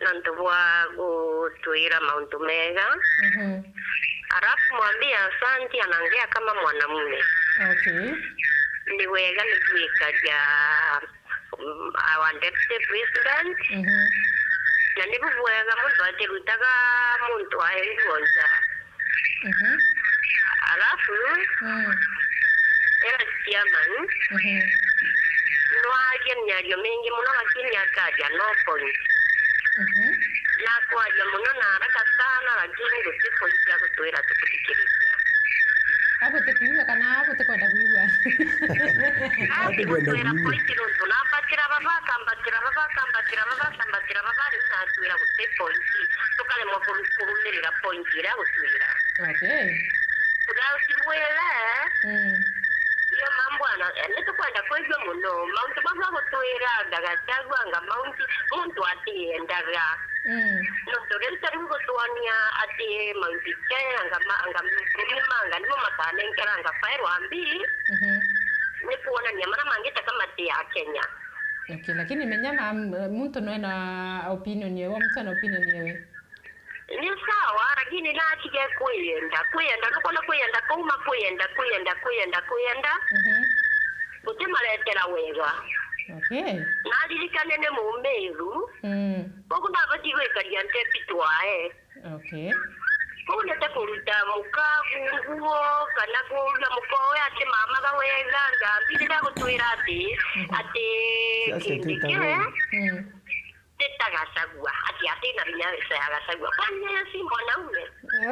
nontu bwa gutwira mauntu mega. Mhm. Alafu mwambie asante, anaongea kama mwanamume. Okay. Ni wega ni gwikagia, mm, our deputy president. Mhm. Na ni bubwega muntu atirutaga muntu ae nguo nja. Mhm. Alafu, Mm. era chairman, Mhm. nwaria miario mingi muno, lakini akaja no point. Mhm. Na kwaria muno na haraka sana, lakini guti point ya gutwira tukuthikiriria. Agutikwigua kana agutikwenda kwigua? Ati gutwira point nontu nambatira baba, akambatira baba, akambatira baba, akambatira baba, riu natwira guti point. Tukaremwa kuru-, kurumirira point iria agutwira. Okay. Tugatimwire, Mm. iyo mambo ana, eh, nitukwenda kwigua muno. Mauntu mau agutwira, ndagacaguanga mauntu muntu atiendaga. Mm. Nontu riu tariu gutwonia ati mauntu jaya anga ma-, anga mkulima, anga nimo makanenkeranga fairwa mbi, Mhm. ni kuonania mara mangi taka mati ya Kenya. Okay, lakini menya ma-, muntu no ena opinion yewe, muntu ena opinion yewe. Ni sawa, lakini natige kwiyenda, kwiyenda, nukona kwiyenda, kauma kwiyenda, kwiyenda, kwiyenda, kwiyenda. Mhm. Gutimaretera wega. Okay. Naririkane ni Mumiru. Mm. Koguo ndabati gwikaria ntepi twae. Okay. Koguo ndete kuruta muka nguo kana kuuria muka uyu ati mamaga wega, ngambi rira gutwira ati, Mhm. ati Siasa kindi itwitagwo kiri. Mm. Tita Gachagua, ati atina binya ya Gachagua. Kwani yeye si mwanaume?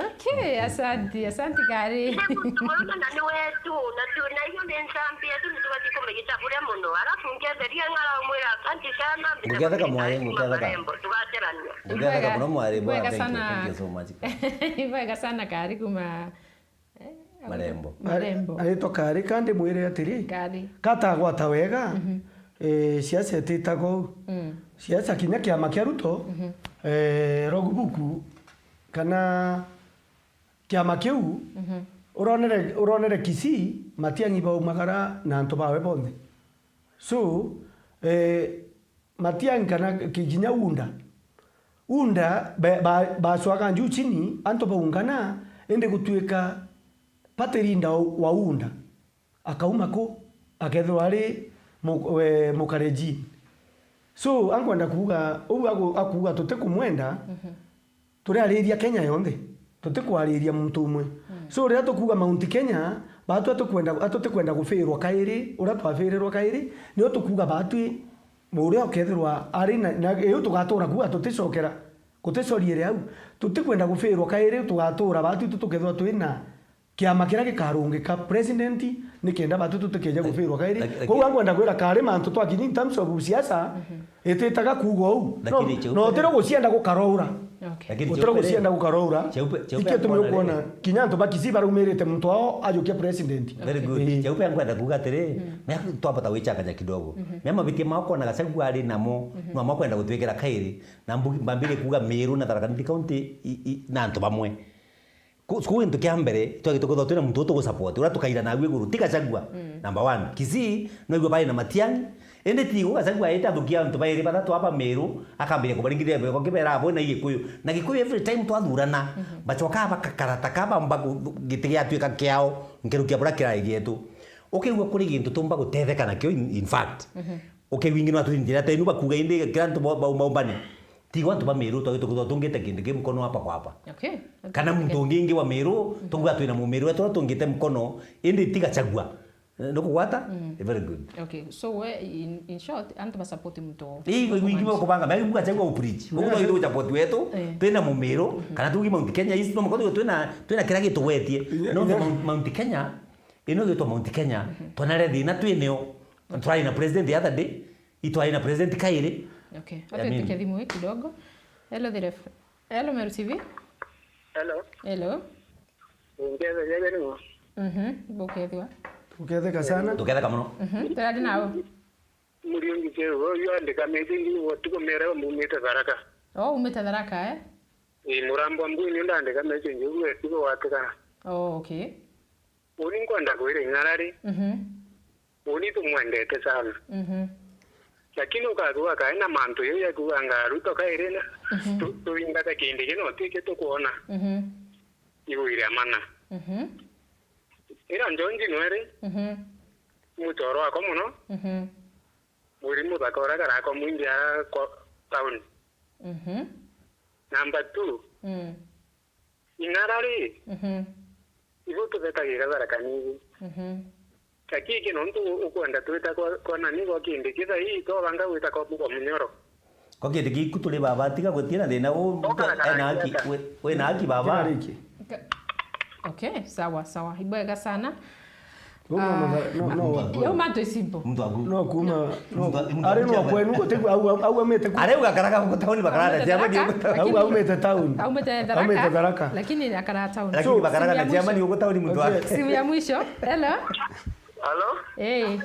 Okay, asante, asante Gari. Ina muntu mwanaume na ni wetu, na tu, na hiyo ni nzambi yetu, ni tubati kumigita buria muno. Alafu ngetheria ng'ara umwira, asante sana, Nguketheka mwari, nguketheka. Marembo, tugaterania. Nguketheka Ibwega, muno mwari, ibwega bwana, thank you, sana. Thank you so much. Ibwega sana Gari kuma Eh, Marembo. Marembo. Ari-, aritwa Kari, kandi mwire atiri, Kari. Katagwata wega, Mhm. eh, siasa ititagwa uu. Mm. Siasa kinya kiama kia Ruto, Mhm. eh, logbook kana kiama kiu, Mhm. uronere, uronere Kisii, Matiang'i baumagara na antu bawe bonthe. So, eh, Matiang'i kana ki-, kinya UDA. UDA ba-, ba-, bacwaga juu chini, antu baungana, indi gutuika party leader wa, wa UDA akauma ku, akethirwa ari mu-, we, Mukare Jean. So, ankwenda kuuga, uu aku-, akuuga tutikumwenda, Mhm. turiariria Kenya yonthe. Tutikwariria muntu umwe. Mm. So, riria tukuuga Mount Kenya, baatwi atukwenda, atutikwenda gufirwa kairi, uria twafirirwa kairi, nio tukuuga baatwi, uria ukethirwa ari na, na iu tugatura kuuga tuticokera, guticorie au. Tutikwenda gufirwa kairi, tugatura baatwi tu tukethirwa twina kiama kiria gikarungika president, nikenda baatwi tutikeje gufirwa kairi. Laki-, laki-, Koguo ankwenda kwira kari mantu twakinya in terms of siasa, Mhm. ititaga kuuga uu. No, Lakini cheupe no, utiri gucienda gukaroura. Okay. Lakini Utiri cheupe gucienda gukaroura. Cheupe, cheupe Ikio tumi akona ukuona, riri. kinya antu ba Kisii baraumirite muntu wao ajukia president. Very good. Ii. Cheupe ankwenda kuuga atiri, Mm. mea twabota wichanganya kidogo. Mhm. Mea mabitia mao kona Gachagua ari namo, Mhm. no makwenda gutwikira kairi, na mbugi-, mbambire kuuga Meru na Tharaka Nithi County i, i, na antu bamwe. Ku-, ku gintu kia mbere, twagite kwithirwa twina muntu utugusupport, uria tukaira nawe iguru, ti Gachagua. Mm. Number one. Kisii, no igwe bari na Matiang'i. Indi ti igwe Gachagua aite athukia antu bairi bathatu aba Meru, akambiria kubaringithia beko kibera abo na Gikuyu. Na Gikuyu every time twathurana, Mhm. bachoka bakakarata kaba mba gu-, giti giatuika kiao, nkerukia buria kirari gietu. Ukigua kuri gintu tumba gutetheka nakio, in, in fact. Mhm. Ukigua ingi no atwinjira tenu bakuga indi kira antu ba, ba, baumbane. Tiga antu ba Meru, twagitwe kwithirwa tungite kindu ki mkono hapa kwa hapa. Okay. Kana muntu ungi ingi wa Meru, tukuga twina Mumeru wetu uria tungite mkono, indi ti Gachagua. Eh, nukugwata? Mm. Eh, very good. Okay, so we, in, in short, antu ba support muntu. Ii, ingi bakubanga, mea kuga Gachagua u preach. Uguo twagitwe support wetu, Eh. twina Mumeru, Mhm. kana tugi Mount Kenya East, no mkono twina, twina kira gitugwetie. Inya, No inya. Mount, Mount Kenya, ino gitwa Mount Kenya, Mhm. twanare thina twineo. Twari na president the other day, itwari na president kairi. Okay. I Acha mean, tuke thimu hii kidogo. Hello, the ref. Hello, Meru T V. Hello. Hello. Ngeza, ngeza ni mo. Mhm, bukethwa. Tuketheka sana. Tuketheka muno. Mhm, turari nao. Muriungi kero, yo andika message ni watuko mere mbumite Tharaka. Oh, umite Tharaka, eh? Ii, murambo mbui ni ndandika message, uwe tigo watikana. Oh, okay. Uni nkwenda kwira Ing'ara ri, Mhm. uni tumwendete sana. Mhm. Lakini ukathua kae na mantu yau yakuanga Ruto kairi na Mhm. tu-, tuingaga kindi kina utiki tukwona. Mhm. Igwire amana. Mhm. Ira Njonji nweri, Mhm. muchoro wakwa muno, Mhm. mwiri muthaka uria karakwa mwingi ara kwa town. Mhm. Number two, Mm. Ing'ara ri, Mhm. ibu tubetagira Tharaka Nithi. Mhm. Lakini nontu ukwenda twita kwa, kwa nani kwa kindi kitha ii twabanga gwita kwa Mbuga Munyoro. Kwa kindi giku turi baba, tiga gutiena thina u, Oka na ena haki, karagita. We, wena haki baba. Kira riki. Ka-, okay, sawa, sawa. Ibwega sana. Uu no Ah. mutha-, no, no. Mtu wa Yau mantu simple. Mtu wa group. No kuma, no. Mtu wa, mtu wa Ari no group. Kwenu, guti au, au, au amite ku. Ari ugakaraga guko tauni bakarara, Aumite cia bani Tharaka, guko tauni. Au lakini aumite town. Aumite Tharaka. Aumite Tharaka. Lakini akara town. Lakini So, bakaraga simu ya na cia mwisho. Bani guko tauni mtu wa. Okay. Simu ya mwisho. Hello? Hello? Eh.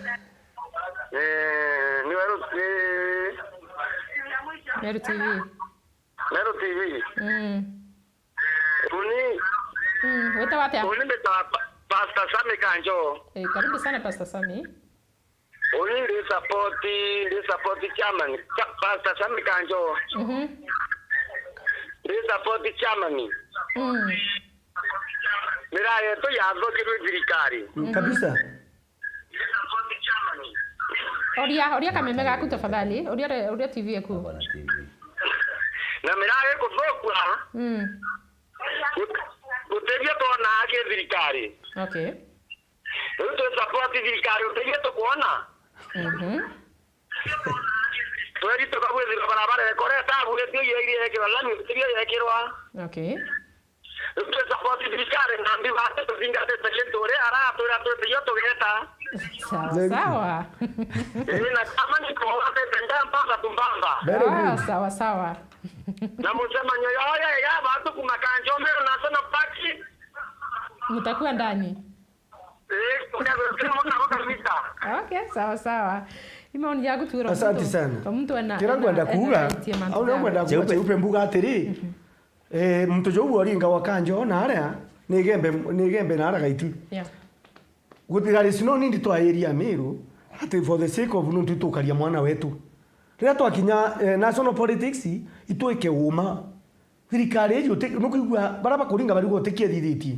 Eh, ni Meru, eh, Meru T V. Meru T V. Mm. Uni. Mm, wita watia? Uni mbita pa-, Pastor Sami Kanjo. Eh, karibu sana Pastor Sami. Uni ndi support, ndi support chairman. Cha-, Pastor Sami Kanjo. Mhm. Ndi support chairman. Mm. Miraa yetu yathokirwe thirikari. Mm, kabisa. Oria, oria kameme gaku tafadhali. Oria re-, oria T V yaku. Bwana T V. Na miraa ikuthokua. Mm. Gut-, gutebia twona aki thirikari. Okay. Riu twi support thirikari, utethio tukwona. Mhm. Tweri tukagwithira barabara ekore tabu, etio yeri yekirwa lami, etio yekirwa. Okay. Riu twi support thirikari, na mbi bate tuzingatite gintu uria aratwira twitio tugeta. Sawa, Thank you. Sawa. Ii, na kama ni kuwatete nda mpaka tumbamba. Very Ah, good. Sawa, sawa. Na mucemanio yoyo ya batu kuma Kanjo Meru National Park. Mtakuwa ndani. Eh, kuna, kuna kabisa. Okay, sawa, sawa. Ni maoni yaku tu, Asante sana. Kira ngwenda kuuga, au nio ngwenda kuuga Cheupe. Cheupe mbuga atiri, eh, muntu jou Oringa wa Kanjo na aria, ni Igembe, ni Igembe na aria Gaitu. Yeah. Gutigari sino nindi twairia Meru, ati for the sake of nuntu tukaria mwana wetu. Riria twakinya, eh, national politics, itwike uma. Thirikari iji uti-, nukwigua baria bakuringa bariuga utikiethithitie.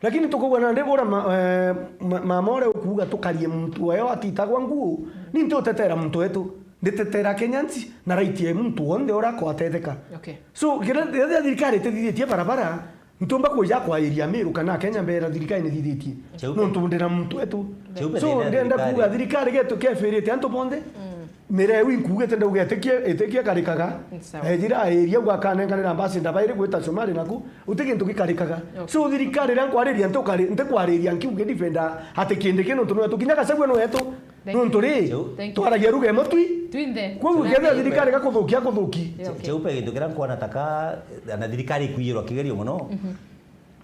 Lakini tukaigua nandi bura ma-, eh, ma-, mama uria ukuuga tukarie muntu weo atitagwa nguu, ni ntiutetera muntu wetu. Nditetera Kenyans na right ya muntu wonthe uria akwatetheka. Okay. So, riria, riria thirikari itithithitie barabara, ntiumba kwija kwairia Miru kana Kenya mbera thirikari nithithitie. Cheupe. Nontu ndina muntu wetu. Cheupe. So, ndina ndienda thirikari. Kuuga thirikari getu kefirite antu bonthe. Mm. Mireu inkuugite ndauga itikie, itikie karikaga. Sawa. Ejira airia uga akanenkanira ambassador bairi gwita Somali naku, uti gintu gikarikaga. Okay. So, thirikari riria nkwariria ntukari-, ntikwariria nkiuge defender ati kindi ki nontu ni wetu. Kinya Gachagua ni wetu. Thank you. Nontu ri, thank you, twaragia ruga imwe twi. Twinthe. Kwou ukethira thirikari gakuthukia, akuthuki. Yeah, okay. Cheupe, gintu kiria nkwona taka, na thirikari ikwiyirwa kigerio muno. Mhm.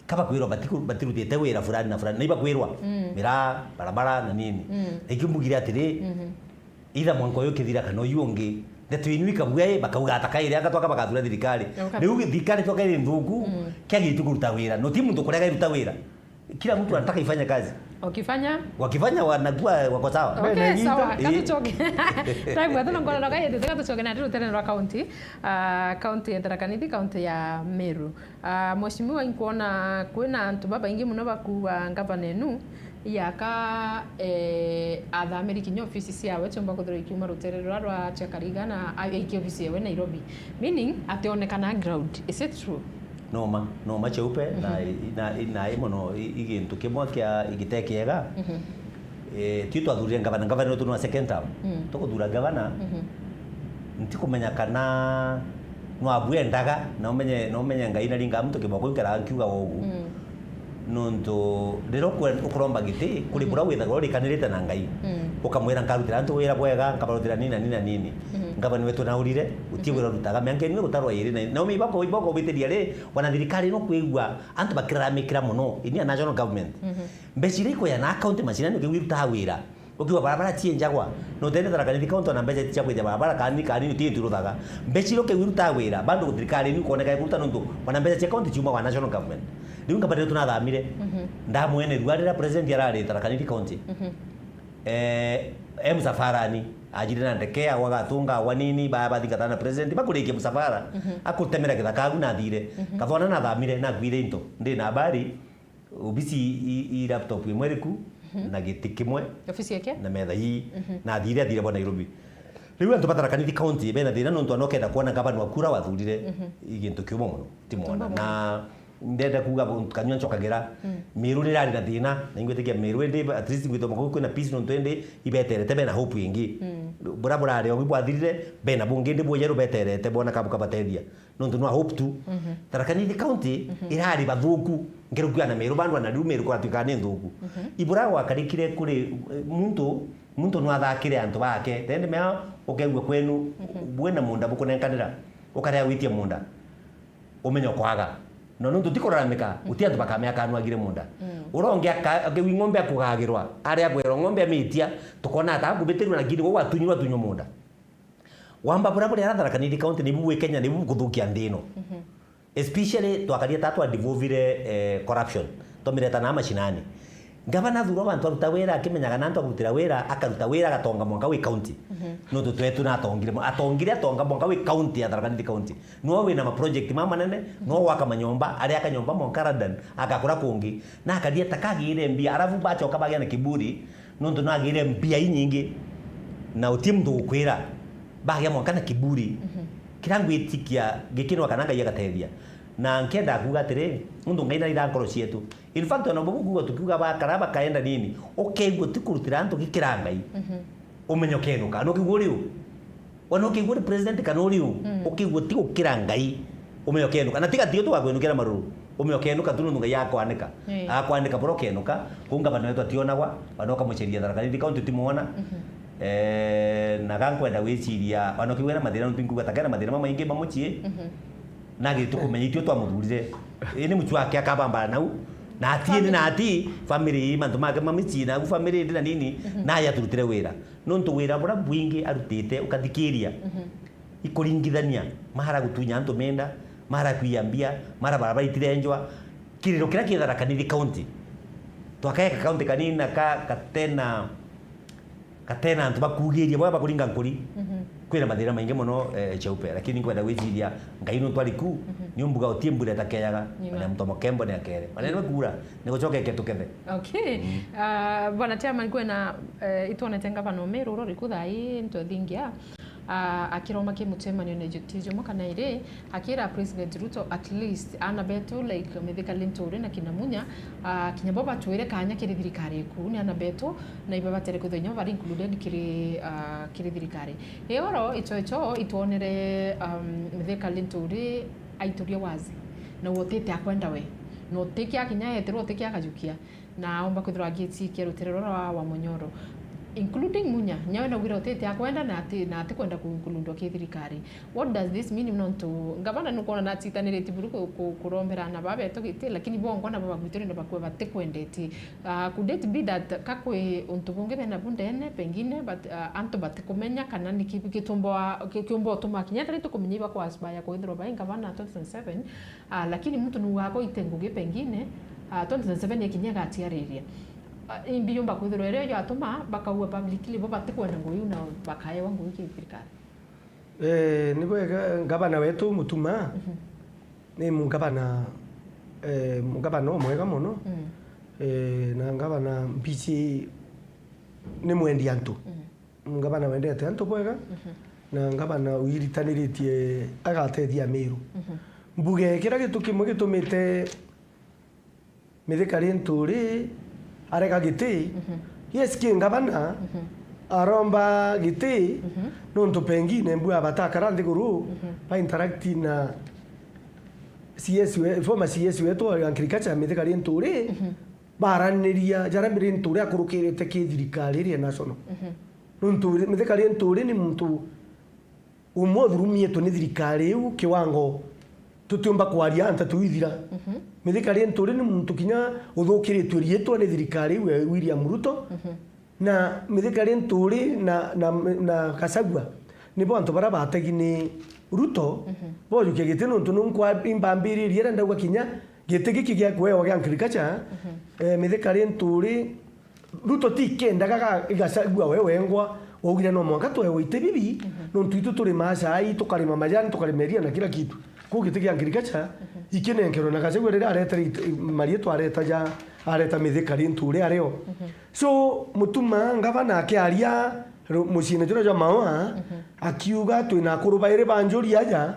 Kaba kwirwa batiku-, batirutite wira fulani na fulani. Na ibakwirwa, mm, miraa, barabara na nini. Mm. Na ikio mbugire atiri, mhm, either mwanka uyu ukithira kana uyu ungi, ndeto yenu ikabua i, bakauga ataka iria anga twaka bakathura thirikari. Okay. Riu thirikari twaka iri nthuku, mm, kiagirite kuruta wira. No ti muntu kurega iruta wira. Kila mtu anataka ifanye kazi. Wakifanya? Wakifanya wanakuwa wako sawa. Okay, sawa. Eh. Katuchoke. Time, hata nongora na kaye, tega tuchoke na rutere rwa county. Ah, county ya Tharaka Nithi, county ya Meru. Ah, mheshimiwa, inkuona kwina antu babaingi muno bakuuga ngavana enu yaka, eh, athamiri kinya ofisi ciawe ciumba kuthirwa ikiuma rutere rwa, rwa Chakariga na a-, aikie ofisi yawe Nairobi. Meaning, ationekana ground. Is it true? Noma, noma Cheupe, na, mhm, i-, na, i-, na i mono i-, i gintu kimwe kia igite kiega. Mhm. Eh, tio twathurire ngavana, ngavana wetu ni wa second term. Mm. Tukuthura ngavana, mhm, ntikumenya kana no abwendaga, na umenye, na umenye Ngai naringa muntu kiboko nkera nkiuga ugu. Mm. Nontu riria ukwe-, ukuromba giti, kuri, mhm, buria withagirwa urikanirite na Ngai, mm, ukamwira, "Nkarutira antu wira bwega, nkabarutira nini na nini na nini." Mhm. Ngavana wetu naurire, uti, mhm, wira urutaga, mianka ino gutarwa iri na, na umi iboko, iboko ubitiria ri, wana thirikari ino kwigua antu bakiraramikira muno, ini ya national government. Mhm. Mbeca iria ikuya na county mashinani ukiigua irutaga wira. Ukiigua barabara cienjagwa, na utende Tharaka Nithi county ona mbeca cia kwija barabara kani, kani uti ituruthaga. Mbeca iria ukiigua irutaga wira, bado thirikari ni ukoneka ikuruta nontu ona mbeca cia county ciuma kwa national government. Riu ngavana wetu nathamire. Mhm. Ndamwene rua riria president arari Tharaka Nithi county. Mhm. Eh, e msafarani, ajire na ndeke, agwa gatunga, agwa nini, ba-, bathingatana na president, bakurikia msafara, mhm, akutemera githaka agu nathire. Mhm. Kathwana nathamire, nakuire into. Ndi na habari, obisi i, i laptop imwe iriku, mhm, na giti kimwe, ofisi yake? Na metha ii, mhm, nathire, athire bo Nairobi. Riu antu ba Tharaka Nithi county bena thina nontu anokenda kuona ngavana wa kura wathurire, mhm, i gintu kiumo muno, ti mwana. Kiumo muno. Na ndenda kuuga bu-, kanyua ncokagira, mm, Meru ni irari na thina, na ingwitikia Meru indi at least ngwitwa mako kwina peace nontu indi ibeterete bena hope ingi. Mm. Bura burari ogi bwathirire, bena bungi indi bwoja rubeterete bona kabu kabatethia. Nontu nwa hope tu. Mhm. Tharaka Nithi county, mhm, irari bathuku. Ngeruku ya na Meru bandu na riu Meru kuratuika ni nthuku. Mhm. Ibura gwakarikire kuri, eh, muntu, muntu nwathakire antu bake. Tende mea ukegua kwenu, mhm, bwina munda bukunenkanira. Ukarea witie munda. Umenye ukwaga. No nontu ti kuraramika, mm, uti antu bakamea kanwagire munda. Mm. Uronge aka-, akewi ng'ombe akugagirwa, aria agwerwa ng'ombe amitia, tukona ata akubitirwe na kiri, gwa tunyirwa tunywa munda. Wamba bura buri ara Tharaka Nithi county nibu bwi Kenya, nibu bukuthukia nthi ino. Mhm. Especially twakaria ta twa devolvire, eh, corruption, twamireta na mashinani. Ngavana athurwa bantu aruta wira, akimenyaga na antu akurutira wira, akaruta wira, agatonga mwanka wi county. Mhm. Nontu twetu natongire mo-, atongire atonga mwanka wi county ya Tharaka Nithi county. Noo wina ma project mamanene, noo waka manyomba, aria aka nyomba mwanka London, akakura kungi. Na akaria ta kagire mbia, arafu bachoka bagia na kiburi, nontu nagire mbia inyingi. Na uti muntu gukwira, bagia mwanka na kiburi. Mhm. Kira ngwitikia, gikinwa kana Ngai agatethia. Na nkenda kuuga atiri, nontu Ngai narira nkoro cietu. In fact, ona bubu kuuga tukiuga bakara bakaenda nini, ukeigua ti kurutira antu gikira Ngai. Mhm. Umenye ukenuka. Na ukiigua uri u? Wana ukiigua uri president kana uri u? Mm. Ukiigua ti gukira Ngai. Umenye ukenuka. Na tiga tio tugakwenukira maruru. Umenye ukenuka tu nontu Ngai akwanika. Ii. Akwanika bura ukenuka. Kuu ngavana wetu ationagwa, wana ukamuceria Tharaka Nithi county utimwona. Mhm. Eh, na ga nkwenda gwiciria, wana ukiigua ena mathina, nontu nkuuga ta kena mathina mamaingi mamucii. Mhm. Nagirite kumenya itio twamuthurire. Ii ni mucii wake akabambana nau. Na ati ni na ati, family, mantu make mamicii, na family ndi na nini, mhm, naye aturutire wira. Nontu wira buria bwingi arutite, ukathikiria. Mhm. Ikuringithania, mara gutunya antu menda, mara kwiya mbia, mara barabara itirenjwa. Kiriro kiria ki Tharaka Nithi county. Twakae ka county kanini na ka, katena, katena antu bakugiria, baba bakuringa nkuri. Mhm. Kwina mathina maingi mono, eh, Cheupe, lakini nkwenda gwiciria Ngai nuntu ari ku, ni umbuga utie mbura itakeyaga, Ni ma. na muntu mukembo ni akere. Manene kuura, ni gucoka ike tukethe. Okay. Ah, Bwana Chairman, kwina, eh, itwonete ngavana Meru uri ku thaa ii, ntwethingia, ah, akiroma ki mucemanio na Egypt jumwe kana iri, akira President Ruto at least ana betu, like, Mithika Linturi na kina Munya, ah, kinya bo batwire kanya kiri thirikari iku, ni ana betu, na ibabatere kwithirwa inya bari included kiri, ah, kiri thirikari. Igoro icho icho itwonere, um, Mithika Linturi aituria wazi, na utite akwenda we, na utikia kinya etirwa utikia akajukia, na aomba kwithirwa agitikia rutere rura wa, wa Munyoro, including Munya, nyawe naugire utite akwenda na ati, na atikwenda ku-, kulundwa ki thirikari. What does this mean? Nontu ngavana nukwona na atitaniriti buru ku-, ku-, kurombera ana babetu giti, lakini bongwa nabo bagwitire na bakua batikwendeti. Ah, could it be that ka kwi untu bungi bena bu ndene, pengine, but, ah, antu batikumenya kana niki gitumba, ki-, kiumba utuma kinya tari tukumenya iba kwa aspire kwithirwa bai ngavana twenty twenty-seven, ah, lakini muntu nuga akoite ngugi pengine, ah, twenty twenty-seven ikinya igatiariria. Ah, imbi yumba kwithirwa irio yatuma bakaua publicly bo batikwenda ngugi iu na bakaewa ngugi ki thirikari? Eh, ni bwega, ngavana wetu Mutuma, ni mungavana, eh, mungavana umwega mono. Eh, na ngavana mbici ni mwendi antu. Mungavana wendete antu bwega, na ngavana wiritaniritie agatethia Meru. Mbuge kira gitu kimwe gitumite Mithika Linturi arega giti. Yes, ki ngavana aromba giti, nontu pengine mbua batakara nthiguru ba interact na C S we-, former C S wetu wa agriculture Mithika Linturi, baraniria jaria Linturi akurukirite ki thirikari iria national. Nontu Mithika Linturi ni muntu umwe uthurumietwe ni thirikari iu kiwango tutiumba kwaria nteto ithira. Mithika Linturi ni muntu kinya uthukiritue riitwa ni thirikari iu ya William Ruto. Na Mithika Linturi na, na, na Gachagua nibo antu baria bategi ni Ruto bojukia giti, nontu nunkwa imbambiririe iria ndauga kinya giti giki gia kuewa gia agriculture, eh, Mithika Linturi Ruto ti kendaga ga-, Gachagua we wengwa waugire no mwanka twewe iti bibi, nontu itu turimaa chai, tukarima majani, tukarima iria na kila kitu. Kuu giti gia agriculture ikinenkerwe na Gachagua riria aretere it-, marietwa areta ja, areta Mithika Linturi ario. So, Mutuma ngavana akiaria ru-, muciine juria jwa Maua, akiuga twina akuru bairi ba njuri aja,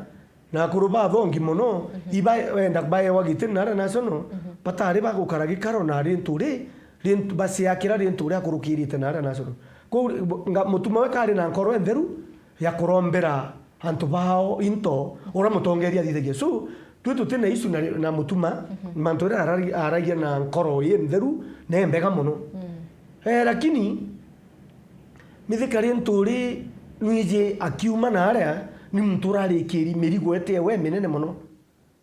na akuru bathongi mono, iba wenda baewa giti na aria national, batari bagukara gikaro na Linturi, Lint-, baciakira Linturi akurukirite na aria national. Kou, nga-, Mutuma we kari na nkoro entheru ya kurombera antu bao into uria mutongeria athithagia. So, twi tuti na issue na, na Mutuma, mantu uria arari-, aragia na nkoro intheru na imbega mono. Eh, lakini Mithika Linturi nwiji akiuma na aria, ni muntu urarikiri mirigo etewe minene mono.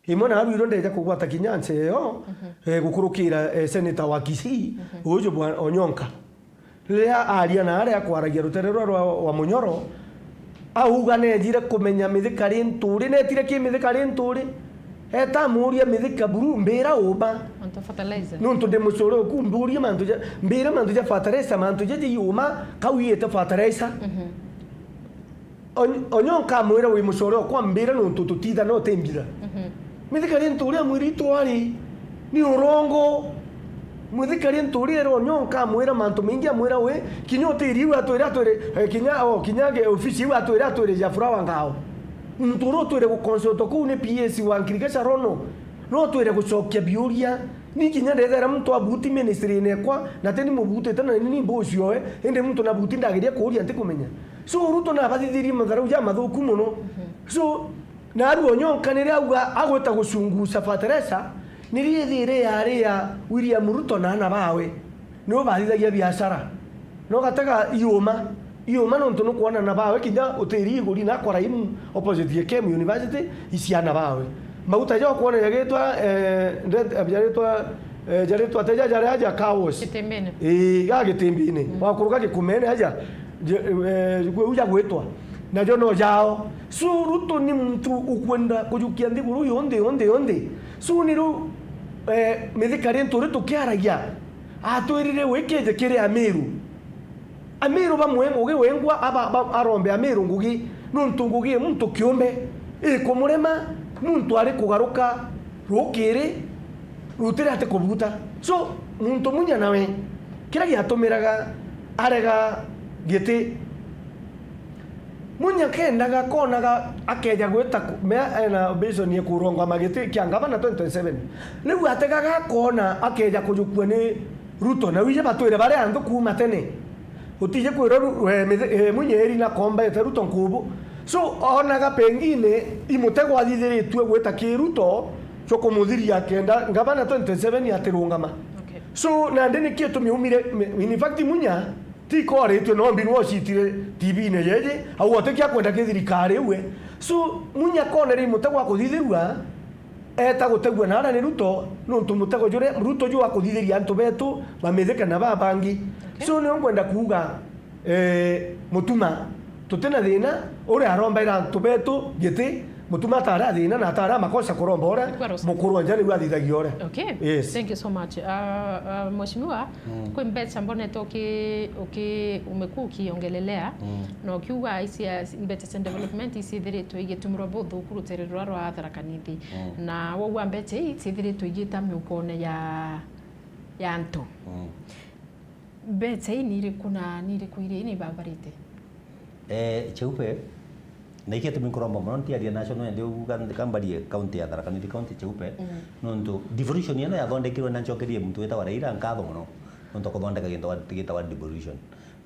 Imwe na arwirwe ndeja kugwata kinya ncheo, eh, gukurukira, eh, senator wa Kisii, uju bwa Onyonka. Riria aria na aria akwaragia rutere rwa, rwa, wa Munyoro, auga nejire kumenya Mithika Linturi, netire ki Mithika Linturi? Eta amuria Mithika buru, mbira uma. Antu fertilizer. Nontu ndi mucore uku, mburie mantu ja, mbira mantu ja fertilizer, mantu ja jiuma, kau iite fertilizer. Ony-, Onyonka amwira wi mucore okwa mbira nontu tutithana utimbira. Mithika Linturi amwira itwari ni urongo. Mithika Linturi era Onyonka amwira mantu maingi, amwira wi, kinya utiri iu atwire, atwire, eh, kinya, oh, kinya ge-, ofisi iu atwire, atwire ja flower ngao. Muntu uria utwire guconsultwa kuu ni P S wa agriculture Rono. No utwire gucokia biuria. Ni kinya ndethera muntu abuti ministry-ini ekwa, na teni mubutite na ni boss oe, indi muntu nabuti ndageria kuuria ntikumenya. So, Ruto nabathithirie matharau jamathuku mono. So, naarua Onyonka niria auga agwita gucunguca fertilizer, nirio ithire yari ya William Ruto na ana bawe. Nibo bathithagia biashara. Na ugatega iuma, iuma nontu nukwona na bawe kinya utiri iguri na akora imu opposite ya K M University, iciana bawe. Maguta ja ukwona jagitwa, eh, ndet-, jaritwa, eh, jaritwa teja jaria ja car wash. Gitimbini. Ii, ga Gitimbini. Wakuruka Gikumene aja, je-, eh, kwe uja gwitwa. Najo no jao. So, Ruto ni muntu ukwenda kujukia nthiguru yonthe, yonthe, yonthe. So, ni ru, eh, Mithika Linturi tukiaragia, atwirire wikeje kiri Amiru. Amiru bamwe ngugi wengwa aba, ba, arombe Amiru ngugi, nontu ngugi ya muntu kiumbe ikumurema, muntu ari kugaruka rukiri rutiri ati kubuta. So, muntu Munya nawe, kiria giatumiraga arega giti, Munya kendaga konaga akeja gwita ku-, mea ena vision ya kurongama giti kia ngavana twenty twenty-seven. Riu ategaga akona akeja kujukua ni Ruto, na wije batwire baria anthu kuuma tene. Utije kwirwa Ru-, eh, mithe-, eh, Munyeri na kombete Ruto nkubu. So, onaga pengine i mutego athithiritue gwita ki Ruto, jwa kumuthiria kenda ngavana twenty twenty-seven atirungama. Okay. So, nandi niki itumi umire, me-, in fact, Munya ti koritue, no mbirwa ucitire T V-ine jeje, au atikia kwenda ki thirikari iu e. So, Munya konere i mutego wa kuthithirua, eta gutegua naara ni Ruto, nontu mutego juria Ruto ju akuthithiria antu betu ba Mithika na babangi. Okay. So, nio ngwenda kuuga, eh, Mutuma, tutina thina, uria arombaira antu betu giti, Mutuma atari a thina na atari a makosa kuromba uria Kwarosa. Mukuru wa nja niu athithagia uria. Okay. Yes. Thank you so much. Uh, uh, Mheshimiwa, mm, kwi mbeca mbonete uki-, uki-, umekuwa ukiongelelea, mm, na ukiuga isi ya, mbeca cia development icithiritwe igitumirwa buthuku rutere ruria rwa Tharaka Nithi. Mm. Na waua mbeca ii cithiritwe igita miukone ya, ya antu. Mm. Mbeca ii ni iriku na ni iriku iri ni ibabarite? Eh, Cheupe, na ikio tumi nkuromba mono ntiaria national, ndi uga kambarie county ya Tharaka Nithi County Cheupe, mm, nontu devolution ino yathondekirwe na ncokerie muntu witagwa Raila nkatho mono, nontu kuthondeka gintu wa-, gitagwa devolution.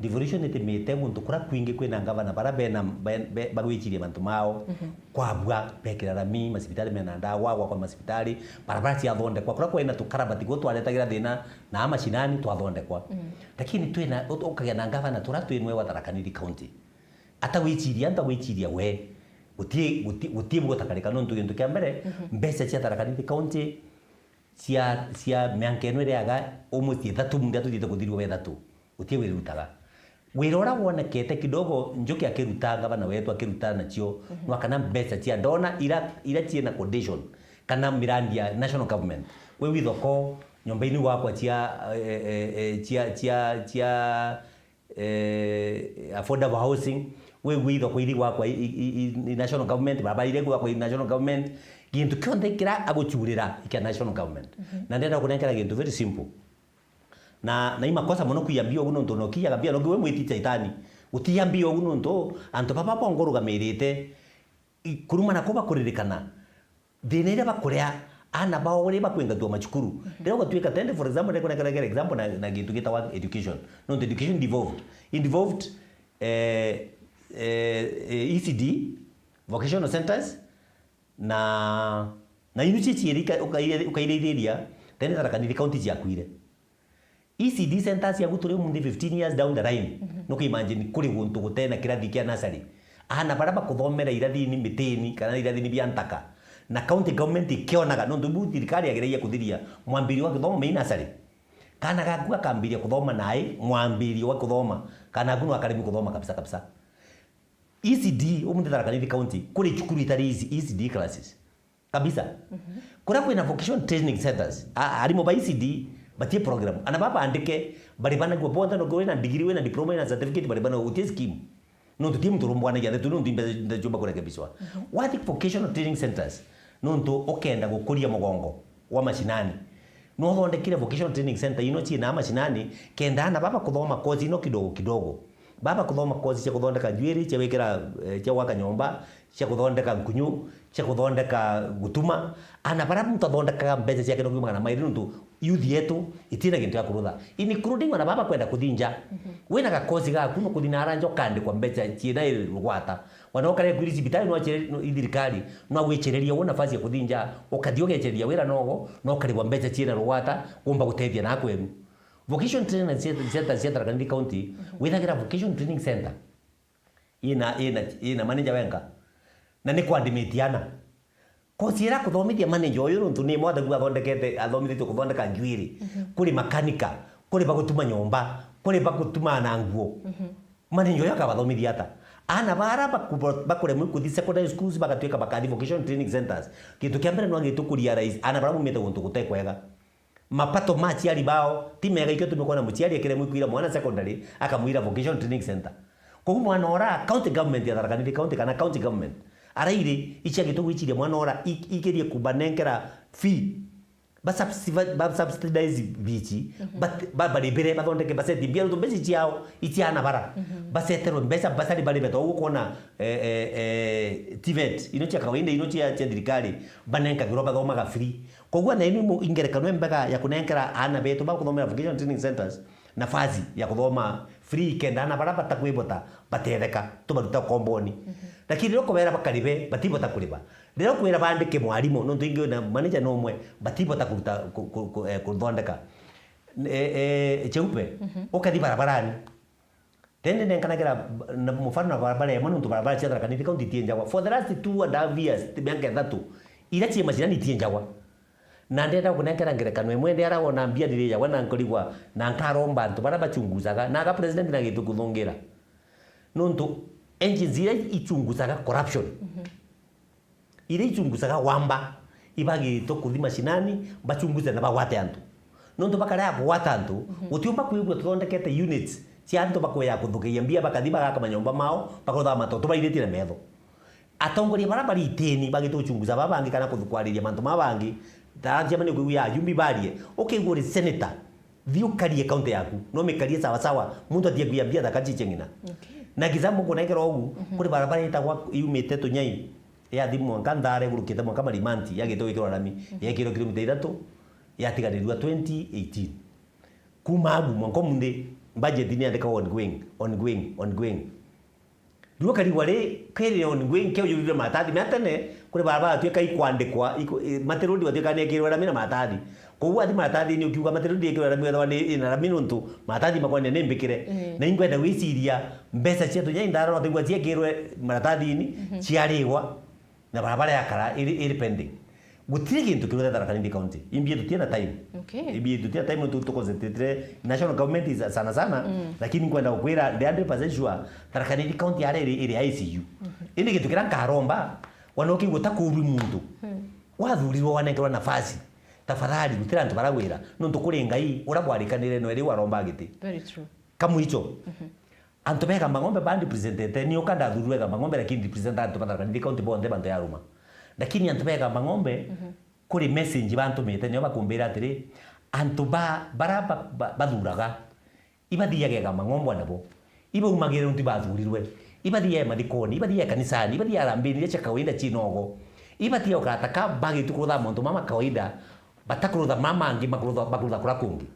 Devolution itimite guntu kuria kwingi kwina ngavana baria bena, be-, be-, bagwichiria mantu mao, mhm, kwabua, bekira rami, macibitari mena ndawa, gwakwa macibitari, barabara ciathondekwa, kuria kwina tukarabati guo twaretagira thina na mashinani twathondekwa. Mm. Lakini twina, u-, ukagia na ngavana turia twinwe wa Tharaka Nithi County. Atagwichiria, ntagwichiria we. Guti, guti, guti bugutakarika nontu gintu kia mbere, mhm, mbeca cia Tharaka Nithi County cia, cia mianka ino iriaga umucii ithatu, muntu atuthiite kuthirua wa ithatu. Guti wira irutaga. Wira uria wonekete kidogo Njuki akiruta, ngavana wetu akiruta nacio, mhm, nwa kana mbeca cia ndona ira, ira ciina condition, kana mirandi ya national government. Kwi withoko, nyomba ini gwakwa cia, eh, eh, eh, cia, cia, cia, eh, affordable housing, wi, wi thoko iri gwakwa i, i, i, i national government, barabara iri gwakwa i national government, gintu kionthe kira agucurira i kia national government. Mhm. Na ndenda kunenkera gintu very simple. Na, na i makosa mono kwiya mbia ugu nontu no kiyaga mbia, no kiwe mwiti shaitani. Utiya mbia ugu nontu antu baba bongo rugamirite, i, kuruma na kuba kuririkana. Thina iria bakuria ana bao riria bakwingatwa macukuru. Mhm. Riria ugatuika tende, for example, nikunekanekera example na, na gintu gitagwa education. Nontu education devolved. In devolved, eh, eh, eh, E C D, vocational centers, na, na inu cici iri uka-, uka-, ukaiririria, tene Tharaka Nithi County ciakuire. E C D centers ciaku turi umunthi fifteen years down the line. Mhm. Nuku imagine kuri guntu gutena kirathi kia nursery. Ana baria bakuthomera irathini mitini kana irathini bia ntaka. Na county government ikionaga, nontu bu thirikari yagiragia kuthiria mwambirio wa kithomo mei nursery. Kana gaku gakambiria kuthoma nai mwambirio wa kuthoma. Kana aku no akaremwa kuthoma kabisa kabisa. E C D, umunthi Tharaka Nithi County, kuri cukuru itari E C D classes. Kabisa. Mhm. Kuria kwina vocation training centers, a-, arimu ba E C D batie program. Ana baba andike, baribanagua bonthe, no wina degree, wina diploma, wina certificate, baribanagua, gutie scheme. Nontu ti muntu urumbwanagia ndeto, nontu imbe-, ndeto ciumba kurekebishwa. Mhm. Wathi vocational training centers, nontu ukenda gukuria mugongo wa mashinani. No uthondekire vocational training center ino ciina mashinani, kenda ana baba kuthoma course ino kidogo kidogo. Baba kuthoma course cia kuthondeka njuiri, cia gwikira, eh, cia gwaka nyomba, cia kuthondeka nkunyu, cia kuthondeka gutuma. Ana baria muntu athondekaga mbeca ciake no kiuma magana mairi, nontu youth yetu itina gintu gia kurutha. Including ana baba kwenda kuthi nja. Mhm. Wina gakosi gaku no kuthi na ara nja ukandikwa mbeca ciina rugwata. Wana ukare kwiri cibitari no cire, no, i thirikari, no agwicereria wo nafasi ya kuthi nja, ukathi ugecereria wira nogo, no ukaribwa mbeca ciina rugwata, kumba gutethia na kwenu. Vocation training center, center cia Tharaka Nithi County, mhm, withagira vocation training center ina, ina, ina manager wenka. Na ni kwandimitie ana. Kosi ira kuthomithia manager uyu nontu ni mwathani athondekete, athomithitue kuthondeka njuiri, mhm, kuri makanika, kuri bagutuma nyomba, kuri bagutuma na nguo. Mhm. Manager uyu akabathomithia ata? Ana bara bakubo-, bakuremwa kuthi secondary schools bagatuika bakathi vocation training centers. Kintu kia mbere no angitu kuria rais, ana bara mumite guntu gute kwega. Mapato ma aciari bao ti mega, ikio tumikwona muciari akiremwa ikwira mwana secondary, akamwira vocation training center. Koguo mwana ora county government ya Tharaka Nithi County kana county government arairi icia gitwe gwichiria mwana ora i-, ikirie kubanenkera fee, ba subsidize, ba subsidize bichi, mhm, but ba-, baribire, bathondeke, baseti mbia, nontu mbeca ciao itiana bara. Mhm. Baseterwe mbeca, basari baribe, to ukwona, eh, eh, eh, TVET, ino cia kawaida, ino cia, cia thirikari, banenkagirwa, bathomaga free. Koguo na ino mu-, ingerekano imbega ya kunenkera aana betu ba kuthomera vocation training centers nafasi ya kuthoma free, kenda aana bara batakwibota batetheka, tubaruta ukomboni. Mhm. Lakini riria ukubera bakaribe, batibota kuriba. Riria ukwira bandike mwarimu, nontu ingi na manager ni umwe, batibota kuruta, ku-, ku-, ku-, eh, kuthondeka. Eh, eh, Cheupe, mhm, ukathi barabarani. Then nenkanagira na mufano na barabara imwe, nontu barabara cia Tharaka Nithi County itienjagwa. For the last two and a half years, ti miaka ithatu, iria cie mashinani itienjagwa. Na ndenda kunenkera ngerekano imwe, ndi ara wona mbia ndirijagwa na nkorigwa, na nkaromba antu bara bachunguzaga, na aga president na gitu kuthungira. Nontu engines iria ichunguzaga corruption, mhm, iria ichunguzaga wamba, ibagitwe kuthi mashinani, bachunguze na bagwate antu. Nontu bakarega kugwata antu, mhm, gutiumba kwigua tuthondekete units cia antu bakwija kuthukiria mbia, bakathi bagaka manyomba mao, bakaruthaga matoto bairitie na metho. Atongoria bara bari itini bagitwe guchunguza baba bangi kana kuthu-, kwariria mantu maba bangi, ta njema ni kwigua ya ajumbi barie, ukigua uri senator, thi ukarie county yaku, no mikarie sawa sawa, muntu atie kuya mbia thaka chiche ng'ina. Okay. Na kiza mukunengera ugu, mhm, kuri barabara itagwa yumite Tunyai, yathi mwanka Nthara igurukite mwanka Marimanti, yagite gwikirwa rami, mhm, yekirwe kilomita ithatu, yatiganirua twenty eighteen. Kuma agu mwanka umunthi, budget ni yandikagwa ongoing, ongoing, ongoing. Riu ukarigwa ri, kiri ongoing, kio yurire maratathi mea tene, kuri barabara tuika ikwandikwa, iku-, i-, Mati Road watuika ni ekirwe rami na maratathi. Koguo athi maratathini ukiuga Mati Road ekirwe rami, wethwa ni ina rami nontu maratathi makwania ni mbikire. Mm. Na inkwenda gwiciria mbeca cia Tunyai Nthara no tigwa ciekirwe maratathini, mhm, ciarigwa, na barabara yakara iri, iri pending. Gutiri gintu kiruthe Tharaka Nithi County. Imbi tutie na time. Okay. Imbi tutie na time tu, tu concentrate. National government is sana sana, mm, lakini nkwenda gukwira ndi hundred percent sure Tharaka Nithi County are iri, iri I C U. Mhm. Indi gintu kiria nkaromba, wana ukigua ta kurwi muntu. Hmm. Wathurirwe wanenkerwa nafasi. Tafadhali, gutira antu baragwira. Nontu kuri Ngai, uria bwarikanire no iri waromba giti. Very true. Kamwicho. Mhm. Antu ba Igamba Ng'ombe ba representete, ni uka ndathurirwe Igamba Ng'ombe, lakini represent antu ba Tharaka Nithi County bonthe bantu ya ruma. Lakini antu ba Igamba Ng'ombe, mhm, kuri message bantumite, nio bakumbira atiri, antu ba, bara ba, ba, bathuraga, ibathiaga Igamba Ng'ombe nabo. Ibaumagire ntu ibathurirwe. Ibathiaga mathikoni, ibathiaga kanisani, ibathiaga harambee iria cia kawaida cinogo. Ibathiaga ukarataka, bagitu kurutha mauntu mama kawaida, batakurutha mama angi, makurutha, makurutha kura kungi.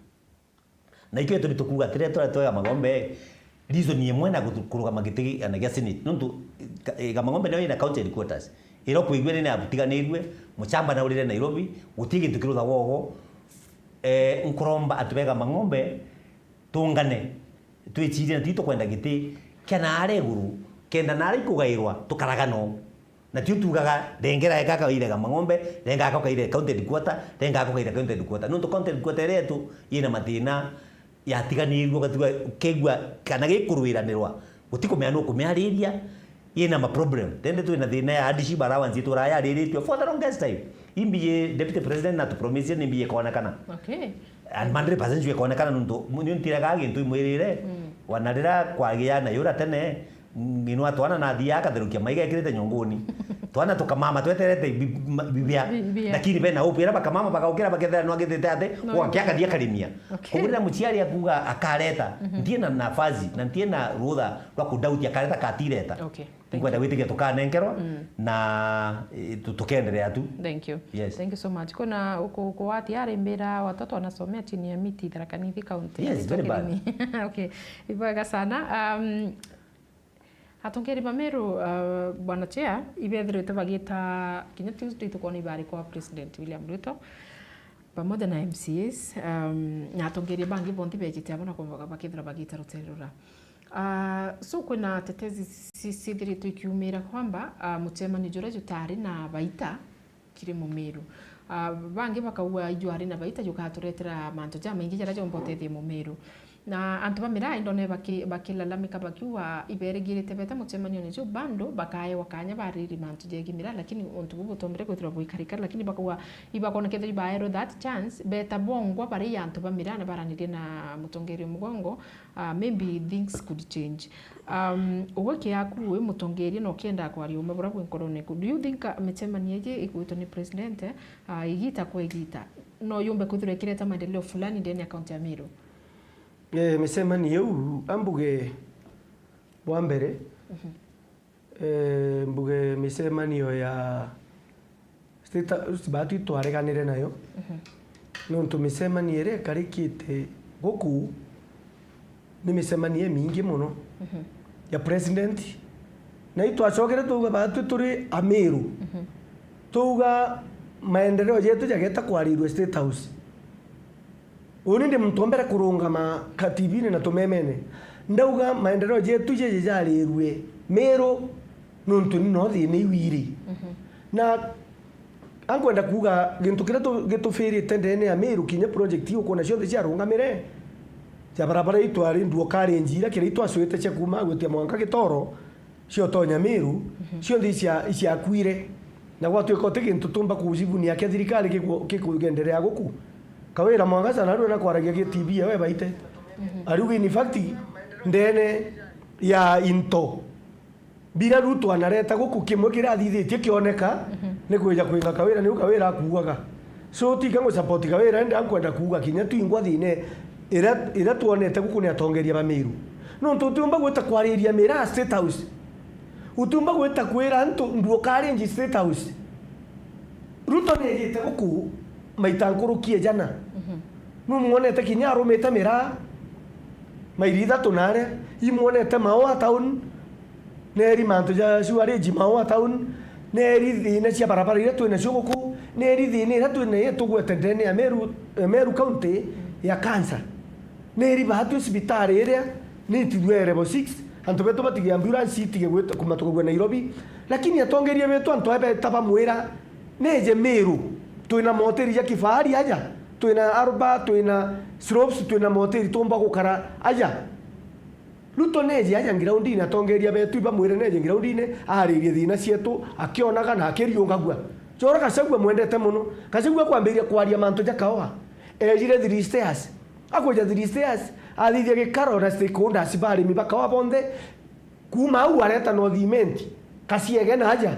Na ikio gitumi tukuuga atiri, twa-, twega Magombe, reason imwe na gutu-, kurugama giti ana gia Senate. Nontu, ka-, Igamba Ng'ombe niyo ina county headquarters. Ira ukwigua ni nabutiganirue, Muchamba naurire Nairobi, guti gintu kirutha wogo. Eh, nkuromba antu ba Igamba Ng'ombe, tungane, twicirie na ti tukwenda giti kia naara iguru, kenda naara ikugairwa, tukaraga no. Na tio tugaga, rengera eka kaire Igamba Ng'ombe, renga ako kaire county headquarter, renga ako kaire county headquarter. Nontu county headquarter iria yetu yina mathina, yatiganirue, ugatigua, ukegua kana gikurwiranirwa, gutikumenya nu kumiariria, yina ma problem. Rende twina thina ya hardship allowance ituraga yariritue for the longest time. Imbi ye deputy president na tu promise ni imbi ikonekana. Okay. And hundred percent sure ikonekana nontu mu-, ni ntiraga gintu imwirire, mm, wana rira kwagia na yura tene, ng'inwa twana nathiaga akatherukia maiga ekirite nyonguni. Twana tukamama tweterete bi-, ma-, bibia. Bibia. Lakini bena upira bakamama bakaukira bakethera nwagithite ate, no, gwake akathia akarimia. Okay. Koguo rira muciari akuga akareta, mhm, ntie na nafasi, na ntie na rutha rwa kudauti akareta katireta. Okay. Thank you. Nkwenda gwitikia tukanenkerwa, mm, na, eh, tu-, tukendelea tu. Thank you. Yes. Thank you so much. Kuna uku-, uku wati ari mbira watoto wanasomea chini ya miti Tharaka Nithi County. Yes, very bad. Kirimi. Okay. Ibwega sana. Um, atongeri ba Meru, uh, Bwana Chair, ibethirite bagita kinya Tuesday tukwona ibari kwa President William Ruto pamoja na M C As, um, na atongeri bangi bonthe bejite abo na kwamba bakethira bagita rutere rura. Ah, so kwina tetezi ci-, cithiritwe ikiumira kwamba, ah, mucemanio juria jutari na baita kiri Mumiru. Ah, bangi bakauga ijwari na baita jukaturetera mantu jamaingi jaria jomba utethia Mumiru. Na antu ba miraa indone baki-, bakilalamika bakiuga iberigirite beta mucemanione juu bando bakaewa kanya bariri mantu jegi miraa, lakini untu buu butombire kwithirwa buikarika, lakini bakauga ibakonekethirwa ibaerwe that chance, beta bongwa bari antu ba miraa na baranirie na mutongeria Mugongo, uh, maybe things could change. Um, ugwe kiaku wi mutongeria na ukienda kwaria ume bura bwi nkorone ku, do you think, uh, micemanio iji igwitwo ni president, uh, igita kwa igita, no yumbe kwithirwa ikireta maendeleo fulani ndene ya kaunti ya Meru? Eh, micemanio iu, ambuge bwa mbere, Mhm. eh, mbuge micemanio ya State House baatu itwareganire nayo. Mhm. Nontu micemanio iria ikarikite guku ni micemanio imingi mono Mhm. ya president. Na itwacokere twauga baatu turi Amiru. Mhm. Twauga maendeleo jetu jageta kwarirua State House. Uni ndi muntu wa mbere kurungama ka T V-ini na tumemene. Ndauga maendeleo jetu jeje jarirue Meru nontu ni no thina iu iri. Mhm. Na ankwenda kuuga gintu kiria tu-, gitufirite ndene ya Meru kinya project iu ukwona cionthe ciarungamire. Cia barabara itwari nduo karenji iria kiria itwacwite cia kuuma gwitia mwanka Gitoro, ciotonya Miru, Mhm. cionthe icia-, iciakuire. Na gwatuika uti gintu tumba kujivunia kia thirikari giku-, gikugenderea guku. Kawira Mwangaza narue na kwaragia gi T V ewe baite. Mhm. Ariuga in fact, ndene ya into. Bira Ruto anareta guku kimwe kirathithitie kioneka, Mhm. ni kwija kwinga Kawira, niu Kawira akuugaga. So, tika ngusupport Kawira, indi ankwenda kuuga kinya twingwa thina iria, iria twonete guku ni atongeria ba Miru. Nontu utiumba gwita kwariria miraa State House. Utiumba gwita kwira antu nduo karenji State House. Ruto ni ejite guku maita nkuruki ejana. Mhm. Numwonete kinya arumite miraa mairi ithatu na aria. Imwonete Maua town, neri mantu ja sewerage Maua town, neri thina cia barabara iria twinacio guku, neri thina iria twinayo tugwete ndene ya Meru, eh, Meru County ya cancer. Neri baatu cibitari iria ni itithua level six, antu betu batige ambulance itige gwita kumatuka gwa Nairobi. Lakini atongeria betu antu aya beta bamwira, neje Meru, twina mahoteli ja kifahari aja, twina Alba, twina Slopes, twina mahoteli tumba gukara aja. Ruto neje aja ngiraundine, atongeria betu ibamwire neje ngiraundine, aririe thina cietu, akionaga na akiriungagua. Chora Gachagua mwendete mono. Gachagua kwambiria kwaria mantu ja kaoa, ejire three stairs. Akwija three stairs, athithia gikaro na stakeholders ba arimi ba kaoa bonthe. Kuuma au areta North Imenti, Kasiege na aja.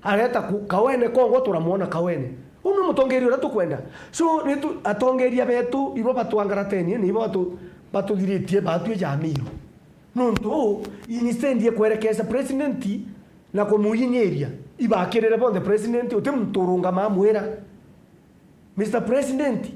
Areta ku-, Kawene kongwa turamwona Kawene. Uu ni mutongeria uria tukwenda. So, nitu-, atongeria betu, ibo batwangaratenie, nibo batu-, batuthiritie baatu ija Amiru. Nontu uu, instead ya kwerekesa president na kumuinyiria, ibakirire bonthe president, uti muntu urungama amwira, Mister President,